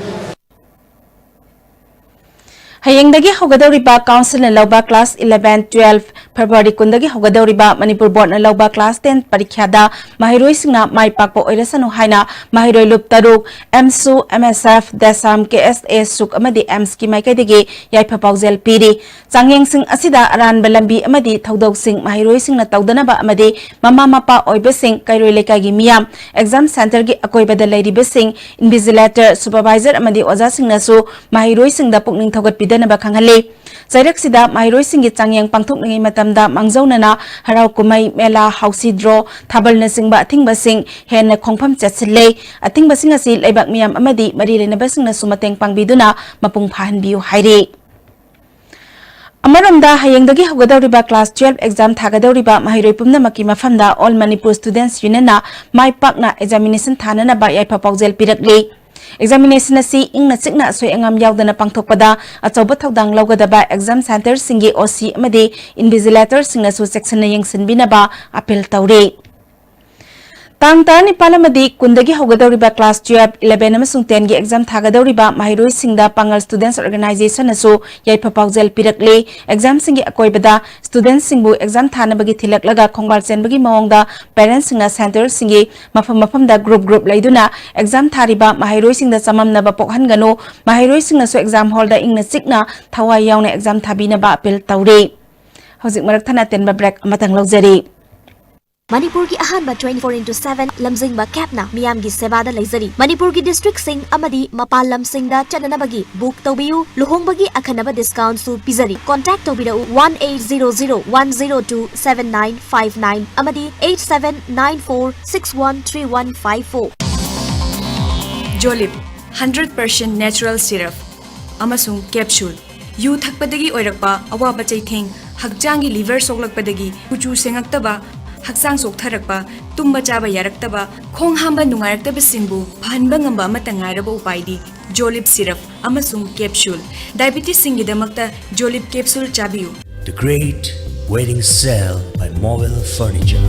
ꯍꯌꯦꯡꯗꯒꯤ ꯍꯧꯒꯗꯧꯔꯤꯕ council ꯅ ꯂꯧꯕ class eleven, twelve, February ꯀꯨꯟꯗꯒꯤ ꯍꯧꯒꯗꯧꯔꯤꯕ Manipur board ꯅ ꯂꯧꯕ class ten ꯄꯔꯤꯈ꯭ꯌꯥꯗ ꯃꯍꯩꯔꯣꯏꯁꯤꯡꯅ ꯃꯥꯏ ꯄꯥꯛꯄ ꯑꯣꯏꯔꯁꯅꯨ ꯍꯥꯏꯅ ꯃꯍꯩꯔꯣꯏ ꯂꯨꯞ ꯇꯔꯨꯛ, AMSU, MSF, DESAM, KSA, SUK ꯑꯃꯗꯤ AMS ꯀꯤ ꯃꯥꯏꯀꯩꯗꯒꯤ ꯌꯥꯏꯐ ꯄꯥꯎꯖꯦꯜ ꯄꯤꯔꯤ꯫ ꯆꯥꯡꯌꯦꯡꯁꯤꯡ ꯑꯁꯤꯗ ꯑꯔꯥꯟꯕ ꯂꯝꯕꯤ ꯑꯃꯗꯤ ꯊꯧꯗꯧꯁꯤꯡ ꯃꯍꯩꯔꯣꯏꯁꯤꯡꯅ ꯇꯧꯗꯅꯕ ꯑꯃꯗꯤ ꯃꯃꯥ ꯃꯄꯥ ꯑꯣꯏꯕꯁꯤꯡ, ꯀꯩꯔꯣꯏ ꯂꯩꯀꯥꯏꯒꯤ ꯃꯤꯌꯥꯝ, exam centre ꯒꯤ ꯑꯀꯣꯏꯕꯗ ꯂꯩꯔꯤꯕꯁꯤꯡ, invigilator, supervisor ꯑꯃꯗꯤ ꯑꯣꯖꯥꯁꯤꯡꯅꯁꯨ ꯃꯍꯩꯔꯣꯏꯁꯤꯡꯗ ꯄꯨꯛꯅꯤꯡ ꯊꯧꯒꯠꯄꯤꯗꯅꯕ ꯈꯪꯍꯜꯂꯤ꯫ ꯆꯩꯔꯛꯁꯤꯗ ꯃꯍꯩꯔꯣꯏꯁꯤꯡꯒꯤ ꯆꯥꯡꯌꯦꯡ ꯄꯥꯡꯊꯣꯛꯂꯤꯉꯩ ꯃꯇꯝꯗ ꯃꯥꯡꯖꯧꯅꯅ ꯍꯔꯥꯎ ꯀꯨꯝꯍꯩ, ꯃꯦꯂꯥ, ꯍꯥꯎꯁꯤ draw, ꯊꯥꯕꯜꯅꯆꯤꯡꯕ ꯑꯊꯤꯡꯕꯁꯤꯡ ꯍꯦꯟꯅ ꯈꯣꯡꯐꯝ ꯆꯠꯁꯤꯜꯂꯦ꯫ ꯑꯊꯤꯡꯕꯁꯤꯡ ꯑꯁꯤ ꯂꯩꯕꯥꯛ ꯃꯤꯌꯥꯝ ꯑꯃꯗꯤ ꯃꯔꯤ ꯂꯩꯅꯕꯁꯤꯡꯅꯁꯨ ꯃꯇꯦꯡ ꯄꯥꯡꯕꯤꯗꯨꯅ ꯃꯄꯨꯡ ꯐꯥꯍꯟꯕꯤꯌꯨ ꯍꯥꯏꯔꯤ꯫ ꯑꯃꯔꯣꯝꯗ, ꯍꯌꯦꯡꯗꯒꯤ ꯍꯧꯒꯗꯧꯔꯤꯕ class twelve exam ꯊꯥꯒꯗꯧꯔꯤꯕ ꯃꯍꯩꯔꯣꯏ ꯄꯨꯝꯅꯃꯛꯀꯤ ꯃꯐꯝꯗ All Manipur Students Unionꯅ ꯃꯥꯏ ꯄꯥꯛꯅ examination ꯊꯥꯅꯅꯕ ꯌꯥꯏꯐ ꯄꯥꯎꯖꯦꯜ ꯄꯤꯔꯛꯂꯤ꯫ Examination ꯑꯁꯤ ꯏꯪꯅ ꯆꯤꯛꯅ ꯑꯁꯣꯏ ꯑꯉꯥꯝ ꯌꯥꯎꯗꯅ ꯄꯥꯡꯊꯣꯛꯄꯗ ꯑꯆꯧꯕ ꯊꯧꯗꯥꯡ ꯂꯧꯒꯗꯕ exam centreꯁꯤꯡꯒꯤ OC ꯑꯃꯗꯤ invigilatorꯁꯤꯡꯅꯁꯨ ꯆꯦꯛꯁꯤꯟꯅ ꯌꯦꯡꯁꯤꯟꯕꯤꯅꯕ appeal ꯇꯧꯔꯤ꯫ ꯇꯥꯡ ꯇꯔꯥꯅꯤꯄꯥꯜ ꯑꯃꯗꯤ ꯀꯨꯟꯗꯒꯤ ꯍꯧꯒꯗꯧꯔꯤꯕ class twelve, eleven ꯑꯃꯁꯨꯡ tenꯒꯤ exam ꯊꯥꯒꯗꯧꯔꯤꯕ ꯃꯍꯩꯔꯣꯏꯁꯤꯡꯗ ꯄꯥꯡꯒꯜ Students Organizationꯅꯁꯨ ꯌꯥꯏꯐ ꯄꯥꯎꯖꯦꯜ ꯄꯤꯔꯛꯂꯤ꯫ Examꯁꯤꯡꯒꯤ ꯑꯀꯣꯏꯕꯗ studentꯁꯤꯡꯕꯨ exam ꯊꯥꯅꯕꯒꯤ ꯊꯤꯜꯂꯛꯂꯒ ꯈꯣꯡꯕꯥꯜ ꯆꯦꯟꯕꯒꯤ ꯃꯑꯣꯡꯗ parentsꯁꯤꯡꯅ centreꯁꯤꯡꯒꯤ ꯃꯐꯝ ꯃꯐꯝꯗ group group ꯂꯩꯗꯨꯅ exam ꯊꯥꯔꯤꯕ ꯃꯍꯩꯔꯣꯏꯁꯤꯡꯗ ꯆꯃꯝꯅꯕ ꯄꯣꯛꯍꯟꯒꯅꯨ, ꯃꯍꯩꯔꯣꯏꯁꯤꯡꯅꯁꯨ exam hallꯗ ꯏꯪꯅ ꯆꯤꯛꯅ ꯊꯋꯥꯏ ꯌꯥꯎꯅ exam ꯊꯥꯕꯤꯅꯕ appeal ꯇꯧꯔꯤ꯫ ꯍꯧꯖꯤꯛ ꯃꯔꯛ ꯊꯠꯅ ꯑꯇꯦꯟꯕ break ꯑꯃꯇꯪ ꯂꯧꯖꯔꯤ꯫ ꯃꯅꯤꯄꯨꯔꯒꯤ ꯑꯍꯥꯟꯕ twenty-four into seven ꯂꯝꯖꯤꯡꯕ cabꯅ ꯃꯤꯌꯥꯝꯒꯤ ꯁꯦꯕꯥꯗ ꯂꯩꯖꯔꯤ꯫ ꯃꯅꯤꯄꯨꯔꯒꯤ districtꯁꯤꯡ ꯑꯃꯗꯤ ꯃꯄꯥꯟ ꯂꯝꯁꯤꯡꯗ ꯆꯠꯅꯅꯕꯒꯤ book ꯇꯧꯕꯤꯌꯨ꯫ ꯂꯨꯍꯣꯡꯕꯒꯤ ꯑꯈꯟꯅꯕ discountꯁꯨ ꯄꯤꯖꯔꯤ꯫ Contact ꯇꯧꯕꯤꯔꯛꯎ one eight zero zero one zero two seven nine five nine ꯑꯃꯗꯤ eight seven nine four six one three one five four꯫ Jolib, hundred percent natural syrup ꯑꯃꯁꯨꯡ capsule꯫ ꯌꯨ ꯊꯛꯄꯗꯒꯤ ꯑꯣꯏꯔꯛꯄ ꯑꯋꯥꯕ ꯆꯩꯊꯦꯡ, ꯍꯛꯆꯥꯡꯒꯤ liver ꯁꯣꯛꯂꯛꯄꯗꯒꯤ ꯀꯨꯆꯨ ꯁꯦꯡꯉꯛꯇꯕ, ꯍꯛꯆꯥꯡ ꯆꯣꯛꯊꯔꯛꯄ, ꯇꯨꯝꯕ ꯆꯥꯕ ꯌꯥꯔꯛꯇꯕ, ꯈꯣꯡ ꯍꯥꯝꯕ ꯅꯨꯡꯉꯥꯏꯔꯛꯇꯕꯁꯤꯡꯕꯨ ꯐꯍꯟꯕ ꯉꯝꯕ ꯑꯃꯠꯇ ꯉꯥꯏꯔꯕ ꯎꯄꯥꯏꯗꯤ Jolib syrup ꯑꯃꯁꯨꯡ capsule꯫ Diabetesꯁꯤꯡꯒꯤꯗꯃꯛꯇ Jolib capsule ꯆꯥꯕꯤꯌꯨ꯫ The Great Wedding Sale by Mobile Furniture.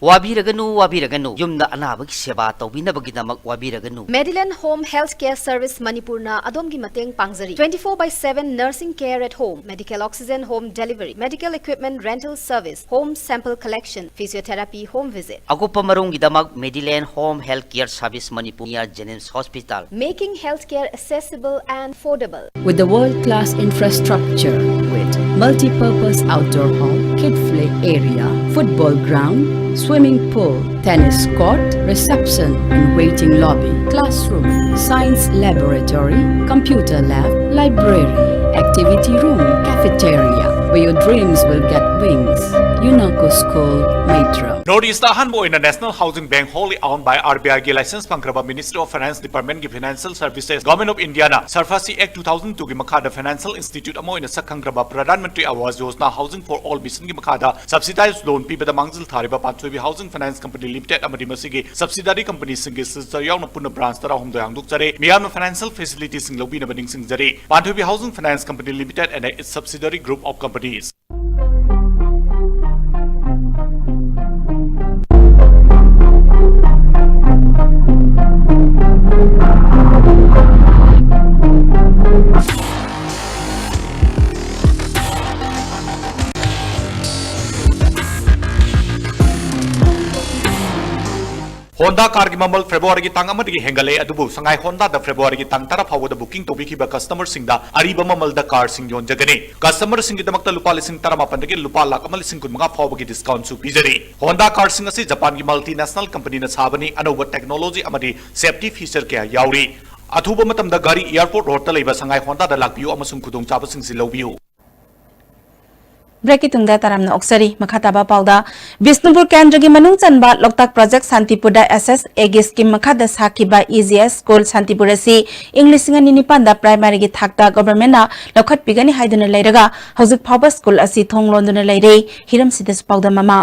ꯋꯥꯕꯤꯔꯒꯅꯨ, ꯋꯥꯕꯤꯔꯒꯅꯨ꯫ ꯌꯨꯝꯗ ꯑꯅꯥꯕꯒꯤ ꯁꯦꯕꯥ ꯇꯧꯕꯤꯅꯕꯒꯤꯗꯃꯛ ꯋꯥꯕꯤꯔꯒꯅꯨ꯫ Medilane Home Healthcare Service ꯃꯅꯤꯄꯨꯔꯅ ꯑꯗꯣꯝꯒꯤ ꯃꯇꯦꯡ ꯄꯥꯡꯖꯔꯤ꯫ Twenty-four by seven nursing care at home, medical oxygen home delivery, medical equipment rental service, home sample collection, physiotherapy home visit. ꯑꯀꯨꯞꯄ ꯃꯔꯣꯜꯒꯤꯗꯃꯛ Medilane Home Healthcare Service Manipur, near JNIMS Hospital. Making healthcare accessible and affordable. With the world-class infrastructure, with Multi-purpose outdoor hall, kid play area, football ground, swimming pool, tennis court, reception and waiting lobby, classroom, science laboratory, computer lab, library, activity room, cafeteria, where your dreams will get wings. Unako School, Metro. North East ꯑꯍꯥꯟꯕ ꯑꯣꯏꯅ National Housing Bank, wholly owned by RBI ꯒꯤ license ꯐꯪꯈ꯭ꯔꯕ Ministry of Finance Department ꯒꯤ Financial Services, Government of India ꯅ SARFAESI Act two thousand two ꯒꯤ ꯃꯈꯥꯗ financial institute ꯑꯃ ꯑꯣꯏꯅ ꯁꯛ ꯈꯪꯈ꯭ꯔꯕ Pradhan Mantri Awas Yojana Housing for All Mission ꯒꯤ ꯃꯈꯥꯗ subsidized loan ꯄꯤꯕꯗ ꯃꯥꯡꯖꯤꯜ ꯊꯥꯔꯤꯕ ꯄꯥꯟꯊꯣꯏꯕꯤ Housing Finance Company Limited ꯑꯃꯗꯤ ꯃꯁꯤꯒꯤ subsidiary company ꯁꯤꯡꯒꯤ ꯁꯤꯜꯆꯔ ꯌꯥꯎꯅ ꯄꯨꯟꯅ branch ꯇꯔꯥꯍꯨꯝꯗꯣꯏ ꯍꯥꯡꯗꯣꯛꯆꯔꯦ꯫ ꯃꯤꯌꯥꯝꯅ financial facility ꯁꯤꯡ ꯂꯧꯕꯤꯅꯕ ꯅꯤꯡꯁꯤꯡꯖꯔꯤ꯫ ꯄꯥꯟꯊꯣꯏꯕꯤ Housing Finance Company Limited and its subsidiary group of companies. Honda car ꯒꯤ ꯃꯃꯜ February ꯒꯤ ꯇꯥꯡ ꯑꯃꯗꯒꯤ ꯍꯦꯟꯒꯠꯂꯦ, ꯑꯗꯨꯕꯨ ꯁꯉꯥꯏ Honda ꯗ February ꯒꯤ ꯇꯥꯡ ꯇꯔꯥ ꯐꯥꯎꯕꯗ booking ꯇꯧꯕꯤꯈꯤꯕ customer ꯁꯤꯡꯗ ꯑꯔꯤꯕ ꯃꯃꯜꯗ car ꯁꯤꯡ ꯌꯣꯟꯖꯒꯅꯤ꯫ Customer ꯁꯤꯡꯒꯤꯗꯃꯛꯇ ꯂꯨꯄꯥ ꯂꯤꯁꯤꯡ ꯇꯔꯥꯃꯥꯄꯟꯗꯒꯤ ꯂꯨꯄꯥ ꯂꯥꯈ ꯑꯃ ꯂꯤꯁꯤꯡ ꯀꯨꯟꯃꯉꯥ ꯐꯥꯎꯕꯒꯤ discount ꯁꯨ ꯄꯤꯖꯔꯤ꯫ Honda car ꯁꯤꯡ ꯑꯁꯤ Japan ꯒꯤ multinational company ꯅ ꯁꯥꯕꯅꯤ, ꯑꯅꯧꯕ technology ꯑꯃꯗꯤ safety feature ꯀꯌꯥ ꯌꯥꯎꯔꯤ꯫ ꯑꯊꯨꯕ ꯃꯇꯝꯗ ꯒꯥꯔꯤ airport road ꯇ ꯂꯩꯕ ꯁꯉꯥꯏ Honda ꯗ ꯂꯥꯛꯄꯤꯌꯨ ꯑꯃꯁꯨꯡ ꯈꯨꯗꯣꯡꯆꯥꯕꯁꯤꯡꯁꯤ ꯂꯧꯕꯤꯌꯨ꯫ Break ꯀꯤ ꯇꯨꯡꯗ ꯇꯔꯥꯝꯅ ꯑꯣꯛꯆꯔꯤ꯫ ꯃꯈꯥ ꯇꯥꯕ ꯄꯥꯎꯗ, ꯕꯤꯁꯅꯨꯄꯨꯔ ꯀꯦꯟꯗ꯭ꯔꯒꯤ ꯃꯅꯨꯡ ꯆꯟꯕ ꯂꯣꯛꯇꯥꯛ project ꯁꯥꯟꯇꯤꯄꯨꯔꯗ S S A ꯒꯤ scheme ꯃꯈꯥꯗ ꯁꯥꯈꯤꯕ E G S school ꯁꯥꯟꯇꯤꯄꯨꯔ ꯑꯁꯤ ꯏꯪ ꯂꯤꯁꯤꯡ ꯑꯅꯤ ꯅꯤꯄꯥꯟꯗ primary ꯒꯤ ꯊꯥꯛꯇ government ꯅ ꯂꯧꯈꯠꯄꯤꯒꯅꯤ ꯍꯥꯏꯗꯨꯅ ꯂꯩꯔꯒ, ꯍꯧꯖꯤꯛ ꯐꯥꯎꯕ school ꯑꯁꯤ ꯊꯣꯡ ꯂꯣꯟꯗꯨꯅ ꯂꯩꯔꯦ꯫ ꯍꯤꯔꯝꯁꯤꯗꯁꯨ ꯄꯥꯎꯗꯝ ꯑꯃ꯫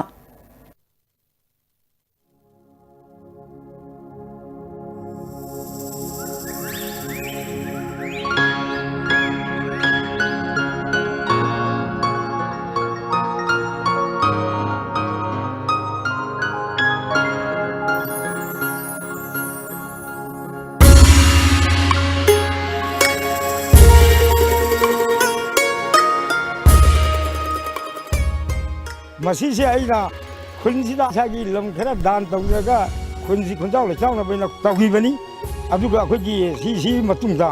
ꯃꯁꯤꯁꯦ ꯑꯩꯅ ꯈꯨꯟꯁꯤꯗ ꯏꯁꯥꯒꯤ ꯂꯝ ꯈꯔ ꯗꯥꯟ ꯇꯧꯖꯔꯒ ꯈꯨꯟꯁꯤ ꯈꯨꯟꯖꯥꯎ ꯂꯩꯆꯥꯎꯅꯕ ꯑꯣꯏꯅ ꯇꯧꯈꯤꯕꯅꯤ꯫ ꯑꯗꯨꯒ ꯑꯩꯈꯣꯏꯒꯤ ꯁꯤꯁꯤ ꯃꯇꯨꯡꯗ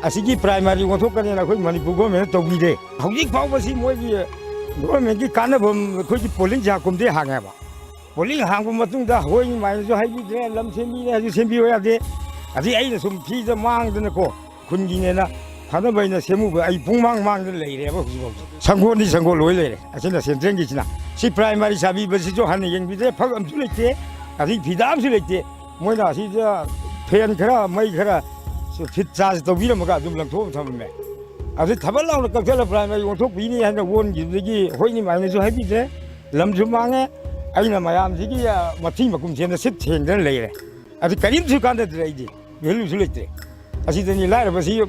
ꯑꯁꯤꯒꯤ ꯄ꯭ꯔꯥꯏꯃꯥꯔꯤ ꯑꯣꯟꯊꯣꯛꯀꯅꯤꯅ ꯑꯩꯈꯣꯏ ꯃꯅꯤꯄꯨꯔ ꯒꯣꯔꯃꯦꯟꯅ ꯇꯧꯕꯤꯔꯦ꯫ ꯍꯧꯖꯤꯛ ꯐꯥꯎꯕ ꯁꯤ ꯃꯣꯏꯒꯤ ꯒꯣꯔꯃꯦꯟꯒꯤ ꯀꯥꯟꯅꯐꯝ ꯑꯩꯈꯣꯏꯒꯤ ꯄꯣꯂꯤꯡ ꯖꯥ ꯀꯨꯝꯗꯩ ꯍꯥꯡꯉꯦꯕ꯫ ꯄꯣꯂꯤꯡ ꯍꯥꯡꯕ ꯃꯇꯨꯡꯗ ꯍꯣꯏꯅꯤ ꯃꯥꯏꯅꯁꯨ ꯍꯥꯏꯕꯤꯗ꯭ꯔꯦ, ꯂꯝ ꯁꯦꯝꯕꯤꯅꯦ ꯍꯥꯏꯁꯨ ꯁꯦꯝꯕꯤꯌꯨ ꯌꯥꯗꯦ꯫ ꯑꯗꯩ ꯑꯩꯅ ꯁꯨꯝ ꯐ꯭ꯔꯤꯗ ꯃꯥꯡꯗꯅꯀꯣ, ꯈꯨꯟꯒꯤꯅꯦꯅ ꯐꯅꯕ ꯑꯩꯅ ꯁꯦꯝꯃꯨꯕ ꯑꯩ ꯄꯨꯡꯃꯥꯡ ꯃꯥꯡꯗꯅ ꯂꯩꯔꯦꯕ ꯍꯧꯖꯤꯛꯐꯥꯎꯁꯦ꯫ ꯁꯪꯒꯣꯜꯗꯤ ꯁꯪꯒꯣꯜ ꯂꯣꯏ ꯂꯩꯔꯦ꯫ ꯑꯁꯤꯅ ꯁꯦꯟꯇ꯭ꯔꯦꯜꯒꯤꯁꯤꯅ꯫ ꯁꯤ ꯄ꯭ꯔꯥꯏꯃꯥꯔꯤ ꯁꯥꯕꯤꯕꯁꯤꯁꯨ ꯍꯟꯅ ꯌꯦꯡꯕꯤꯗ꯭ꯔꯦ, ꯐꯛ ꯑꯃꯁꯨ ꯂꯩꯇꯦ, ꯑꯗꯩ ꯐꯤꯗꯥ ꯑꯃꯁꯨ ꯂꯩꯇꯦ꯫ ꯃꯣꯏꯅ ꯑꯁꯤꯗ ꯐꯦꯟ ꯈꯔ, ꯃꯩ ꯈꯔ ꯐꯤꯠ ꯆꯥꯔꯖ ꯇꯧꯕꯤꯔꯝꯃꯒ ꯑꯗꯨꯝ ꯂꯪꯊꯣꯛꯑ ꯊꯝꯃꯝꯃꯦ꯫ ꯑꯗꯨ ꯊꯕꯛ ꯂꯥꯎꯅ ꯀꯛꯊꯠꯂ ꯄ꯭ꯔꯥꯏꯃꯥꯔꯤ ꯑꯣꯟꯊꯣꯛꯄꯤꯅꯤ ꯍꯥꯏꯅ ꯑꯣꯟꯈꯤꯕꯗꯒꯤ ꯍꯣꯏꯅꯤ ꯃꯥꯏꯅꯁꯨ ꯍꯥꯏꯕꯤꯗ꯭ꯔꯦ, ꯂꯝꯁꯨ ꯃꯥꯡꯉꯦ꯫ ꯑꯩꯅ ꯃꯌꯥꯝꯁꯤꯒꯤ, ꯑ, ꯃꯊꯤ ꯃꯀꯨꯝ ꯁꯦꯟꯗ ꯁꯤꯠ ꯊꯦꯡꯗꯅ ꯂꯩꯔꯦ꯫ ꯑꯗꯨ ꯀꯔꯤꯝꯁꯨ ꯀꯥꯟꯅꯗ꯭ꯔꯦ ꯑꯩꯗꯤ꯫ ꯚꯦꯂꯨꯁꯨ ꯂꯩꯇ꯭ꯔꯦ꯫ ꯑꯁꯤꯗꯅꯤ ꯂꯥꯏꯔꯕꯁꯤ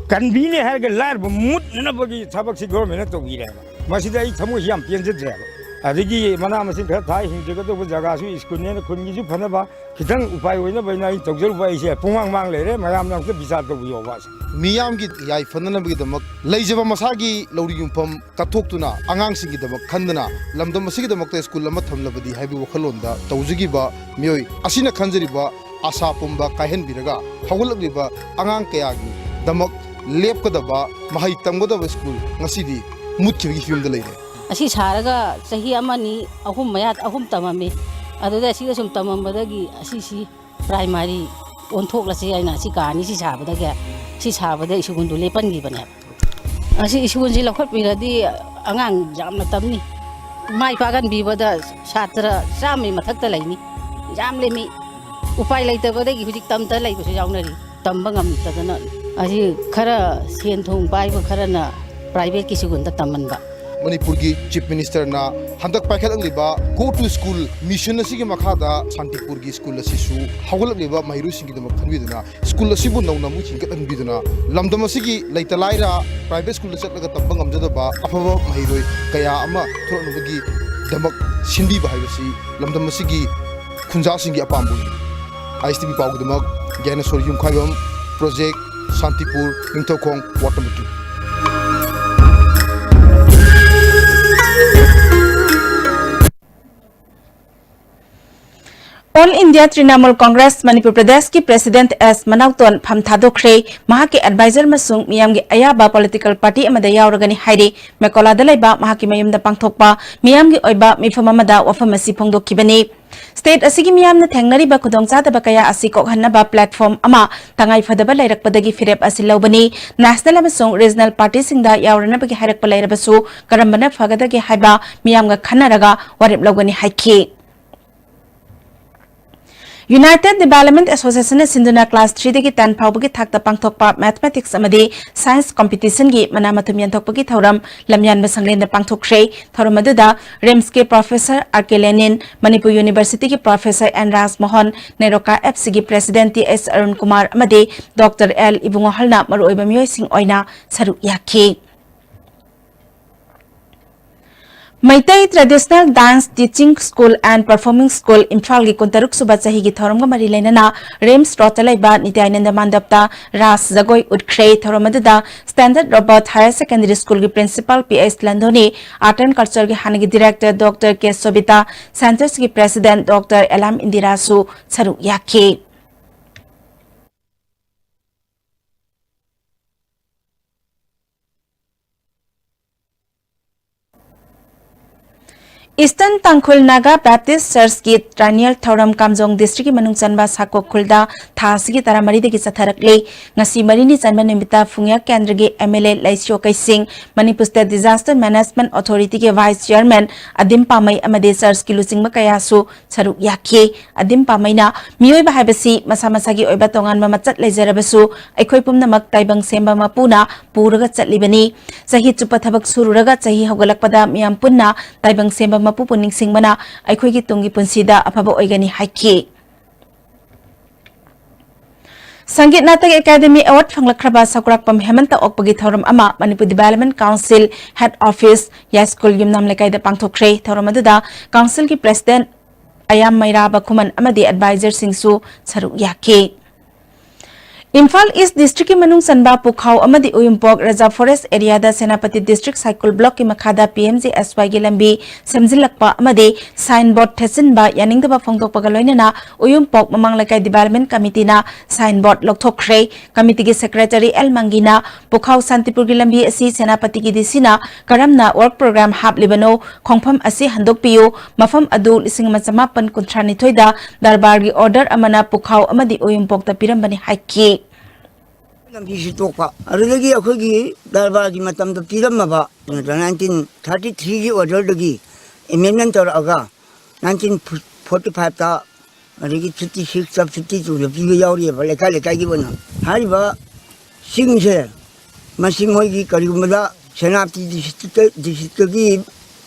ꯀꯟꯕꯤꯅꯦ ꯍꯥꯏꯔꯒ ꯂꯥꯏꯔꯕ ꯃꯨꯠꯅꯅꯕꯒꯤ ꯊꯕꯛꯁꯤ ꯒꯣꯔꯃꯦꯟꯅ ꯇꯧꯕꯤꯔꯦ ꯍꯥꯏꯕ꯫ ꯃꯁꯤꯗ ꯑꯩ ꯊꯃꯣꯏꯁꯤ ꯌꯥꯝ ꯄꯦꯟꯖꯗ꯭ꯔꯦꯕ꯫ ꯑꯗꯒꯤ ꯃꯅꯥ ꯃꯁꯤꯡ ꯈꯔ ꯊꯥ ꯍꯤꯡꯖꯒꯗꯧꯕ ꯖꯒꯥꯁꯨ ꯁ꯭ꯀꯨꯜꯅꯦꯅ ꯈꯨꯟꯒꯤꯁꯨ ꯐꯅꯕ ꯈꯤꯇꯪ ꯎꯄꯥꯏ ꯑꯣꯏꯅꯕ ꯑꯩꯅ ꯑꯩ ꯇꯧꯖꯔꯨꯕ ꯑꯩꯁꯦ ꯄꯨꯡꯃꯥꯡ ꯃꯥꯡ ꯂꯩꯔꯦ꯫ ꯃꯌꯥꯝꯅ ꯑꯝꯇ ꯕꯤꯆꯥꯔ ꯇꯧꯕꯤꯌꯣꯕ꯫ ꯃꯤꯌꯥꯝꯒꯤ ꯌꯥꯏꯐꯅꯅꯕꯒꯤꯗꯃꯛ ꯂꯩꯖꯕ ꯃꯁꯥꯒꯤ ꯂꯧꯔꯤ ꯌꯨꯝꯐꯝ ꯀꯠꯊꯣꯛꯇꯨꯅ ꯑꯉꯥꯡꯁꯤꯡꯒꯤꯗꯃꯛ ꯈꯟꯗꯨꯅ ꯂꯝꯗꯝ ꯑꯁꯤꯒꯤꯗꯃꯛꯇ ꯁ꯭ꯀꯨꯜ ꯑꯃ ꯊꯝꯂꯕꯗꯤ ꯍꯥꯏꯕꯒꯤ ꯋꯥꯈꯜꯂꯣꯟꯗ ꯇꯧꯖꯈꯤꯕ ꯃꯤꯑꯣꯏ ꯑꯁꯤꯅ ꯈꯟꯖꯔꯤꯕ ꯑꯥꯁꯥ ꯄꯨꯝꯕ ꯀꯥꯏꯍꯟꯕꯤꯔꯒ ꯍꯧꯒꯠꯂꯛꯂꯤꯕ ꯑꯉꯥꯡ ꯀꯌꯥꯒꯤꯗꯃꯛ ꯂꯦꯞꯀꯗꯕ ꯃꯍꯩ ꯇꯝꯒꯗꯕ ꯁ꯭ꯀꯨꯜ ꯉꯁꯤꯗꯤ ꯃꯨꯠꯈꯤꯕꯒꯤ ꯐꯤꯕꯝꯗ ꯂꯩꯔꯦ꯫ ꯑꯁꯤ ꯁꯥꯔꯒ ꯆꯍꯤ ꯑꯃꯅꯤ, ꯑꯍꯨꯝ ꯃꯌꯥ, ꯑꯍꯨꯝ ꯇꯝꯃꯝꯃꯤ꯫ ꯑꯗꯨꯗ ꯑꯁꯤꯗ ꯁꯨꯝ ꯇꯝꯃꯝꯕꯗꯒꯤ ꯑꯁꯤꯁꯤ ꯄ꯭ꯔꯥꯏꯃꯥꯔꯤ ꯑꯣꯟꯊꯣꯛꯂꯁꯤ ꯍꯥꯏꯅ ꯑꯁꯤ ꯀꯥ ꯑꯅꯤꯁꯤ ꯁꯥꯕꯗꯒꯤ, ꯁꯤ ꯁꯥꯕꯗ ꯁ꯭ꯀꯨꯜꯗꯨ ꯂꯦꯞꯍꯟꯈꯤꯕꯅꯦꯕ꯫ ꯑꯁꯤ ꯁ꯭ꯀꯨꯜꯁꯤ ꯂꯧꯈꯠꯄꯤꯔꯗꯤ ꯑꯉꯥꯡ ꯌꯥꯝꯅ ꯇꯝꯅꯤ꯫ ꯃꯥꯏ ꯄꯥꯛꯍꯟꯕꯤꯕꯗ ꯁꯥꯇ꯭ꯔ ꯆꯥꯝꯃꯒꯤ ꯃꯊꯛꯇ ꯂꯩꯅꯤ꯫ ꯌꯥꯝꯂꯦ ꯃꯤ꯫ ꯎꯄꯥꯏ ꯂꯩꯇꯕꯗꯒꯤ ꯍꯧꯖꯤꯛ ꯇꯝꯗ ꯂꯩꯕꯁꯨ ꯌꯥꯎꯅꯔꯤ꯫ ꯇꯝꯕ ꯉꯝꯗꯗꯅ ꯑꯁꯤ ꯈꯔ ꯁꯦꯟ ꯊꯨꯝ ꯄꯥꯏꯕ ꯈꯔꯅ ꯄ꯭ꯔꯥꯏꯚꯦꯠꯀꯤ ꯁ꯭ꯀꯨꯜꯗ ꯇꯝꯍꯟꯕ꯫ ꯃꯅꯤꯄꯨꯔꯒꯤ ꯆꯤꯐ ꯃꯤꯅꯤꯁꯇꯔꯅ ꯍꯟꯗꯛ ꯄꯥꯏꯈꯠꯂꯛꯂꯤꯕ Go to School mission ꯑꯁꯤꯒꯤ ꯃꯈꯥꯗ ꯁꯥꯟꯇꯤꯄꯨꯔꯒꯤ ꯁ꯭ꯀꯨꯜ ꯑꯁꯤꯁꯨ ꯍꯧꯒꯠꯂꯛꯂꯤꯕ ꯃꯍꯩꯔꯣꯏꯁꯤꯡꯒꯤꯗꯃꯛ ꯈꯟꯕꯤꯗꯨꯅ ꯁ꯭ꯀꯨꯜ ꯑꯁꯤꯕꯨ ꯅꯧꯅ ꯑꯃꯨꯛ ꯍꯤꯡꯒꯠꯍꯟꯕꯤꯗꯨꯅ ꯂꯝꯗꯝ ꯑꯁꯤꯒꯤ ꯂꯩꯇ ꯂꯥꯏꯔ ꯄ꯭ꯔꯥꯏꯚꯦꯠ ꯁ꯭ꯀꯨꯜꯗ ꯆꯠꯂꯒ ꯇꯝꯕ ꯉꯝꯖꯗꯕ ꯑꯐꯕ ꯃꯍꯩꯔꯣꯏ ꯀꯌꯥ ꯑꯃ ꯊꯣꯛꯂꯛꯅꯕꯒꯤꯗꯃꯛ ꯁꯤꯟꯕꯤꯕ ꯍꯥꯏꯕꯁꯤ ꯂꯝꯗꯝ ꯑꯁꯤꯒꯤ ꯈꯨꯟꯖꯥꯁꯤꯡꯒꯤ ꯑꯄꯥꯝꯕ ꯑꯣꯏ꯫ ꯑꯥꯏ ꯑꯦꯁ ꯇꯤ ꯚꯤ ꯄꯥꯎꯒꯤꯗꯃꯛ ꯒ꯭ꯌꯥꯅꯦꯁꯣꯔ ꯌꯨꯝꯈꯥꯏꯕꯝ, project Shantipur, Ningthoukhong, ward number two. All India Trinamool Congress Manipur Pradeshꯀꯤ President S ꯃꯅꯥꯎꯇꯣꯟ ꯐꯝ ꯊꯥꯗꯣꯛꯈ꯭ꯔꯦ꯫ ꯃꯍꯥꯛꯀꯤ advisor ꯑꯃꯁꯨꯡ ꯃꯤꯌꯥꯝꯒꯤ ꯑꯌꯥꯕ political party ꯑꯃꯗ ꯌꯥꯎꯔꯒꯅꯤ ꯍꯥꯏꯔꯤ꯫ ꯃꯦꯀꯣꯂꯥꯗ ꯂꯩꯕ ꯃꯍꯥꯛꯀꯤ ꯃꯌꯨꯝꯗ ꯄꯥꯡꯊꯣꯛꯄ ꯃꯤꯌꯥꯝꯒꯤ ꯑꯣꯏꯕ ꯃꯤꯐꯝ ꯑꯃꯗ ꯋꯥꯐꯝ ꯑꯁꯤ ꯐꯣꯡꯗꯣꯛꯈꯤꯕꯅꯤ꯫ State ꯑꯁꯤꯒꯤ ꯃꯤꯌꯥꯝꯅ ꯊꯦꯡꯅꯔꯤꯕ ꯈꯨꯗꯣꯡꯆꯥꯗꯕ ꯀꯌꯥ ꯑꯁꯤ ꯀꯣꯛꯍꯟꯅꯕ platform ꯑꯃ ꯇꯉꯥꯏ ꯐꯗꯕ ꯂꯩꯔꯛꯄꯗꯒꯤ ꯐꯤꯔꯦꯞ ꯑꯁꯤ ꯂꯧꯕꯅꯤ꯫ National ꯑꯃꯁꯨꯡ regional partyꯁꯤꯡꯗ ꯌꯥꯎꯔꯅꯕꯒꯤ ꯍꯥꯏꯔꯛꯄ ꯂꯩꯔꯕꯁꯨ ꯀꯔꯝꯕꯅ ꯐꯒꯗꯒꯦ ꯍꯥꯏꯕ ꯃꯤꯌꯥꯝꯒ ꯈꯟꯅꯔꯒ ꯋꯥꯔꯦꯞ ꯂꯧꯒꯅꯤ ꯍꯥꯏꯈꯤ꯫ United Development Associationꯅ ꯁꯤꯟꯗꯨꯅ class threeꯗꯒꯤ ten ꯐꯥꯎꯕꯒꯤ ꯊꯥꯛꯇ ꯄꯥꯡꯊꯣꯛꯄ mathematics ꯑꯃꯗꯤ science competitionꯒꯤ ꯃꯅꯥ ꯃꯊꯨꯝ ꯌꯦꯟꯊꯣꯛꯄꯒꯤ ꯊꯧꯔꯝ ꯂꯝꯌꯥꯟꯕ ꯁꯪꯂꯦꯟꯗ ꯄꯥꯡꯊꯣꯛꯈ꯭ꯔꯦ꯫ ꯊꯧꯔꯝ ꯑꯗꯨꯗ RIMSꯀꯤ Professor R K Lenin, Manipur Universityꯒꯤ Professor N ꯔꯥꯖꯃꯣꯍꯟ, NEROCA Fcꯒꯤ President T S Arun Kumar ꯑꯃꯗꯤ Doctor L ꯏꯕꯨꯡꯉꯣꯍꯜꯅ ꯃꯔꯨꯑꯣꯏꯕ ꯃꯤꯑꯣꯏꯁꯤꯡ ꯑꯣꯏꯅ ꯁꯔꯨꯛ ꯌꯥꯈꯤ꯫ Meitei Traditional Dance Teaching School and Performing School ꯏꯝꯐꯥꯜꯒꯤ ꯀꯨꯟꯇꯔꯨꯛ ꯁꯨꯕ ꯆꯍꯤꯒꯤ ꯊꯧꯔꯝꯒ ꯃꯔꯤ ꯂꯩꯅꯅ RIMS Roadꯇ ꯂꯩꯕ ꯅꯤꯇ꯭ꯌꯥꯅꯟꯗ ꯃꯥꯟꯗꯞꯇ ꯔꯥꯁ ꯖꯒꯣꯏ ꯎꯠꯈ꯭ꯔꯦ꯫ ꯊꯧꯔꯝ ꯑꯗꯨꯗ Standard Robert Higher Secondary Schoolꯒꯤ Principal P H ꯂꯟꯗꯣꯅꯤ, Art and Cultureꯒꯤ ꯍꯥꯟꯅꯒꯤ Director Doctor K ꯁꯣꯕꯤꯇꯥ, Centresꯀꯤ President Doctor ꯑꯦꯂꯥꯝ ꯏꯟꯗꯤꯔꯥꯁꯨ ꯁꯔꯨꯛ ꯌꯥꯈꯤ꯫ Eastern Tangkhul Naga Baptist Churchꯀꯤ triennial ꯊꯧꯔꯝ ꯀꯥꯝꯖꯣꯡ districtꯀꯤ ꯃꯅꯨꯡ ꯆꯟꯕ ꯁꯥꯀꯣꯛ ꯈꯨꯜꯗ ꯊꯥ ꯑꯁꯤꯒꯤ ꯇꯔꯥꯃꯔꯤꯗꯒꯤ ꯆꯠꯊꯔꯛꯂꯤ꯫ ꯉꯁꯤ ꯃꯔꯤꯅꯤ ꯆꯟꯕ ꯅꯨꯃꯤꯠꯇ ꯐꯨꯡꯌꯥ ꯀꯦꯟꯗ꯭ꯔꯒꯤ MLA ꯂꯩꯁ꯭ꯌꯣ ꯀꯩꯁꯤꯡ, Manipur State Disaster Management Authorityꯒꯤ Vice Chairman ꯑꯗꯤꯝ ꯄꯥꯃꯩ ꯑꯃꯗꯤ churchꯀꯤ ꯂꯨꯆꯤꯡꯕ ꯀꯌꯥꯁꯨ ꯁꯔꯨꯛ ꯌꯥꯈꯤ꯫ ꯑꯗꯤꯝ ꯄꯥꯃꯩꯅ ꯃꯤꯑꯣꯏꯕ ꯍꯥꯏꯕꯁꯤ ꯃꯁꯥ ꯃꯁꯥꯒꯤ ꯑꯣꯏꯕ ꯇꯣꯉꯥꯟꯕ ꯃꯆꯠ ꯂꯩꯖꯔꯕꯁꯨ ꯑꯩꯈꯣꯏ ꯄꯨꯝꯅꯃꯛ ꯇꯥꯏꯕꯪ ꯁꯦꯝꯕ ꯃꯄꯨꯅ ꯄꯨꯔꯒ ꯆꯠꯂꯤꯕꯅꯤ꯫ ꯆꯍꯤ ꯆꯨꯞꯄ ꯊꯕꯛ ꯁꯨꯔꯨꯔꯒ ꯆꯍꯤ ꯍꯧꯒꯠꯂꯛꯄꯗ ꯃꯤꯌꯥꯝ ꯄꯨꯟꯅ ꯇꯥꯏꯕꯪ ꯁꯦꯝꯕ ꯃꯄꯨꯕꯨ ꯅꯤꯡꯁꯤꯡꯕꯅ ꯑꯩꯈꯣꯏꯒꯤ ꯇꯨꯡꯒꯤ ꯄꯨꯟꯁꯤꯗ ꯑꯐꯕ ꯑꯣꯏꯒꯅꯤ ꯍꯥꯏꯈꯤ꯫ ꯁꯪꯒꯤꯠ ꯅꯥꯇꯛ ꯑꯦꯀꯥꯗꯦꯃꯤ award ꯐꯪꯂꯛꯈ꯭ꯔꯕ ꯁꯀꯨꯔꯥꯛꯄꯝ ꯍꯦꯃꯟꯇ ꯑꯣꯛꯄꯒꯤ ꯊꯧꯔꯝ ꯑꯃ Manipur Development Council Head Office ꯌꯥꯏꯁ꯭ꯀꯨꯜ ꯌꯨꯝꯅꯥꯝ ꯂꯩꯀꯥꯏꯗ ꯄꯥꯡꯊꯣꯛꯈ꯭ꯔꯦ꯫ ꯊꯧꯔꯝ ꯑꯗꯨꯗ councilꯒꯤ President ꯑꯌꯥꯝ ꯃꯩꯔꯥꯕ ꯈꯨꯃꯟ ꯑꯃꯗꯤ advisorꯁꯤꯡꯁꯨ ꯁꯔꯨꯛ ꯌꯥꯈꯤ꯫ ꯏꯝꯐꯥꯜ ꯏꯁ ꯗꯤꯁꯇ꯭ꯔꯤꯛꯀꯤ ꯃꯅꯨꯡ ꯆꯟꯕ ꯄꯨꯈꯥꯎ ꯑꯃꯗꯤ ꯎꯌꯨꯝꯄꯣꯛ ꯔꯤꯖꯥꯔꯚ ꯐꯣꯔꯦꯁ ꯑꯦꯔꯤꯌꯥꯗ ꯁꯦꯅꯥꯄꯇꯤ ꯗꯤꯁꯇ꯭ꯔꯤꯛ ꯁꯥꯏꯀꯨꯜ ꯕ꯭ꯂꯣꯛꯀꯤ ꯃꯈꯥꯗ ꯄꯤ ꯑꯦꯝ ꯖꯤ ꯑꯦꯁ ꯋꯥꯏꯒꯤ ꯂꯝꯕꯤ ꯁꯦꯝꯖꯤꯜꯂꯛꯄ ꯑꯃꯗꯤ ꯁꯥꯏꯟ ꯕꯣꯔꯗ ꯊꯦꯠꯆꯤꯟꯕ ꯌꯥꯅꯤꯡꯗꯕ ꯐꯣꯡꯗꯣꯛꯄꯒ ꯂꯣꯏꯅꯅ ꯎꯌꯨꯝꯄꯣꯛ ꯃꯃꯥꯡ ꯂꯩꯀꯥꯏ ꯗꯤꯚꯦꯂꯞꯃꯦꯟ ꯀꯃꯤꯇꯤꯅ ꯁꯥꯏꯟ ꯕꯣꯔꯗ ꯂꯧꯊꯣꯛꯈ꯭ꯔꯦ꯫ ꯀꯃꯤꯇꯤꯒꯤ ꯁꯦꯀ꯭ꯔꯦꯇꯔꯤ ꯑꯦꯜ ꯃꯪꯒꯤꯅ ꯄꯨꯈꯥꯎ ꯁꯥꯟꯇꯤꯄꯨꯔꯒꯤ ꯂꯝꯕꯤ ꯑꯁꯤ ꯁꯦꯅꯥꯄꯇꯤꯒꯤ ꯗꯤ ꯁꯤꯅ ꯀꯔꯝꯅ ꯋꯥꯔꯛ ꯄ꯭ꯔꯣꯒ꯭ꯔꯥꯝ ꯍꯥꯞꯂꯤꯕꯅꯣ, ꯈꯣꯡꯐꯝ ꯑꯁꯤ ꯍꯟꯗꯣꯛꯄꯤꯌꯨ, ꯃꯐꯝ ꯑꯗꯨ ꯂꯤꯁꯤꯡ ꯑꯃ ꯆꯃꯥꯄꯟ ꯀꯨꯟꯊ꯭ꯔꯥ ꯅꯤꯊꯣꯏꯗ ꯗꯔꯕꯥꯔꯒꯤ ꯑꯣꯔꯗꯔ ꯑꯃꯅ ꯄꯨꯈꯥꯎ ꯑꯃꯗꯤ ꯎꯌꯨꯝꯄꯣꯛꯇ ꯄꯤꯔꯝꯕꯅꯤ ꯍꯥꯏꯈꯤ꯫ ꯂꯝꯕꯤꯁꯤ ꯇꯣꯛꯄ꯫ ꯑꯗꯨꯗꯒꯤ ꯑꯩꯈꯣꯏꯒꯤ ꯗꯔꯕꯥꯔꯒꯤ ꯃꯇꯝꯗ ꯄꯤꯔꯝꯃꯕ ꯅꯥꯏꯟꯇꯤꯟ ꯊꯥꯔꯇꯤ ꯊ꯭ꯔꯤꯒꯤ ꯑꯣꯔꯗꯔꯗꯒꯤ ꯑꯦꯃꯦꯟꯃꯦꯟ ꯇꯧꯔꯛꯑꯒ ꯅꯥꯏꯟꯇꯤꯟ ꯐꯣꯔꯇꯤ ꯐꯥꯏꯚꯇ, ꯑꯗꯒꯤ ꯐꯤꯐꯇꯤ ꯁꯤꯛꯁꯇ, ꯐꯤꯐꯇꯤ ꯇꯨꯗ ꯄꯤꯕ ꯌꯥꯎꯔꯤꯑꯕ ꯂꯩꯀꯥꯏ ꯂꯩꯀꯥꯏꯒꯤ ꯑꯣꯏꯅ꯫ ꯍꯥꯏꯔꯤꯕ ꯆꯤꯡꯁꯦ, ꯃꯁꯤ ꯃꯣꯏꯒꯤ ꯀꯔꯤꯒꯨꯝꯕꯗ ꯁꯦꯅꯥꯄꯇꯤ ꯗꯤꯁꯇ꯭ꯔꯤꯛꯇ, ꯗꯤꯁꯇ꯭ꯔꯤꯛꯇꯒꯤ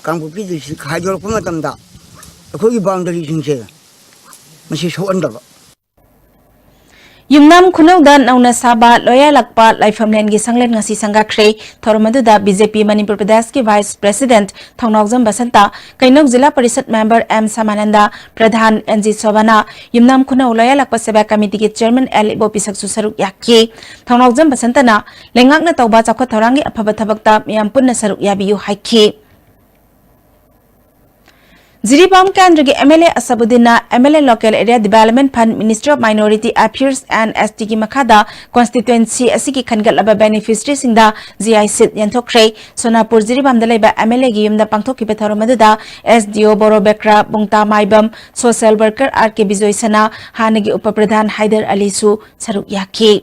ꯀꯥꯡꯄꯣꯛꯄꯤ ꯗꯤꯁꯇ꯭ꯔꯤꯛ ꯈꯥꯏꯗꯣꯔꯛꯄ ꯃꯇꯝꯗ ꯑꯩꯈꯣꯏꯒꯤ ꯕꯥꯎꯟꯗꯔꯤꯁꯤꯡꯁꯦ ꯃꯁꯤ ꯁꯣꯛꯍꯟꯗꯕ꯫ ꯌꯨꯝꯅꯥꯝ ꯈꯨꯅꯧꯗ ꯅꯧꯅ ꯁꯥꯕ ꯂꯣꯌꯥꯂꯛꯄ ꯂꯥꯏꯐꯝꯂꯦꯟꯒꯤ ꯁꯪꯂꯦꯟ ꯉꯁꯤ ꯁꯪꯒꯥꯈ꯭ꯔꯦ꯫ ꯊꯧꯔꯝ ꯑꯗꯨꯗ ꯕꯤ ꯖꯦ ꯄꯤ ꯃꯅꯤꯄꯨꯔ ꯄ꯭ꯔꯗꯦꯁꯀꯤ vice president Thounaojam Basanta, Keinou zila parishad member M Samananda, pradhan N G Sobhana, ꯌꯨꯝꯅꯥꯝ ꯈꯨꯅꯧ ꯂꯣꯌꯥꯂꯛꯄ ꯁꯦꯕꯥ ꯀꯃꯤꯇꯤꯒꯤ ꯆꯤꯌꯔꯃꯦꯟ ꯑꯦꯜ ꯏꯕꯣꯄꯤꯁꯛꯁꯨ ꯁꯔꯨꯛ ꯌꯥꯈꯤ꯫ ꯊꯧꯅꯥꯎꯖꯝ ꯕꯁꯟꯇꯅ ꯂꯩꯉꯥꯛꯅ ꯇꯧꯕ ꯆꯥꯎꯈꯠ ꯊꯧꯔꯥꯡꯒꯤ ꯑꯐꯕ ꯊꯕꯛꯇ ꯃꯤꯌꯥꯝ ꯄꯨꯟꯅ ꯁꯔꯨꯛ ꯌꯥꯕꯤꯌꯨ ꯍꯥꯏꯈꯤ꯫ ꯖꯤꯔꯤꯕꯥꯝ ꯀꯦꯟꯗ꯭ꯔꯒꯤ ꯑꯦꯝ ꯑꯦꯜ ꯑꯦ ꯑꯁꯕꯨꯗꯤꯟꯅ M L A Local Area Development Fund, Ministry of Minority Affairs and S T ꯒꯤ ꯃꯈꯥꯗ ꯀꯣꯟꯁꯇꯤꯇ꯭ꯋꯦꯟꯁꯤ ꯑꯁꯤꯒꯤ ꯈꯟꯒꯠꯂꯕ ꯕꯦꯅꯤꯐꯤꯁꯔꯤꯁꯤꯡꯗ ꯖꯤ ꯑꯥꯏ ꯁꯤꯠ ꯌꯦꯟꯊꯣꯛꯈ꯭ꯔꯦ꯫ ꯁꯣꯅꯥꯄꯨꯔ ꯖꯤꯔꯤꯕꯥꯝꯗ ꯂꯩꯕ ꯑꯦꯝ ꯑꯦꯜ ꯑꯦꯒꯤ ꯌꯨꯝꯗ ꯄꯥꯡꯊꯣꯛꯈꯤꯕ ꯊꯧꯔꯝ ꯑꯗꯨꯗ ꯑꯦꯁ ꯗꯤ ꯑꯣ ꯕꯣꯔꯣ ꯕꯦꯀ꯭ꯔꯥ, ꯕꯨꯡꯇꯥ ꯃꯥꯏꯕꯝ, ꯁꯣꯁꯦꯜ ꯋꯥꯔꯀꯔ ꯑꯥꯔ ꯀꯦ ꯕꯤꯖꯣꯏ ꯁꯅꯥ, ꯍꯥꯟꯅꯒꯤ ꯎꯄ ꯄ꯭ꯔꯙꯥꯟ ꯍꯥꯏꯗꯔ ꯑꯂꯤꯁꯨ ꯁꯔꯨꯛ ꯌꯥꯈꯤ꯫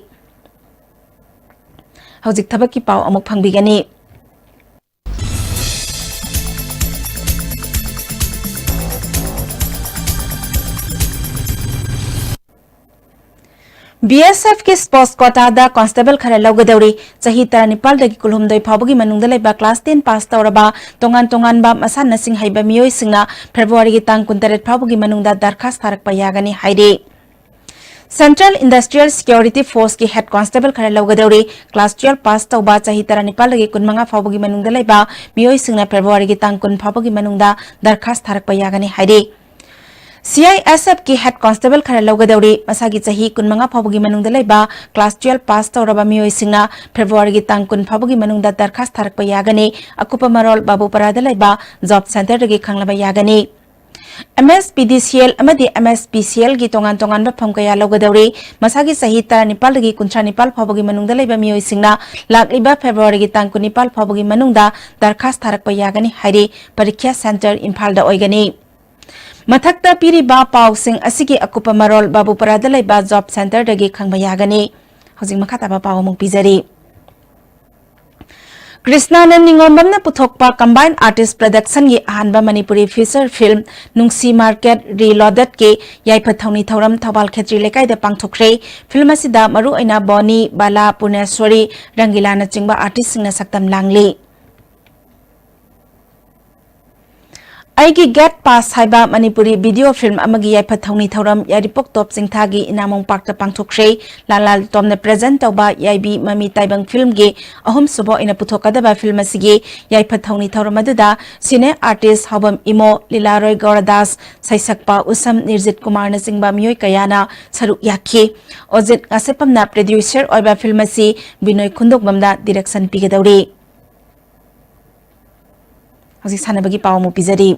ꯍꯧꯖꯤꯛ ꯊꯕꯛꯀꯤ ꯄꯥꯎ ꯑꯃꯨꯛ ꯐꯪꯕꯤꯒꯅꯤ꯫ ꯕꯤ ꯑꯦꯁ ꯑꯦꯐꯀꯤ ꯁ꯭ꯄꯣꯔꯠꯁ ꯀꯣꯇꯥꯗ ꯀꯣꯟꯁꯇꯦꯕꯜ ꯈꯔ ꯂꯧꯒꯗꯧꯔꯤ꯫ ꯆꯍꯤ ꯇꯔꯥꯅꯤꯄꯥꯜꯗꯒꯤ ꯀꯨꯟꯍꯨꯝꯗꯣꯏ ꯐꯥꯎꯕꯒꯤ ꯃꯅꯨꯡꯗ ꯂꯩꯕ ꯀ꯭ꯂꯥꯁ ꯇꯦꯟ ꯄꯥꯁ ꯇꯧꯔꯕ ꯇꯣꯉꯥꯟ ꯇꯣꯉꯥꯟꯕ ꯃꯁꯥꯟꯅꯁꯤꯡ ꯍꯩꯕ ꯃꯤꯑꯣꯏꯁꯤꯡꯅ ꯐꯦꯕ꯭ꯔꯨꯋꯥꯔꯤꯒꯤ ꯇꯥꯡ ꯀꯨꯟꯇꯔꯦꯠ ꯐꯥꯎꯕꯒꯤ ꯃꯅꯨꯡꯗ ꯗꯔꯈꯥꯁ ꯊꯥꯔꯛꯄ ꯌꯥꯒꯅꯤ ꯍꯥꯏꯔꯤ꯫ Central Industrial Security Forceꯀꯤ ꯍꯦꯗ ꯀꯣꯟꯁꯇꯦꯕꯜ ꯈꯔ ꯂꯧꯒꯗꯧꯔꯤ꯫ ꯀ꯭ꯂꯥꯁ ꯇꯨꯌꯦꯜꯐ ꯄꯥꯁ ꯇꯧꯕ, ꯆꯍꯤ ꯇꯔꯥꯅꯤꯄꯥꯜꯗꯒꯤ ꯀꯨꯟꯃꯉꯥ ꯐꯥꯎꯕꯒꯤ ꯃꯅꯨꯡꯗ ꯂꯩꯕ ꯃꯤꯑꯣꯏꯁꯤꯡꯅ ꯐꯦꯕ꯭ꯔꯨꯋꯥꯔꯤꯒꯤ ꯇꯥꯡ ꯀꯨꯟ ꯐꯥꯎꯕꯒꯤ ꯃꯅꯨꯡꯗ ꯗꯔꯈꯥꯁ ꯊꯥꯔꯛꯄ ꯌꯥꯒꯅꯤ ꯍꯥꯏꯔꯤ꯫ C I S ꯑꯦꯐꯀꯤ head constable ꯈꯔ ꯂꯧꯒꯗꯧꯔꯤ꯫ ꯃꯁꯥꯒꯤ ꯆꯍꯤ ꯀꯨꯟꯃꯉꯥ ꯐꯥꯎꯕꯒꯤ ꯃꯅꯨꯡꯗ ꯂꯩꯕ ꯀ꯭ꯂꯥꯁ ꯇꯨꯌꯦꯜꯐ ꯄꯥꯁ ꯇꯧꯔꯕ ꯃꯤꯑꯣꯏꯁꯤꯡꯅ ꯐꯦꯕ꯭ꯔꯨꯋꯥꯔꯤꯒꯤ ꯇꯥꯡ ꯀꯨꯟ ꯐꯥꯎꯕꯒꯤ ꯃꯅꯨꯡꯗ ꯗꯔꯈꯥꯁ ꯊꯥꯔꯛꯄ ꯌꯥꯒꯅꯤ꯫ ꯑꯀꯨꯞꯄ ꯃꯔꯣꯜ ꯕꯥꯕꯨꯄꯔꯥꯗ ꯂꯩꯕ ꯖꯣꯕ ꯁꯦꯟꯇꯔꯗꯒꯤ ꯈꯪꯂꯕ ꯌꯥꯒꯅꯤ꯫ ꯑꯦꯝ ꯑꯦꯁ ꯄꯤ ꯗꯤ ꯁꯤ ꯑꯦꯜ ꯑꯃꯗꯤ ꯑꯦꯝ ꯑꯦꯁ ꯄꯤ ꯁꯤ ꯑꯦꯜꯒꯤ ꯇꯣꯉꯥꯟ ꯇꯣꯉꯥꯟꯕ ꯐꯝ ꯀꯌꯥ ꯂꯧꯒꯗꯧꯔꯤ꯫ ꯃꯁꯥꯒꯤ ꯆꯍꯤ ꯇꯔꯥꯅꯤꯄꯥꯜꯗꯒꯤ ꯀꯨꯟꯊ꯭ꯔꯥ ꯅꯤꯄꯥꯜ ꯐꯥꯎꯕꯒꯤ ꯃꯅꯨꯡꯗ ꯂꯩꯕ ꯃꯤꯑꯣꯏꯁꯤꯡꯅ ꯂꯥꯛꯂꯤꯕ ꯐꯦꯕ꯭ꯔꯨꯋꯥꯔꯤꯒꯤ ꯇꯥꯡ ꯀꯨꯟꯅꯤꯄꯥꯜ ꯐꯥꯎꯕꯒꯤ ꯃꯅꯨꯡꯗ ꯗꯔꯈꯥꯁ ꯊꯥꯔꯛꯄ ꯌꯥꯒꯅꯤ ꯍꯥꯏꯔꯤ꯫ ꯄꯔꯤꯈ꯭ꯌꯥ ꯁꯦꯟꯇꯔ ꯏꯝꯐꯥꯜꯗ ꯑꯣꯏꯒꯅꯤ꯫ ꯃꯊꯛꯇ ꯄꯤꯔꯤꯕ ꯄꯥꯎꯁꯤꯡ ꯑꯁꯤꯒꯤ ꯑꯀꯨꯞꯄ ꯃꯔꯣꯜ ꯕꯥꯕꯨꯄꯔꯥꯗ ꯂꯩꯕ ꯖꯣꯕ ꯁꯦꯟꯇꯔꯗꯒꯤ ꯈꯪꯕ ꯌꯥꯒꯅꯤ꯫ ꯍꯧꯖꯤꯛ ꯃꯈꯥ ꯇꯥꯕ ꯄꯥꯎ ꯑꯃꯨꯛ ꯄꯤꯖꯔꯤ꯫ ꯀ꯭ꯔꯤꯁꯅꯥꯅꯟ ꯅꯤꯉꯣꯝꯕꯝꯅ ꯄꯨꯊꯣꯛꯄ ꯀꯝꯕꯥꯏꯟ ꯑꯥꯔꯇꯤꯁ ꯄ꯭ꯔꯗꯛꯁꯟꯒꯤ ꯑꯍꯥꯟꯕ ꯃꯅꯤꯄꯨꯔꯤ ꯐꯤꯆꯔ ꯐꯤꯜꯝ ꯅꯨꯡꯁꯤ ꯃꯥꯔꯀꯦꯠ ꯔꯤꯂꯣꯗꯦꯗꯀꯤ ꯌꯥꯏꯐ ꯊꯧꯅꯤ ꯊꯧꯔꯝ ꯊꯧꯕꯥꯜ ꯈꯦꯇ꯭ꯔꯤ ꯂꯩꯀꯥꯏꯗ ꯄꯥꯡꯊꯣꯛꯈ꯭ꯔꯦ꯫ ꯐꯤꯜꯝ ꯑꯁꯤꯗ ꯃꯔꯨꯑꯣꯏꯅ ꯕꯣꯅꯤ, ꯕꯥꯂꯥ, ꯄꯨꯔꯅꯦꯁ꯭ꯋꯔꯤ, ꯔꯪꯒꯤꯂꯥꯅꯆꯤꯡꯕ ꯑꯥꯔꯇꯤꯁꯁꯤꯡꯅ ꯁꯛꯇꯝ ꯂꯥꯡꯂꯤ꯫ ꯑꯩꯒꯤ ꯒꯦꯠ ꯄꯥꯁ ꯍꯥꯏꯕ ꯃꯅꯤꯄꯨꯔꯤ ꯚꯤꯗꯤꯑꯣ ꯐꯤꯜꯝ ꯑꯃꯒꯤ ꯌꯥꯏꯐ ꯊꯧꯅꯤ ꯊꯧꯔꯝ ꯌꯥꯏꯔꯤꯄꯣꯛ ꯇꯣꯞ ꯆꯤꯡꯊꯥꯒꯤ ꯏꯅꯥꯃꯣꯡ ꯄꯥꯔꯛꯇ ꯄꯥꯡꯊꯣꯛꯈ꯭ꯔꯦ꯫ ꯂꯥꯜ ꯂꯥꯜ ꯇꯣꯝꯅ ꯄ꯭ꯔꯦꯖꯦꯟ ꯇꯧꯕ ꯌꯥꯏꯕꯤ ꯃꯃꯤ ꯇꯥꯏꯕꯪ ꯐꯤꯜꯝꯒꯤ ꯑꯍꯨꯝꯁꯨꯕ ꯑꯣꯏꯅ ꯄꯨꯊꯣꯛꯀꯗꯕ ꯐꯤꯜꯝ ꯑꯁꯤꯒꯤ ꯌꯥꯏꯐ ꯊꯧꯅꯤ ꯊꯧꯔꯝ ꯑꯗꯨꯗ ꯁꯤꯅꯦ ꯑꯥꯔꯇꯤꯁ ꯍꯥꯎꯕꯝ ꯏꯃꯣ, ꯂꯤꯂꯥꯔꯣꯏ ꯒꯧꯔꯗꯥꯁ, ꯁꯩꯁꯛꯄ ꯎꯁꯝ ꯅꯤꯔꯖꯤꯠ ꯀꯨꯃꯥꯔꯅꯆꯤꯡꯕ ꯃꯤꯑꯣꯏ ꯀꯌꯥꯅ ꯁꯔꯨꯛ ꯌꯥꯈꯤ꯫ ꯑꯣꯖꯤꯠ ꯉꯥꯁꯦꯞꯄꯝꯅ ꯄ꯭ꯔꯗ꯭ꯌꯨꯁꯔ ꯑꯣꯏꯕ ꯐꯤꯜꯝ ꯑꯁꯤ ꯕꯤꯅꯣꯏ ꯈꯨꯟꯗꯣꯛꯕꯝꯗ ꯗꯤꯔꯦꯛꯁꯟ ꯄꯤꯒꯗꯧꯔꯤ꯫ ꯍꯧꯖꯤꯛ ꯁꯥꯟꯅꯕꯒꯤ ꯄꯥꯎ ꯑꯃꯨꯛ ꯄꯤꯖꯔꯤ꯫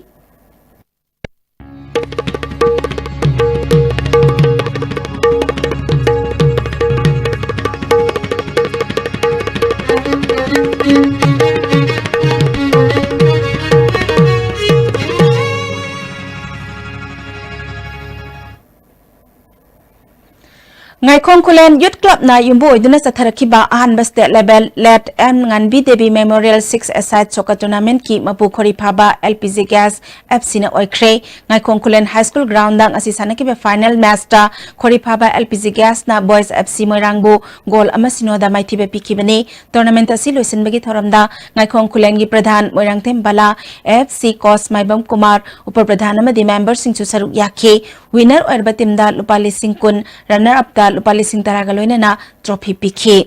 ꯉꯥꯏꯈꯣꯡ ꯈꯨꯂꯦꯟ ꯌꯨꯠ ꯀ꯭ꯂꯕꯅ ꯌꯨꯝꯕꯨ ꯑꯣꯏꯗꯨꯅ ꯆꯠꯊꯔꯛꯈꯤꯕ ꯑꯍꯥꯟꯕ state level late M Nganbi Devi memorial six a side soccer ꯇꯣꯔꯅꯥꯃꯦꯟꯠꯀꯤ ꯃꯄꯨ ꯈꯣꯔꯤ ꯐꯥꯕ L P G gas F ꯁꯤꯅ ꯑꯣꯏꯈ꯭ꯔꯦ꯫ ꯉꯥꯏꯈꯣꯡ ꯈꯨꯂꯦꯟ ꯍꯥꯏ ꯁ꯭ꯀꯨꯜ ꯒ꯭ꯔꯥꯎꯟꯗ ꯉꯁꯤ ꯁꯥꯟꯅꯈꯤꯕ ꯐꯥꯏꯅꯦꯜ ꯃꯦꯆꯇ ꯈꯣꯔꯤ ꯐꯥꯕ ꯑꯦꯜ ꯄꯤ ꯖꯤ ꯒ꯭ꯌꯥꯁꯅ ꯕꯣꯏꯁ ꯑꯦꯐ ꯁꯤ ꯃꯣꯏꯔꯥꯡꯕꯨ ꯒꯣꯜ ꯑꯃ ꯁꯤꯅꯣꯗ ꯃꯥꯏꯊꯤꯕ ꯄꯤꯈꯤꯕꯅꯤ꯫ ꯇꯣꯔꯅꯥꯃꯦꯟꯠ ꯑꯁꯤ ꯂꯣꯏꯁꯤꯟꯕꯒꯤ ꯊꯧꯔꯝꯗ ꯉꯥꯏꯈꯣꯡ ꯈꯨꯂꯦꯟꯒꯤ pradhan Moirangthem Bala, F C coach Maibam Kumar, upa pradhan ꯑꯃꯗꯤ ꯃꯦꯝꯕꯔꯁꯤꯡꯁꯨ ꯁꯔꯨꯛ ꯌꯥꯈꯤ꯫ ꯋꯤꯟꯅꯔ ꯑꯣꯏꯔꯕ ꯇꯤꯝꯗ ꯂꯨꯄꯥ ꯂꯤꯁꯤꯡ ꯀꯨꯟ, ꯔꯟꯅꯔ ꯑꯞꯇ ꯂꯨꯄꯥ ꯂꯤꯁꯤꯡ ꯇꯔꯥꯒ ꯂꯣꯏꯅꯅ ꯇ꯭ꯔꯣꯐꯤ ꯄꯤꯈꯤ꯫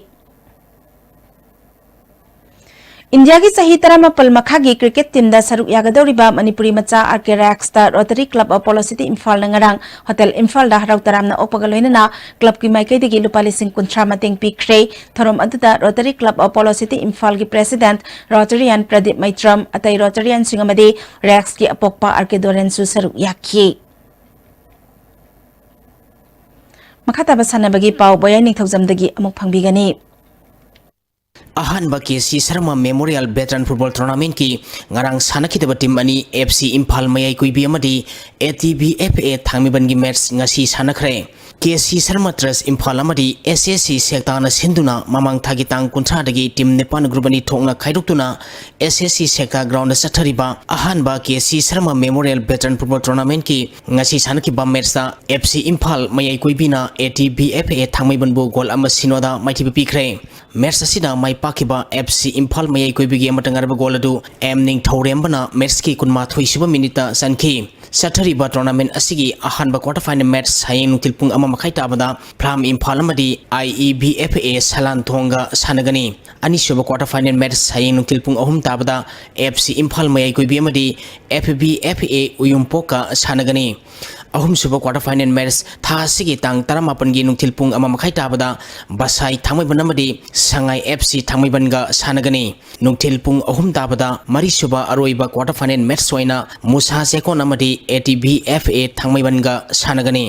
ꯏꯟꯗꯤꯌꯥꯒꯤ ꯆꯍꯤ ꯇꯔꯥꯃꯥꯄꯜ ꯃꯈꯥꯒꯤ ꯀ꯭ꯔꯤꯀꯦꯠ ꯇꯤꯝꯗ ꯁꯔꯨꯛ ꯌꯥꯒꯗꯧꯔꯤꯕ ꯃꯅꯤꯄꯨꯔꯤ ꯃꯆꯥ ꯑꯥꯔ ꯀꯦ ꯔꯦꯛꯁꯇ rotary club of polo city ꯏꯝꯐꯥꯜꯅ ꯉꯔꯥꯡ ꯍꯣꯇꯦꯜ ꯏꯝꯐꯥꯜꯗ ꯍꯔꯥꯎ ꯇꯔꯥꯝꯅ ꯑꯣꯛꯄꯒ ꯂꯣꯏꯅꯅ ꯀ꯭ꯂꯕꯀꯤ ꯃꯥꯏꯀꯩꯗꯒꯤ ꯂꯨꯄꯥ ꯂꯤꯁꯤꯡ ꯀꯨꯟꯊ꯭ꯔꯥ ꯃꯇꯦꯡ ꯄꯤꯈ꯭ꯔꯦ꯫ ꯊꯧꯔꯝ ꯑꯗꯨꯗ rotary club of polo city ꯏꯝꯐꯥꯜꯒꯤ ꯄ꯭ꯔꯦꯁꯤꯗꯦꯟꯠ ꯔꯣꯇꯔꯤꯌꯥꯟ ꯄ꯭ꯔꯗꯤꯞ ꯃꯩꯇ꯭ꯔꯝ, ꯑꯇꯩ ꯔꯣꯇꯔꯤꯌꯥꯟꯁꯤꯡ ꯑꯃꯗꯤ ꯔꯦꯛꯁꯀꯤ ꯑꯄꯣꯛꯄ ꯑꯥꯔ ꯀꯦ ꯗꯣꯔꯦꯟꯁꯨ ꯁꯔꯨꯛ ꯌꯥꯈꯤ꯫ ꯃꯈꯥ ꯇꯥꯕ ꯁꯥꯟꯅꯕꯒꯤ ꯄꯥꯎ ꯕꯣꯌꯥꯏ ꯅꯤꯡꯊꯧꯖꯝꯗꯒꯤ ꯑꯃꯨꯛ ꯐꯪꯕꯤꯒꯅꯤ꯫ ꯑꯍꯥꯟꯕ K C Sharma memorial veteran football ꯇꯣꯔꯅꯥꯃꯦꯟꯠꯀꯤ ꯉꯔꯥꯡ ꯁꯥꯟꯅꯈꯤꯗꯕ ꯇꯤꯝ ꯑꯅꯤ, ꯑꯦꯐ ꯁꯤ ꯏꯝꯐꯥꯜ ꯃꯌꯥꯏ ꯀꯨꯏꯕꯤ ꯑꯃꯗꯤ ꯑꯦ ꯇꯤ ꯚꯤ ꯑꯦꯐ ꯑꯦ ꯊꯥꯡꯃꯩꯕꯟꯒꯤ ꯃꯦꯠꯆ ꯉꯁꯤ ꯁꯥꯟꯅꯈ꯭ꯔꯦ꯫ ꯀꯦ ꯁꯤ ꯁꯔꯃ ꯇ꯭ꯔꯁ ꯏꯝꯐꯥꯜ ꯑꯃꯗꯤ ꯑꯦꯁ ꯑꯦꯁ ꯁꯤ ꯁꯦꯛꯇꯥꯅ ꯁꯤꯟꯗꯨꯅ ꯃꯃꯥꯡ ꯊꯥꯒꯤ ꯇꯥꯡ ꯀꯨꯟꯊ꯭ꯔꯥꯗꯒꯤ ꯇꯤꯝ ꯅꯤꯄꯥꯟ ꯒ꯭ꯔꯨꯞ ꯑꯅꯤ ꯊꯣꯛꯅ ꯈꯥꯏꯗꯣꯛꯇꯨꯅ ꯑꯦꯁ ꯑꯦꯁ ꯁꯤ ꯁꯦꯛꯇꯥ ꯒ꯭ꯔꯥꯎꯟꯗ ꯆꯠꯊꯔꯤꯕ ꯑꯍꯥꯟꯕ K C Sharma memorial veteran football ꯇꯣꯔꯅꯥꯃꯦꯟꯠꯀꯤ ꯉꯁꯤ ꯁꯥꯟꯅꯈꯤꯕ ꯃꯦꯠꯆꯇ ꯑꯦꯐ ꯁꯤ ꯏꯝꯐꯥꯜ ꯃꯌꯥꯏ ꯀꯨꯏꯕꯤꯅ A T V F A ꯊꯥꯡꯃꯩꯕꯟꯕꯨ ꯒꯣꯜ ꯑꯃ ꯁꯤꯅꯣꯗ ꯃꯥꯏꯊꯤꯕ ꯄꯤꯈ꯭ꯔꯦ꯫ ꯃꯦꯠꯆ ꯑꯁꯤꯗ ꯃꯥꯏ ꯄꯥꯛꯈꯤꯕ ꯑꯦꯐ ꯁꯤ ꯏꯝꯐꯥꯜ ꯃꯌꯥꯏ ꯀꯣꯏꯕꯤꯒꯤ ꯑꯃꯠꯇ ꯉꯥꯏꯔꯕ ꯒꯣꯜ ꯑꯗꯨ ꯑꯦꯝ ꯅꯤꯡꯊꯧꯔꯦꯝꯕꯅ ꯃꯦꯠꯆꯀꯤ ꯀꯨꯟꯃꯥꯊꯣꯏ ꯁꯨꯕ ꯃꯤꯅꯤꯠꯇ ꯆꯟꯈꯤ꯫ ꯆꯠꯊꯔꯤꯕ ꯇꯣꯔꯅꯥꯃꯦꯟꯠ ꯑꯁꯤꯒꯤ ꯑꯍꯥꯟꯕ ꯀ꯭ꯋꯥꯇꯔ ꯐꯥꯏꯅꯦꯜ ꯃꯦꯠꯆ ꯍꯌꯦꯡ ꯅꯨꯡꯊꯤꯜ ꯄꯨꯡ ꯑꯃ ꯃꯈꯥꯏ ꯇꯥꯕꯗ ꯐ꯭ꯂꯥꯝ ꯏꯝꯐꯥꯜ ꯑꯃꯗꯤ ꯑꯥꯏ ꯏ ꯚꯤ ꯑꯦꯐ ꯑꯦ ꯁꯂꯥꯟꯊꯣꯡꯒ ꯁꯥꯟꯅꯒꯅꯤ꯫ ꯑꯅꯤꯁꯨꯕ ꯀ꯭ꯋꯥꯇꯔ ꯐꯥꯏꯅꯦꯜ ꯃꯦꯠꯆ ꯍꯌꯦꯡ ꯅꯨꯡꯊꯤꯜ ꯄꯨꯡ ꯑꯍꯨꯝ ꯇꯥꯕꯗ ꯑꯦꯐ ꯁꯤ ꯏꯝꯐꯥꯜ ꯃꯌꯥꯏ ꯀꯣꯏꯕꯤ ꯑꯃꯗꯤ ꯑꯦꯐ ꯚꯤ ꯑꯦꯐ ꯑꯦ ꯎꯌꯨꯝꯄꯣꯛꯀ ꯁꯥꯟꯅꯒꯅꯤ꯫ ꯑꯍꯨꯝꯁꯨꯕ ꯀ꯭ꯋꯥꯇꯔ ꯐꯥꯏꯅꯦꯜ ꯃꯦꯠꯆ ꯊꯥ ꯑꯁꯤꯒꯤ ꯇꯥꯡ ꯇꯔꯥꯃꯥꯄꯟꯒꯤ ꯅꯨꯡꯊꯤꯜ ꯄꯨꯡ ꯑꯃ ꯃꯈꯥꯏ ꯇꯥꯕꯗ ꯕꯁꯥꯏ ꯊꯥꯡꯃꯩꯕꯟ ꯑꯃꯗꯤ ꯁꯉꯥꯏ ꯑꯦꯐ ꯁꯤ ꯊꯥꯡꯃꯩꯕꯟꯒ ꯁꯥꯟꯅꯒꯅꯤ꯫ ꯅꯨꯡꯊꯤꯜ ꯄꯨꯡ ꯑꯍꯨꯝ ꯇꯥꯕꯗ ꯃꯔꯤꯁꯨꯕ ꯑꯔꯣꯏꯕ ꯀ꯭ꯋꯥꯇꯔ ꯐꯥꯏꯅꯦꯜ ꯃꯦꯠꯆ ꯑꯣꯏꯅ ꯃꯨꯁꯥ ꯆꯦꯀꯣꯟ ꯑꯃꯗꯤ ꯑꯦ ꯇꯤ ꯚꯤ ꯑꯦꯐ ꯑꯦ ꯊꯥꯡꯃꯩꯕꯟꯒ ꯁꯥꯟꯅꯒꯅꯤ꯫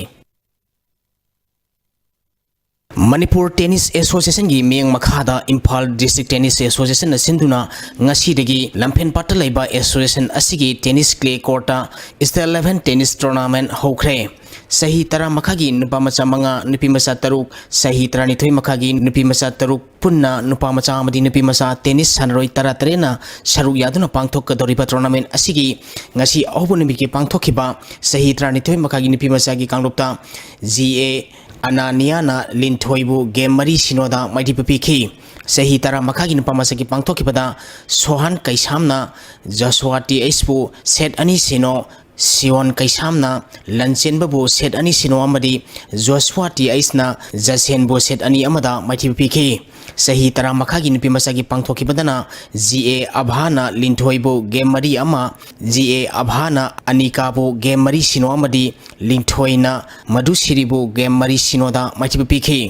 ꯃꯅꯤꯄꯨꯔ ꯇꯦꯅꯤꯁ ꯑꯦꯁꯣꯁꯤꯌꯦꯁꯟꯒꯤ ꯃꯤꯠꯌꯦꯡ ꯃꯈꯥꯗ ꯏꯝꯐꯥꯜ ꯗꯤꯁꯇ꯭ꯔꯤꯛ ꯇꯦꯅꯤꯁ ꯑꯦꯁꯣꯁꯤꯌꯦꯁꯟꯅ ꯁꯤꯟꯗꯨꯅ ꯉꯁꯤꯗꯒꯤ ꯂꯝꯐꯦꯟꯄꯥꯠꯇ ꯂꯩꯕ ꯑꯦꯁꯣꯁꯤꯌꯦꯁꯟ ꯑꯁꯤꯒꯤ ꯇꯦꯅꯤꯁ ꯀ꯭ꯂꯦ ꯀꯣꯔꯠꯇ ꯏꯁꯇꯦꯠ ꯂꯦꯚꯦꯜ ꯇꯦꯅꯤꯁ ꯇꯣꯔꯅꯥꯃꯦꯟꯠ ꯍꯧꯈ꯭ꯔꯦ꯫ ꯆꯍꯤ ꯇꯔꯥ ꯃꯈꯥꯒꯤ ꯅꯨꯄꯥ ꯃꯆꯥ ꯃꯉꯥ, ꯅꯨꯄꯤ ꯃꯆꯥ ꯇꯔꯨꯛ, ꯆꯍꯤ ꯇꯔꯥꯅꯤꯊꯣꯏ ꯃꯈꯥꯒꯤ ꯅꯨꯄꯤ ꯃꯆꯥ ꯇꯔꯨꯛ, ꯄꯨꯟꯅ ꯅꯨꯄꯥ ꯃꯆꯥ ꯑꯃꯗꯤ ꯅꯨꯄꯤ ꯃꯆꯥ ꯇꯦꯅꯤꯁ ꯁꯥꯟꯅꯔꯣꯏ ꯇꯔꯥꯇꯔꯦꯠꯅ ꯁꯔꯨꯛ ꯌꯥꯗꯨꯅ ꯄꯥꯡꯊꯣꯛꯀꯗꯧꯔꯤꯕ ꯇꯣꯔꯅꯥꯃꯦꯟꯠ ꯑꯁꯤꯒꯤ ꯉꯁꯤ ꯑꯍꯧꯕ ꯅꯨꯃꯤꯠꯀꯤ ꯄꯥꯡꯊꯣꯛꯈꯤꯕ ꯆꯍꯤ ꯇꯔꯥꯅꯤꯊꯣꯏ ꯃꯈꯥꯒꯤ ꯅꯨꯄꯤ ꯃꯆꯥꯒꯤ ꯀꯥꯡꯂꯨꯞꯇ ꯖꯤ ꯑꯦ ꯑꯅꯥꯅꯤꯌꯥꯅ ꯂꯤꯟꯊꯣꯏꯕꯨ ꯒꯦꯝ ꯃꯔꯤ ꯁꯤꯅꯣꯗ ꯃꯥꯏꯊꯤꯕ ꯄꯤꯈꯤ꯫ ꯆꯍꯤ ꯇꯔꯥ ꯃꯈꯥꯒꯤ ꯅꯨꯄꯥ ꯃꯆꯥꯒꯤ ꯄꯥꯡꯊꯣꯛꯈꯤꯕꯗ ꯁꯣꯍꯥꯟ ꯀꯩꯁꯥꯝꯅ ꯖꯣꯁꯨꯋꯥ ꯇꯤ ꯑꯩꯆꯄꯨ ꯁꯦꯠ ꯑꯅꯤ ꯁꯤꯅꯣ, ꯁꯤꯌꯣꯟ ꯀꯩꯁꯥꯝꯅ ꯂꯟꯆꯦꯟꯕꯕꯨ ꯁꯦꯠ ꯑꯅꯤ ꯁꯤꯅꯣ ꯑꯃꯗꯤ ꯖꯣꯁꯨꯋꯥ ꯇꯤ ꯑꯩꯁꯅ ꯖꯁꯦꯟꯕꯨ ꯁꯦꯠ ꯑꯅꯤ ꯑꯃꯗ ꯃꯥꯏꯊꯤꯕ ꯄꯤꯈꯤ꯫ ꯆꯍꯤ ꯇꯔꯥ ꯃꯈꯥꯒꯤ ꯅꯨꯄꯤ ꯃꯆꯥꯒꯤ ꯄꯥꯡꯊꯣꯛꯈꯤꯕꯗꯅ ꯖꯤ ꯑꯦ ꯑꯚꯥꯅ ꯂꯤꯟꯊꯣꯏꯕꯨ ꯒꯦꯝ ꯃꯔꯤ ꯑꯃ, ꯖꯤ ꯑꯦ ꯑꯚꯥꯅ ꯑꯅꯤꯀꯥꯕꯨ ꯒꯦꯝ ꯃꯔꯤ ꯁꯤꯅꯣ ꯑꯃꯗꯤ ꯂꯤꯟꯊꯣꯏꯅ ꯃꯙꯨꯁꯤꯔꯤꯕꯨ ꯒꯦꯝ ꯃꯔꯤ ꯁꯤꯅꯣꯗ ꯃꯥꯏꯊꯤꯕ ꯄꯤꯈꯤ꯫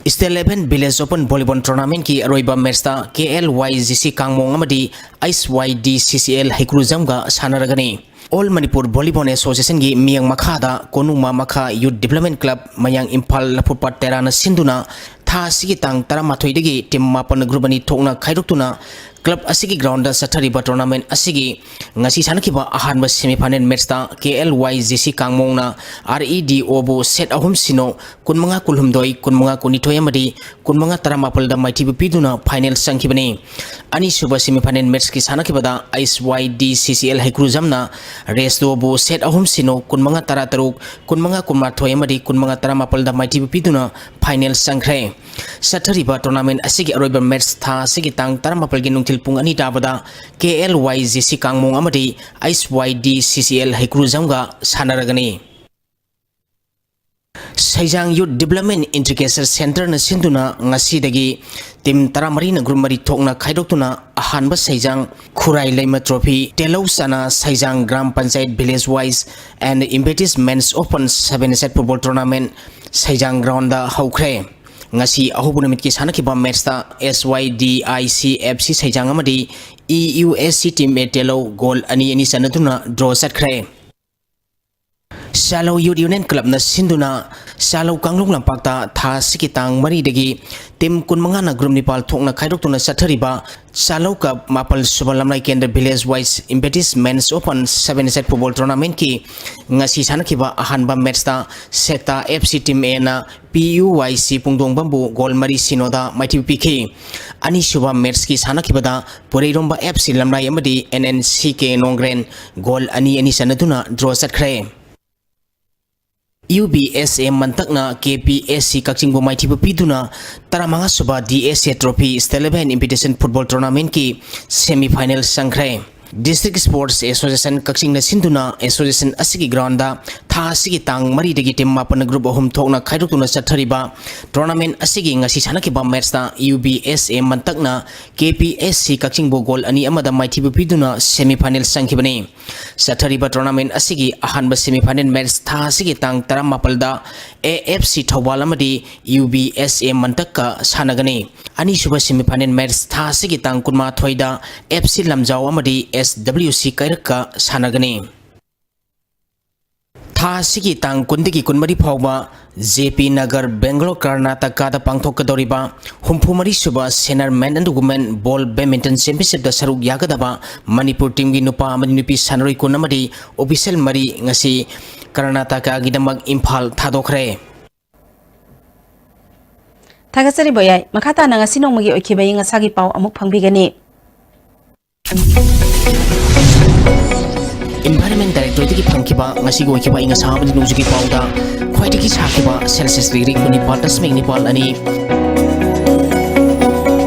State Level Village Open Volleyball Tournamentꯀꯤ ꯑꯔꯣꯏꯕ ꯃꯦꯠꯁꯇ ꯀꯦ ꯑꯦꯜ ꯋꯥꯏ ꯖꯤ ꯁꯤ ꯀꯥꯡꯃꯣꯡ ꯑꯃꯗꯤ ꯑꯩꯁ ꯋꯥꯏ ꯗꯤ ꯁꯤ ꯁꯤ ꯑꯦꯜ ꯍꯩꯀ꯭ꯔꯨꯖꯝꯒ ꯁꯥꯟꯅꯔꯒꯅꯤ꯫ All Manipur Volleyball Associationꯒꯤ ꯃꯤꯠꯌꯦꯡ ꯃꯈꯥꯗ ꯀꯣꯅꯨꯡꯃ ꯃꯈꯥ Youth Development Club, ꯃꯌꯥꯡ ꯏꯝꯐꯥꯜ ꯂꯐꯨꯄꯥꯠ ꯇꯦꯔꯥꯅ ꯁꯤꯟꯗꯨꯅ ꯊꯥ ꯑꯁꯤꯒꯤ ꯇꯥꯡ ꯇꯔꯥꯃꯥꯊꯣꯏꯗꯒꯤ team ꯃꯥꯄꯟ group ꯑꯅꯤ ꯊꯣꯛꯅ ꯈꯥꯏꯗꯣꯛꯇꯨꯅ club ꯑꯁꯤꯒꯤ groundꯗ ꯆꯠꯊꯔꯤꯕ tournament ꯑꯁꯤꯒꯤ ꯉꯁꯤ ꯁꯥꯟꯅꯈꯤꯕ ꯑꯍꯥꯟꯕ semifinal matchꯇ ꯀꯦ L Y G C ꯀꯥꯡꯃꯣꯡꯅ R E ꯗꯤ ꯑꯣꯕꯨ set ꯑꯍꯨꯝ ꯁꯤꯅꯣ, ꯀꯨꯟꯃꯉꯥ ꯀꯨꯟꯍꯨꯝꯗꯣꯏ, ꯀꯨꯟꯃꯉꯥ ꯀꯨꯟꯅꯤꯊꯣꯏ ꯑꯃꯗꯤ ꯀꯨꯟꯃꯉꯥ ꯇꯔꯥꯃꯥꯄꯜꯗ ꯃꯥꯏꯊꯤꯕ ꯄꯤꯗꯨꯅ final ꯆꯪꯈꯤꯕꯅꯤ꯫ ꯑꯅꯤꯁꯨꯕ semifinal matchꯀꯤ ꯁꯥꯟꯅꯈꯤꯕꯗ ꯑꯩꯁ ꯋꯥꯏ D C C L ꯍꯩꯀ꯭ꯔꯨꯖꯝꯅ ꯔꯦꯁꯇꯣꯕꯨ set ꯑꯍꯨꯝ ꯁꯤꯅꯣ, ꯀꯨꯟꯃꯉꯥ ꯇꯔꯥꯇꯔꯨꯛ, ꯀꯨꯟꯃꯉꯥ ꯀꯨꯟꯃꯥꯊꯣꯏ ꯑꯃꯗꯤ ꯀꯨꯟꯃꯉꯥ ꯇꯔꯥꯃꯥꯄꯜꯗ ꯃꯥꯏꯊꯤꯕ ꯄꯤꯗꯨꯅ final ꯆꯪꯈ꯭ꯔꯦ꯫ ꯆꯠꯊꯔꯤꯕ tournament ꯑꯁꯤꯒꯤ ꯑꯔꯣꯏꯕ match ꯊꯥ ꯑꯁꯤꯒꯤ ꯇꯥꯡ ꯇꯔꯥꯃꯥꯄꯜꯒꯤ ꯅꯨꯡꯊꯤꯜ ꯄꯨꯡ ꯑꯅꯤ ꯇꯥꯕꯗ ꯀꯦ ꯑꯦꯜ ꯋꯥꯏ ꯖꯤ ꯁꯤ ꯀꯥꯡꯃꯣꯡ ꯑꯃꯗꯤ ꯑꯩꯁ ꯋꯥꯏ ꯗꯤ ꯁꯤ ꯁꯤ ꯑꯦꯜ ꯍꯩꯀ꯭ꯔꯨꯖꯝꯒ ꯁꯥꯟꯅꯔꯒꯅꯤ꯫ ꯁꯩꯖꯥꯡ Youth Development Integration Centreꯅ ꯁꯤꯟꯗꯨꯅ ꯉꯁꯤꯗꯒꯤ team ꯇꯔꯥꯃꯔꯤꯅ group ꯃꯔꯤ ꯊꯣꯛꯅ ꯈꯥꯏꯗꯣꯛꯇꯨꯅ ꯑꯍꯥꯟꯕ ꯁꯩꯖꯥꯡ ꯈꯨꯔꯥꯏ ꯂꯩꯃ trophy ꯇꯦꯂꯧ ꯆꯥꯅ ꯁꯩꯖꯥꯡ Gram Panchayat Village Wise and Impetus Men's Open seven set football tournament ꯁꯩꯖꯥꯡ groundꯗ ꯍꯧꯈ꯭ꯔꯦ꯫ ꯉꯁꯤ ꯑꯍꯧꯕ ꯅꯨꯃꯤꯠꯀꯤ ꯁꯥꯟꯅꯈꯤꯕ matchꯇ ꯑꯦꯁ ꯋꯥꯏ D I C F C ꯁꯩꯖꯥꯡ ꯑꯃꯗꯤ E U S C team A ꯇꯦꯂꯧ goal ꯑꯅꯤ ꯑꯅꯤ ꯆꯟꯅꯗꯨꯅ draw ꯆꯠꯈ꯭ꯔꯦ꯫ ꯁꯥꯂꯧ Youth Union Clubꯅ ꯁꯤꯟꯗꯨꯅ ꯁꯥꯂꯧ ꯀꯥꯡꯂꯨꯞ ꯂꯝꯄꯥꯛꯇ ꯊꯥ ꯑꯁꯤꯒꯤ ꯇꯥꯡ ꯃꯔꯤꯗꯒꯤ team ꯀꯨꯟꯃꯉꯥꯅ group ꯅꯤꯄꯥꯜ ꯊꯣꯛꯅ ꯈꯥꯏꯗꯣꯛꯇꯨꯅ ꯆꯠꯊꯔꯤꯕ ꯁꯥꯂꯧ Cup ꯃꯥꯄꯜ ꯁꯨꯕ ꯂꯝꯂꯥꯏ ꯀꯦꯟꯗ꯭ꯔ Village Wise Impetus Men's Open seven set football tournamentꯀꯤ ꯉꯁꯤ ꯁꯥꯟꯅꯈꯤꯕ ꯑꯍꯥꯟꯕ matchꯇ ꯁꯦꯛꯇꯥ ꯑꯦꯐ ꯁꯤ team Aꯅ ꯄꯤ ꯌꯨ ꯋꯥꯏ ꯁꯤ ꯄꯨꯡꯗꯣꯡꯕꯝꯕꯨ goal ꯃꯔꯤ ꯁꯤꯅꯣꯗ ꯃꯥꯏꯊꯤꯕ ꯄꯤꯈꯤ꯫ ꯑꯅꯤꯁꯨꯕ matchꯀꯤ ꯁꯥꯟꯅꯈꯤꯕꯗ ꯄꯨꯔꯩꯔꯣꯝꯕ ꯑꯦꯐ ꯁꯤ ꯂꯝꯂꯥꯏ ꯑꯃꯗꯤ and N C K ꯅꯣꯡꯒ꯭ꯔꯦꯟ goal ꯑꯅꯤ ꯑꯅꯤ ꯆꯟꯅꯗꯨꯅ draw ꯆꯠꯈ꯭ꯔꯦ꯫ ꯌꯨ ꯕꯤ ꯑꯦꯁ ꯑꯦ ꯃꯟꯇꯛꯅ ꯀꯦ ꯄꯤ ꯑꯦꯁ ꯁꯤ ꯀꯛꯆꯤꯡꯕꯨ ꯃꯥꯏꯊꯤꯕ ꯄꯤꯗꯨꯅ ꯇꯔꯥꯃꯉꯥ ꯁꯨꯕ ꯗꯤ ꯑꯦꯁ ꯑꯦ trophy State Level Invitation Football Tournamentꯀꯤ semifinal ꯆꯪꯈ꯭ꯔꯦ꯫ District Sports Association ꯀꯛꯆꯤꯡꯅ ꯁꯤꯟꯗꯨꯅ association ꯑꯁꯤꯒꯤ ground ꯊꯥ ꯑꯁꯤꯒꯤ ꯇꯥꯡ ꯃꯔꯤꯗꯒꯤ team ꯃꯥꯄꯟꯅ group ꯑꯍꯨꯝ ꯊꯣꯛꯅ ꯈꯥꯏꯗꯣꯛꯇꯨꯅ ꯆꯠꯊꯔꯤꯕ tournament ꯑꯁꯤꯒꯤ ꯉꯁꯤ ꯁꯥꯟꯅꯈꯤꯕ match ꯇ U B S A ꯃꯟꯇꯛꯅ K P S C ꯀꯛꯆꯤꯡꯕꯨ goal ꯑꯅꯤ ꯑꯃꯗ ꯃꯥꯏꯊꯤꯕ ꯄꯤꯗꯨꯅ semi final ꯆꯪꯈꯤꯕꯅꯤ꯫ ꯆꯠꯊꯔꯤꯕ tournament ꯑꯁꯤꯒꯤ ꯑꯍꯥꯟꯕ semi final match ꯊꯥ ꯑꯁꯤꯒꯤ ꯇꯥꯡ ꯇꯔꯥꯃꯥꯄꯜꯗ A F C ꯊꯧꯕꯥꯜ ꯑꯃꯗꯤ U B S A ꯃꯟꯇꯛꯀ ꯁꯥꯟꯅꯒꯅꯤ꯫ ꯑꯅꯤꯁꯨꯕ semi final match ꯊꯥ ꯑꯁꯤꯒꯤ ꯇꯥꯡ ꯀꯨꯟꯃꯥꯊꯣꯏꯗ F C ꯂꯝꯖꯥꯎ ꯑꯃꯗꯤ S W C ꯀꯩꯔꯛꯀ ꯁꯥꯟꯅꯒꯅꯤ꯫ ꯊꯥ ꯑꯁꯤꯒꯤ ꯇꯥꯡ ꯀꯨꯟꯗꯒꯤ ꯀꯨꯟꯃꯔꯤ ꯐꯥꯎꯕ J P Nagar, Bangalore, ꯀꯔꯅꯥꯇꯀꯥꯗ ꯄꯥꯡꯊꯣꯛꯀꯗꯧꯔꯤꯕ ꯍꯨꯝꯐꯨ ꯃꯔꯤ ꯁꯨꯕ Senior Men and Women Ball Badminton Championship ꯇ ꯁꯔꯨꯛ ꯌꯥꯒꯗꯕ ꯃꯅꯤꯄꯨꯔ team ꯒꯤ ꯅꯨꯄꯥ ꯑꯃꯗꯤ ꯅꯨꯄꯤ ꯁꯥꯟꯅꯔꯣꯏ ꯀꯨꯟ ꯑꯃꯗꯤ official ꯃꯔꯤ ꯉꯁꯤ ꯀꯔꯅꯥꯇꯀꯥꯒꯤꯗꯃꯛ ꯏꯝꯐꯥꯜ ꯊꯥꯗꯣꯛꯈ꯭ꯔꯦ꯫ ꯊꯥꯒꯠꯆꯔꯤ ꯕꯣꯌꯥꯏ꯫ ꯃꯈꯥ ꯇꯥꯅ ꯉꯁꯤ ꯅꯣꯡꯃꯒꯤ ꯑꯣꯏꯈꯤꯕ ꯑꯏꯪ ꯑꯁꯥꯒꯤ ꯄꯥꯎ ꯑꯃꯨꯛ ꯐꯪꯕꯤꯒꯅꯤ꯫ Environment Directorate ꯇꯒꯤ ꯐꯪꯈꯤꯕ ꯉꯁꯤꯒꯤ ꯑꯣꯏꯈꯤꯕ ꯑꯏꯪ ꯑꯁꯥ ꯑꯃꯗꯤ ꯅꯣꯡꯖꯨꯒꯤ ꯄꯥꯎꯗ ꯈ꯭ꯋꯥꯏꯗꯒꯤ ꯁꯥꯈꯤꯕ Celsius degree ꯀꯨꯟꯅꯤꯄꯥꯜ ꯗꯁꯃꯤꯛ ꯅꯤꯄꯥꯜ ꯑꯅꯤ,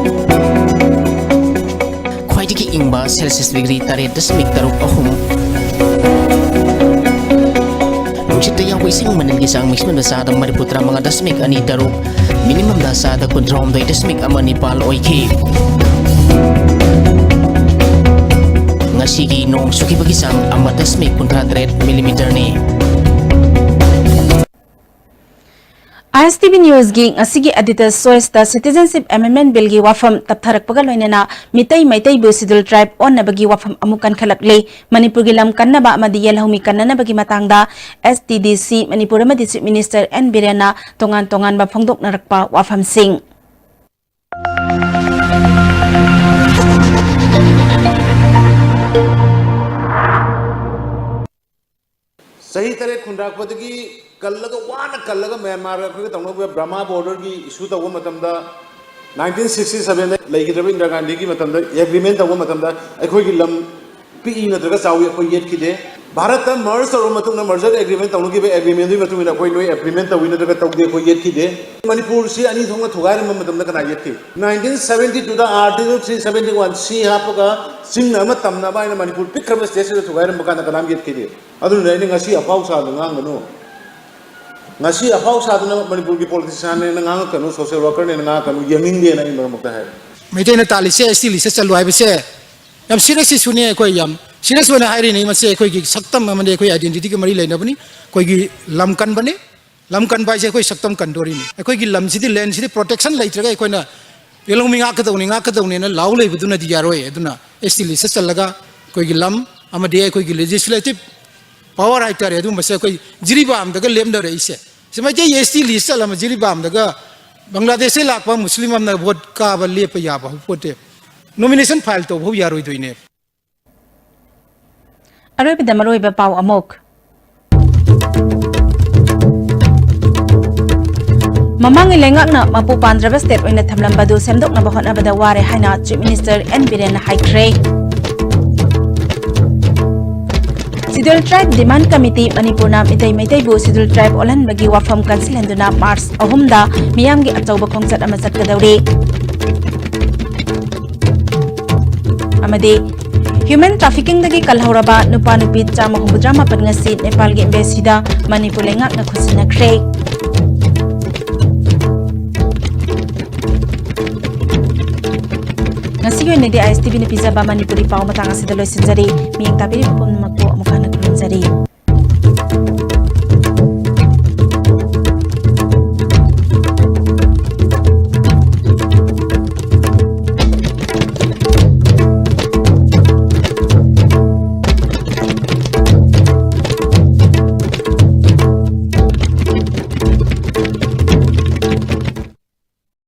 ꯈ꯭ꯋꯥꯏꯗꯒꯤ ꯏꯪꯕ Celsius degree ꯇꯔꯦꯠ ꯗꯁꯃꯤꯛ ꯇꯔꯨꯛ ꯑꯍꯨꯝ, ꯅꯨꯡꯁꯤꯠꯇ ꯌꯥꯎꯕ ꯏꯁꯤꯡ ꯃꯅꯤꯜꯒꯤ ꯆꯥꯡ maximum ꯗ ꯆꯥꯗ ꯃꯔꯤꯐꯨ ꯇꯔꯥꯃꯉꯥ ꯗꯁꯃꯤꯛ ꯑꯅꯤ ꯇꯔꯨꯛ, minimum ꯗ ꯆꯥꯗ ꯀꯨꯟꯊ꯭ꯔꯥꯍꯨꯝꯗꯣꯏ ꯗꯁꯃꯤꯛ ꯑꯃ ꯅꯤꯄꯥꯜ ꯑꯣꯏꯈꯤ꯫ ꯉꯁꯤꯒꯤ ꯅꯣꯡ ꯆꯨꯈꯤꯕꯒꯤ ꯆꯥꯡ ꯑꯃ ꯗꯁꯃꯤꯛ ꯀꯨꯟꯊ꯭ꯔꯥ ꯇꯔꯦꯠ millimeter ꯅꯤ꯫ I S T V News ꯒꯤ ꯉꯁꯤꯒꯤ Editor's Choice ꯇ Citizenship Amendment Bill ꯒꯤ ꯋꯥꯐꯝ ꯇꯞꯊꯔꯛꯄꯒ ꯂꯣꯏꯅꯅ ꯃꯤꯇꯩ ꯃꯩꯇꯩꯕꯨ Scheduled Tribe ꯑꯣꯟꯅꯕꯒꯤ ꯋꯥꯐꯝ ꯑꯃꯨꯛ ꯀꯟꯈꯠꯂꯛꯂꯤ꯫ ꯃꯅꯤꯄꯨꯔꯒꯤ ꯂꯝ ꯀꯟꯅꯕ ꯑꯃꯗꯤ ꯌꯦꯜꯍꯧꯃꯤ ꯀꯟꯅꯅꯕꯒꯤ ꯃꯇꯥꯡꯗ S T D C Manipur ꯑꯃꯗꯤ Chief Minister N ꯕꯤꯔꯦꯟꯅ ꯇꯣꯉꯥꯟ ꯇꯣꯉꯥꯟꯕ ꯐꯣꯡꯗꯣꯛꯅꯔꯛꯄ ꯋꯥꯐꯝꯁꯤꯡ꯫ ꯆꯍꯤ ꯇꯔꯦꯠ ꯈꯨꯟꯗꯥꯔꯛꯄꯗꯒꯤ ꯀꯜꯂꯒ, ꯋꯥꯅ ꯀꯜꯂꯒ ꯃ꯭ꯌꯥꯟꯃꯥꯔꯒ ꯑꯩꯈꯣꯏꯒ ꯇꯧꯅꯕ ꯕꯔꯃꯥ border ꯒꯤ issue ꯇꯧꯕ ꯃꯇꯝꯗ, nineteen sixty seven ꯗ ꯂꯩꯈꯤꯗ꯭ꯔꯕ ꯏꯟꯗꯤꯔꯥ ꯒꯥꯟꯙꯤꯒꯤ ꯃꯇꯝꯗ agreement ꯇꯧꯕ ꯃꯇꯝꯗ ꯑꯩꯈꯣꯏꯒꯤ ꯂꯝ ꯄꯤꯛꯏ ꯅꯠꯇ꯭ꯔꯒ ꯆꯥꯎꯏ ꯑꯩꯈꯣꯏ ꯌꯦꯠꯈꯤꯗꯦ꯫ ꯚꯥꯔꯠꯇ ꯃꯔꯖ ꯇꯧꯔꯕ ꯃꯇꯨꯡꯗ, ꯃꯔꯖꯔ ꯑꯦꯒ꯭ꯔꯤꯃꯦꯟ ꯇꯧꯅꯈꯤꯕ ꯑꯦꯒ꯭ꯔꯤꯃꯦꯟꯗꯨꯒꯤ ꯃꯇꯨꯡ ꯏꯟꯅ ꯑꯩꯈꯣꯏ ꯅꯣꯏ ꯑꯦꯒ꯭ꯔꯤꯃꯦꯟ ꯇꯧꯋꯤ ꯅꯠꯇ꯭ꯔꯒ ꯇꯧꯗꯦ, ꯑꯩꯈꯣꯏ ꯌꯦꯠꯈꯤꯗꯦ꯫ ꯃꯅꯤꯄꯨꯔꯁꯤ ꯑꯅꯤ ꯊꯣꯛꯅ ꯊꯨꯒꯥꯏꯔꯝꯕ ꯃꯇꯝꯗ ꯀꯅꯥ ꯌꯦꯠꯈꯤ? ꯅꯥꯏꯟꯇꯤꯟ ꯁꯕꯦꯟꯇꯤ ꯇꯨꯗ ꯑꯥꯔꯇꯤꯀꯜ ꯊ꯭ꯔꯤ ꯁꯕꯦꯟꯇꯤ ꯋꯥꯟ ꯁꯤ ꯍꯥꯞꯄꯒ ꯆꯤꯡꯅ ꯑꯃ ꯇꯝꯅ ꯑꯃ ꯍꯥꯏꯅ ꯃꯅꯤꯄꯨꯔ ꯄꯤꯛꯈ꯭ꯔꯕ ꯁ꯭ꯇꯦꯠꯁꯤꯗ ꯊꯨꯒꯥꯏꯔꯝꯕ ꯀꯥꯟꯗ ꯀꯅꯥꯝ ꯌꯦꯠꯈꯤꯗꯦ꯫ ꯑꯗꯨꯅ ꯑꯩꯅ ꯉꯁꯤ ꯑꯐꯥꯎ ꯁꯥꯗꯅ ꯉꯥꯡꯒꯅꯨ, ꯉꯁꯤ ꯑꯐꯥꯎ ꯁꯥꯗꯅ ꯃꯅꯤꯄꯨꯔꯒꯤ ꯄꯣꯂꯤꯇꯤꯁꯤꯌꯥꯟꯅꯦꯅ ꯉꯥꯡꯉꯛꯀꯅꯨ, ꯁꯣꯁꯤꯌꯦꯜ ꯋꯥꯔꯀꯔꯅꯦꯅ ꯉꯥꯡꯉꯛꯀꯅꯨ, ꯌꯦꯡꯅꯤꯡꯗꯦꯅ ꯑꯩ ꯃꯔꯛ ꯃꯔꯛꯇ ꯍꯥꯏꯔꯦ꯫ ꯃꯩꯇꯩꯅ ꯇꯥꯜꯂꯤꯁꯦ ꯑꯦꯁ ꯇꯤ ꯂꯤꯁꯇ ꯆꯜꯂꯨ ꯍꯥꯏꯕꯁꯦ ꯌꯥꯝ ꯁꯤꯔꯤꯌꯁ ꯏꯁꯨꯅꯤ꯫ ꯑꯩꯈꯣꯏ ꯌꯥꯝ ꯁꯤꯔꯤꯌꯁ ꯑꯣꯏꯅ ꯍꯥꯏꯔꯤꯅꯤ꯫ ꯃꯁꯤ ꯑꯩꯈꯣꯏꯒꯤ ꯁꯛꯇꯝ ꯑꯃꯗꯤ ꯑꯩꯈꯣꯏ ꯑꯥꯏꯗꯦꯟꯇꯤꯇꯤꯒ ꯃꯔꯤ ꯂꯩꯅꯕꯅꯤ꯫ ꯑꯩꯈꯣꯏꯒꯤ ꯂꯝ ꯀꯟꯕꯅꯤ꯫ ꯂꯝ ꯀꯟꯕ ꯍꯥꯏꯁꯦ ꯑꯩꯈꯣꯏ ꯁꯛꯇꯝ ꯀꯟꯗꯣꯔꯤꯅꯤ꯫ ꯑꯩꯈꯣꯏꯒꯤ ꯂꯝꯁꯤꯗꯤ, ꯂꯦꯟꯁꯤꯗꯤ ꯄ꯭ꯔꯣꯇꯦꯛꯁꯟ ꯂꯩꯇ꯭ꯔꯒ ꯑꯩꯈꯣꯏꯅ ꯌꯦꯜꯍꯧꯃꯤ ꯉꯥꯛꯀꯗꯧꯅꯤ, ꯉꯥꯛꯀꯗꯧꯅꯤꯅ ꯂꯥꯎ ꯂꯩꯕꯗꯨꯅꯗꯤ ꯌꯥꯔꯣꯏ꯫ ꯑꯗꯨꯅ ꯑꯦꯁ ꯇꯤ ꯂꯤꯁꯇ ꯆꯜꯂꯒ ꯑꯩꯈꯣꯏꯒꯤ ꯂꯝ ꯑꯃꯗꯤ ꯑꯩꯈꯣꯏꯒꯤ ꯂꯦꯖꯤꯁꯂꯦꯇꯤꯚ ꯄꯋꯥꯔ ꯍꯥꯏꯇꯥꯔꯦ, ꯑꯗꯨꯒꯨꯝꯕꯁꯦ ꯑꯩꯈꯣꯏ ꯖꯤꯔꯤꯕꯥꯝꯗꯒ ꯂꯦꯞꯅꯔꯛꯏꯁꯦ꯫ ꯁꯤ ꯃꯩꯇꯩ ꯑꯦꯁ ꯇꯤ ꯂꯤꯁ ꯆꯠꯂꯝꯕ ꯖꯤꯔꯤꯕꯥꯝꯗꯒ ꯕꯪꯒ꯭ꯂꯥꯗꯦꯁꯇꯩ ꯂꯥꯛꯄ ꯃꯨꯁꯂꯤꯝ ꯑꯃꯅ ꯚꯣꯠ ꯀꯥꯕ ꯂꯦꯞꯄ ꯌꯥꯕ ꯍꯧꯄꯣꯠꯇꯦ꯫ ꯅꯣꯃꯤꯅꯦꯁꯟ ꯐꯥꯏꯜ ꯇꯧꯕ ꯐꯥꯎ ꯌꯥꯔꯣꯏꯗꯣꯏꯅꯦ꯫ ꯑꯔꯣꯏꯕꯗ ꯃꯔꯨꯑꯣꯏꯕ ꯄꯥꯎ ꯑꯃꯨꯛ꯫ ꯃꯃꯥꯡꯒꯤ ꯂꯩꯉꯥꯛꯅ ꯃꯄꯨ ꯄꯥꯟꯗ꯭ꯔꯕ ꯁ꯭ꯇꯦꯠ ꯑꯣꯏꯅ ꯊꯝꯂꯝꯕꯗꯨ ꯁꯦꯝꯗꯣꯛꯅꯕ ꯍꯣꯠꯅꯕꯗ ꯋꯥꯔꯦ ꯍꯥꯏꯅ ꯆꯤꯐ ꯃꯤꯅꯤꯁꯇꯔ ꯑꯦꯟ ꯕꯤꯔꯦꯟꯅ ꯍꯥꯏꯈ꯭ꯔꯦ꯫ ꯁꯤꯗꯨꯜ ꯇ꯭ꯔꯥꯏꯕ ꯗꯤꯃꯥꯟ ꯀꯃꯤꯇꯤ ꯃꯅꯤꯄꯨꯔꯅ ꯃꯤꯇꯩ ꯃꯩꯇꯩꯕꯨ ꯁꯤꯗꯨꯜ ꯇ꯭ꯔꯥꯏꯕ ꯑꯣꯜꯍꯟꯕꯒꯤ ꯋꯥꯐꯝ ꯀꯟꯁꯤꯜꯍꯟꯗꯨꯅ ꯃꯥꯔꯆ ꯑꯍꯨꯝꯗ ꯃꯤꯌꯥꯝꯒꯤ ꯑꯆꯧꯕ ꯈꯣꯡꯆꯠ ꯑꯃ ꯆꯠꯀꯗꯧꯔꯤ꯫ ꯑꯃꯗꯤ ꯍ꯭ꯌꯨꯃꯦꯟ ꯇ꯭ꯔꯥꯐꯤꯀꯤꯡꯗꯒꯤ ꯀꯜꯍꯧꯔꯕ ꯅꯨꯄꯥ ꯅꯨꯄꯤ ꯆꯥꯝꯃ ꯍꯨꯝꯐꯨꯇꯔꯥ ꯃꯥꯄꯟ ꯉꯁꯤ ꯅꯦꯄꯥꯜꯒꯤ ꯑꯦꯝꯕꯦꯁꯤꯗ ꯃꯅꯤꯄꯨꯔ ꯂꯩꯉꯥꯛꯅ ꯈꯨꯠꯁꯤꯟꯅꯈ꯭ꯔꯦ꯫ ꯉꯁꯤꯒꯤ ꯑꯣꯏꯅꯗꯤ ꯑꯥꯏ ꯑꯦꯁ ꯇꯤ ꯚꯤꯅ ꯄꯤꯖꯕ ꯃꯅꯤꯄꯨꯔꯤ ꯄꯥꯎ ꯃꯇꯥꯡ ꯑꯁꯤꯗ ꯂꯣꯏꯁꯤꯟꯖꯔꯤ꯫ ꯃꯤꯠꯌꯦꯡ ꯇꯥꯕꯤꯔꯤꯕ ꯄꯨꯝꯅꯃꯛꯄꯨ ꯑꯃꯨꯛ ꯍꯟꯅ ꯈꯨꯔꯨꯝꯖꯔꯤ꯫